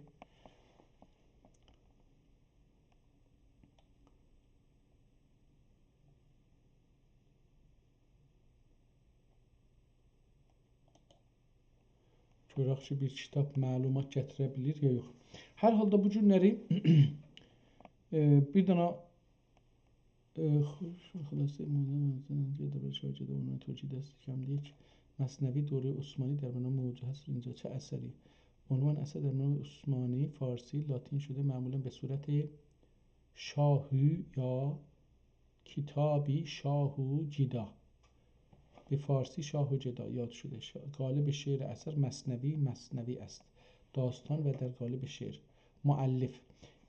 گؤرک کی، بیر کیتاب معلومات گتیره بیلیر یا یوخ. هر حالدا بو گونلری، ائ، بیر دنه، ائ، خلاصه، اونون ترکیده است، کم دئیک. مثنوی دورهٔ عثمانی در بنای موجز هست، اینجا چه اثری؟ عنوان اثر در بنای عثمانی، فارسی، لاتین شده، معمولاً به صورت شاهو یا کتابی شاه و گدا. به فارسی شاه و گدا یاد شده. شا-، قالب شعر اثر مثنوی، مثنوی است. داستان و در قالب شعر. مؤلف.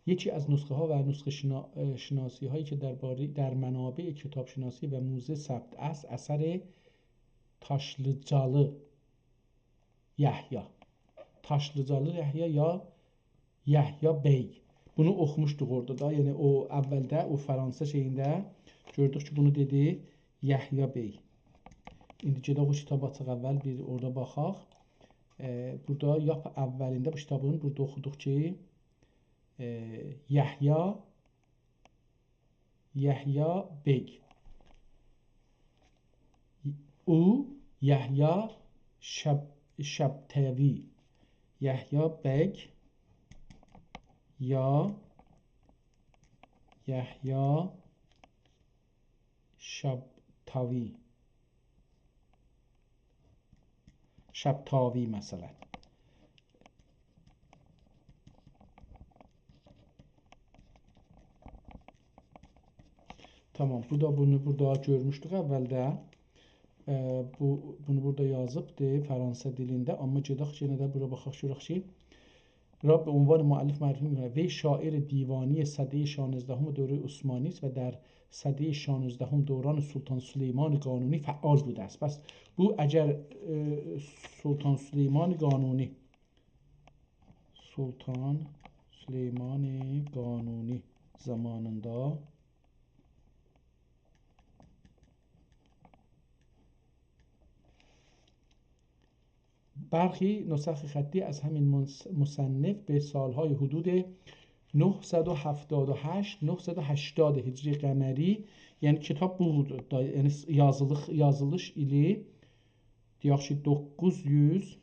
یکی از نسخه‌ها و نسخه شنا-، اه، شناسی‌هایی که درباره، در منابع کتاب‌شناسی و موزه ثبت است، اثر تاشلیجالی یحیی. تاشلیجالی یحیی یا یحیی بی. بونو اوخوموشدوق اورادا دا. یعنی او اولده، او فرانسه شئیینده گؤردوک کی، بونو دئدی یحیی بی. ایندی گئدک او کیتابی آچاق اول، بیر اورادا باخاق. ائ، بورادا لاپ اولینده بو کیتابین بورادا اوخودوق کی، ائ، یحیی یحیی بی. او یحیی شب-، شبتاوی. یحیی بی یا یحیی شبتاوی. شبتاوی مثلاً. تامام، بو دا بونو بورادا گؤرموشدوک اولده. اه، بو، بونو بورادا یازیبدی فرانسه دیلینده، آمما گئدک یئنه ده بورا باخاق، گؤرک کی، را به عنوان مؤلف معرفی می‌کنه. وی شاعر دیوانی سدهٔ شانزدهم دورهٔ عثمانی است و در سدهٔ شانزدهم دوران سلطان سلیمان قانونی فعال بوده است. پس بو اگر، اه، سلطان سلیمان قانونی، سلطان سلیمان قانونی زامانیندا برخی نسخ خطی از همین منص-، مصنف به سال‌های حدود نهصد و هفتاد و هشت، نهصد و هشتاد هجری قمری، یعنی کیتاب بو دا، یعنی یازیلیق، یازیلیش ایلی، دئیک کی، دوققوز یوز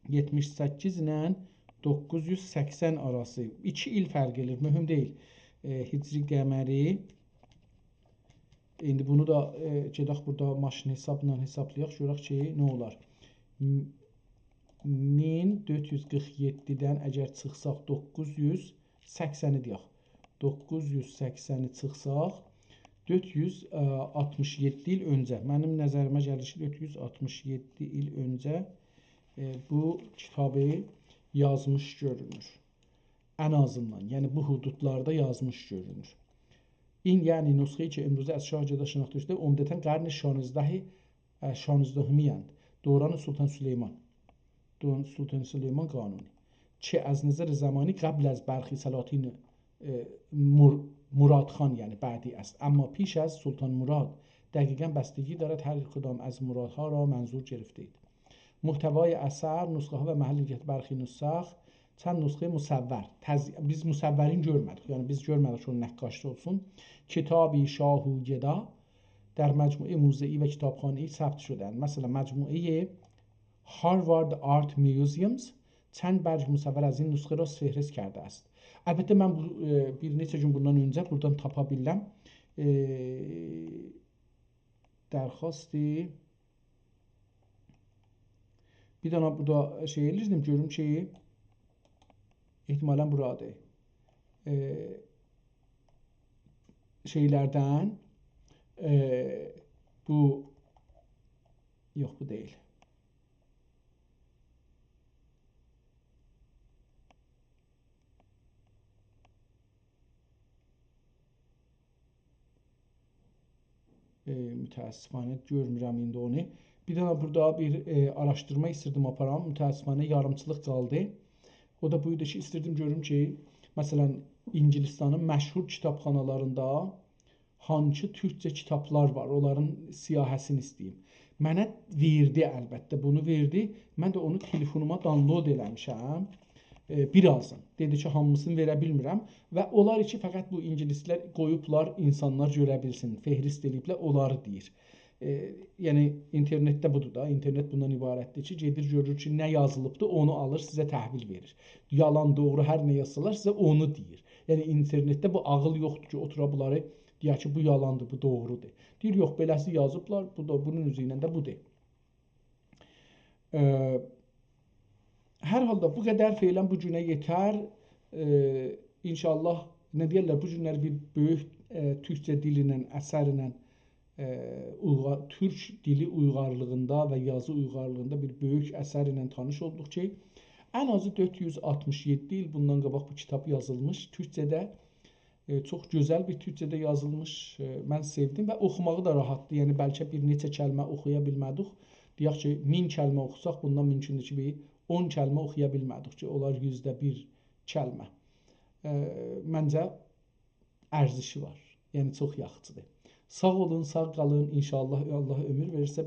یئتمیش سککیز ایله دوققوز یوز سکسن آراسی. ایکی ایل فرق ائله‌ییر، مهم دئییل. ائ، هجری قمری. ایندی بونو دا، ائ، گئدک بورادا ماشین حسابلا حسابلایاق، گؤرک کی، نه اولار. م-، مین دؤرد یوز قیرخ یئددیدن اگر چیخساق، دوققوز یوز سکسنی دئیک. دوققوز یوز سکسنی چیخساق، دؤرد یوز آلتمیش یئددی ایل اؤنجه، منیم نظریمه گلیر کی، دؤرد یوز آلتمیش یئددی ایل اؤنجه، ائ، بو کیتابی یازمیش گؤرونور. ان آزیندان، یعنی بو حدودلاردا یازمیش گؤرونور. این، یعنی نسخه‌ای که امروزه از شاه گدا شناخته شده، عمدتاً قرن شانزده، اه، شانزدهمی اند. دوران سلطان سلیمان. دوران سلطان سلیمان قانونی. که از نظر زمانی قبل از برخی سلاطین، اه، مر-، مراد خان، یعنی بعدی است. اما پیش از سلطان مراد، دقیقاً بستگی دارد هر کدام از مرادها را منظور گرفته‌اید. محتوای اثر، نسخه‌ها و محل نگهداری برخی نسخ، چند نسخهٔ مصور. تز-، بیز مصورین گؤرمه‌دیک. یعنی بیز گؤرمه‌دیک کی، اونون نقاشی اولسون. کتابی شاه و گدا در مجموعهٔ موزه‌ای و کتابخانه‌ای ثبت شده‌اند. مثلاً مجموعهٔ Harvard Art Museums چند برگ مصور از این نسخه را فهرست کرده است. البته من بو، ائ، بیر نئچه گون بوندان اؤنجه بورادان تاپا بیلدیم. ائ، درخواستی بیر دنه بورادا شئی ائله‌ییردیم، گؤروم کی، احتمالاً بورادیر. ائ، شئیلردن، ائ، بو، یوخ، بو دئییل. ائ، متأسفانه گؤرمورم ایندی اونو. بیر دنه بورادا بیر، ائ، آراشدیرما ایستیردیم آپارام. متأسفانه یاریمچیلیق قالدی. او دا بویدو کی، ایستیردیم گؤروم کی، مثلاً، اینگیلیستانین مشهور کیتابخانالاریندا هانسی تورکجه کیتابلار وار، اونلارین سیاهه‌سینی ایسته‌ییم. منه وئردی، البته، بونو وئردی. من ده اونو تلفونوما download ائله‌میشم. ائ، بیر آزین. دئدی کی، هامیسینی وئره بیلمیرم. و اونلار کی، فقط بو اینگیلیسلر قویوبلار، اینسانلار گؤره بیلسین، فهرست ائله‌ییبلر، اونلاری دئییر. ائ، یعنی اینترنتده بودور دا، اینترنت بوندان عبارتدیر کی، گئدیر گؤرور کی، نه یازیلیبدیر، اونو آلیر، سیزه تحویل وئریر. یالان، دوغرو، هر نه یازسالار، سیزه اونو دئییر. یعنی اینترنتده بو عاغیل یوخدور کی، اوتورا بونلاری دئیه کی، بو یالاندیر، بو دوغرودور. دئییر، یوخ، بئله‌سی یازیبلار، بو دا بونون اوزو ایله ده بودور. ائ، هر حالدا بو قدر فعلاً بو گونه یئتر. ائ، ان‌شاءالله، نه دئیرلر، بو گونلر بیر بؤیوک، ائ، تورکجه دیل ایله، اثر ایله، ائ، اویغا-، تورک دیلی اویغارلیغیندا و یازی اویغارلیغیندا بیر بؤیوک اثر ایله تانیش اولدوق کی، ان آزی دؤرد یوز آلتمیش یئددی ایل بوندان قاباق بو کیتاب یازیلمیش تورکجه‌ده. ائ، چوخ گؤزل بیر تورکجه‌ده یازیلمیش. ائ، من سئودیم و اوخوماغی دا راحاتدیر. یعنی، بلکه بیر نئچه کلمه اوخویا بیلمه‌دیک. دئیک کی، مین کلمه اوخوساق، بوندان مومکوندور کی، بیر اون کلمه اوخویا بیلمه‌دیک کی، اولار یوزده بیر کلمه. ائ، منجه ارزشی وار. یعنی، چوخ یاخشیدیر. ساغ اولون، ساغ قالین. ان‌شاءالله، الله عؤمور وئریرسه،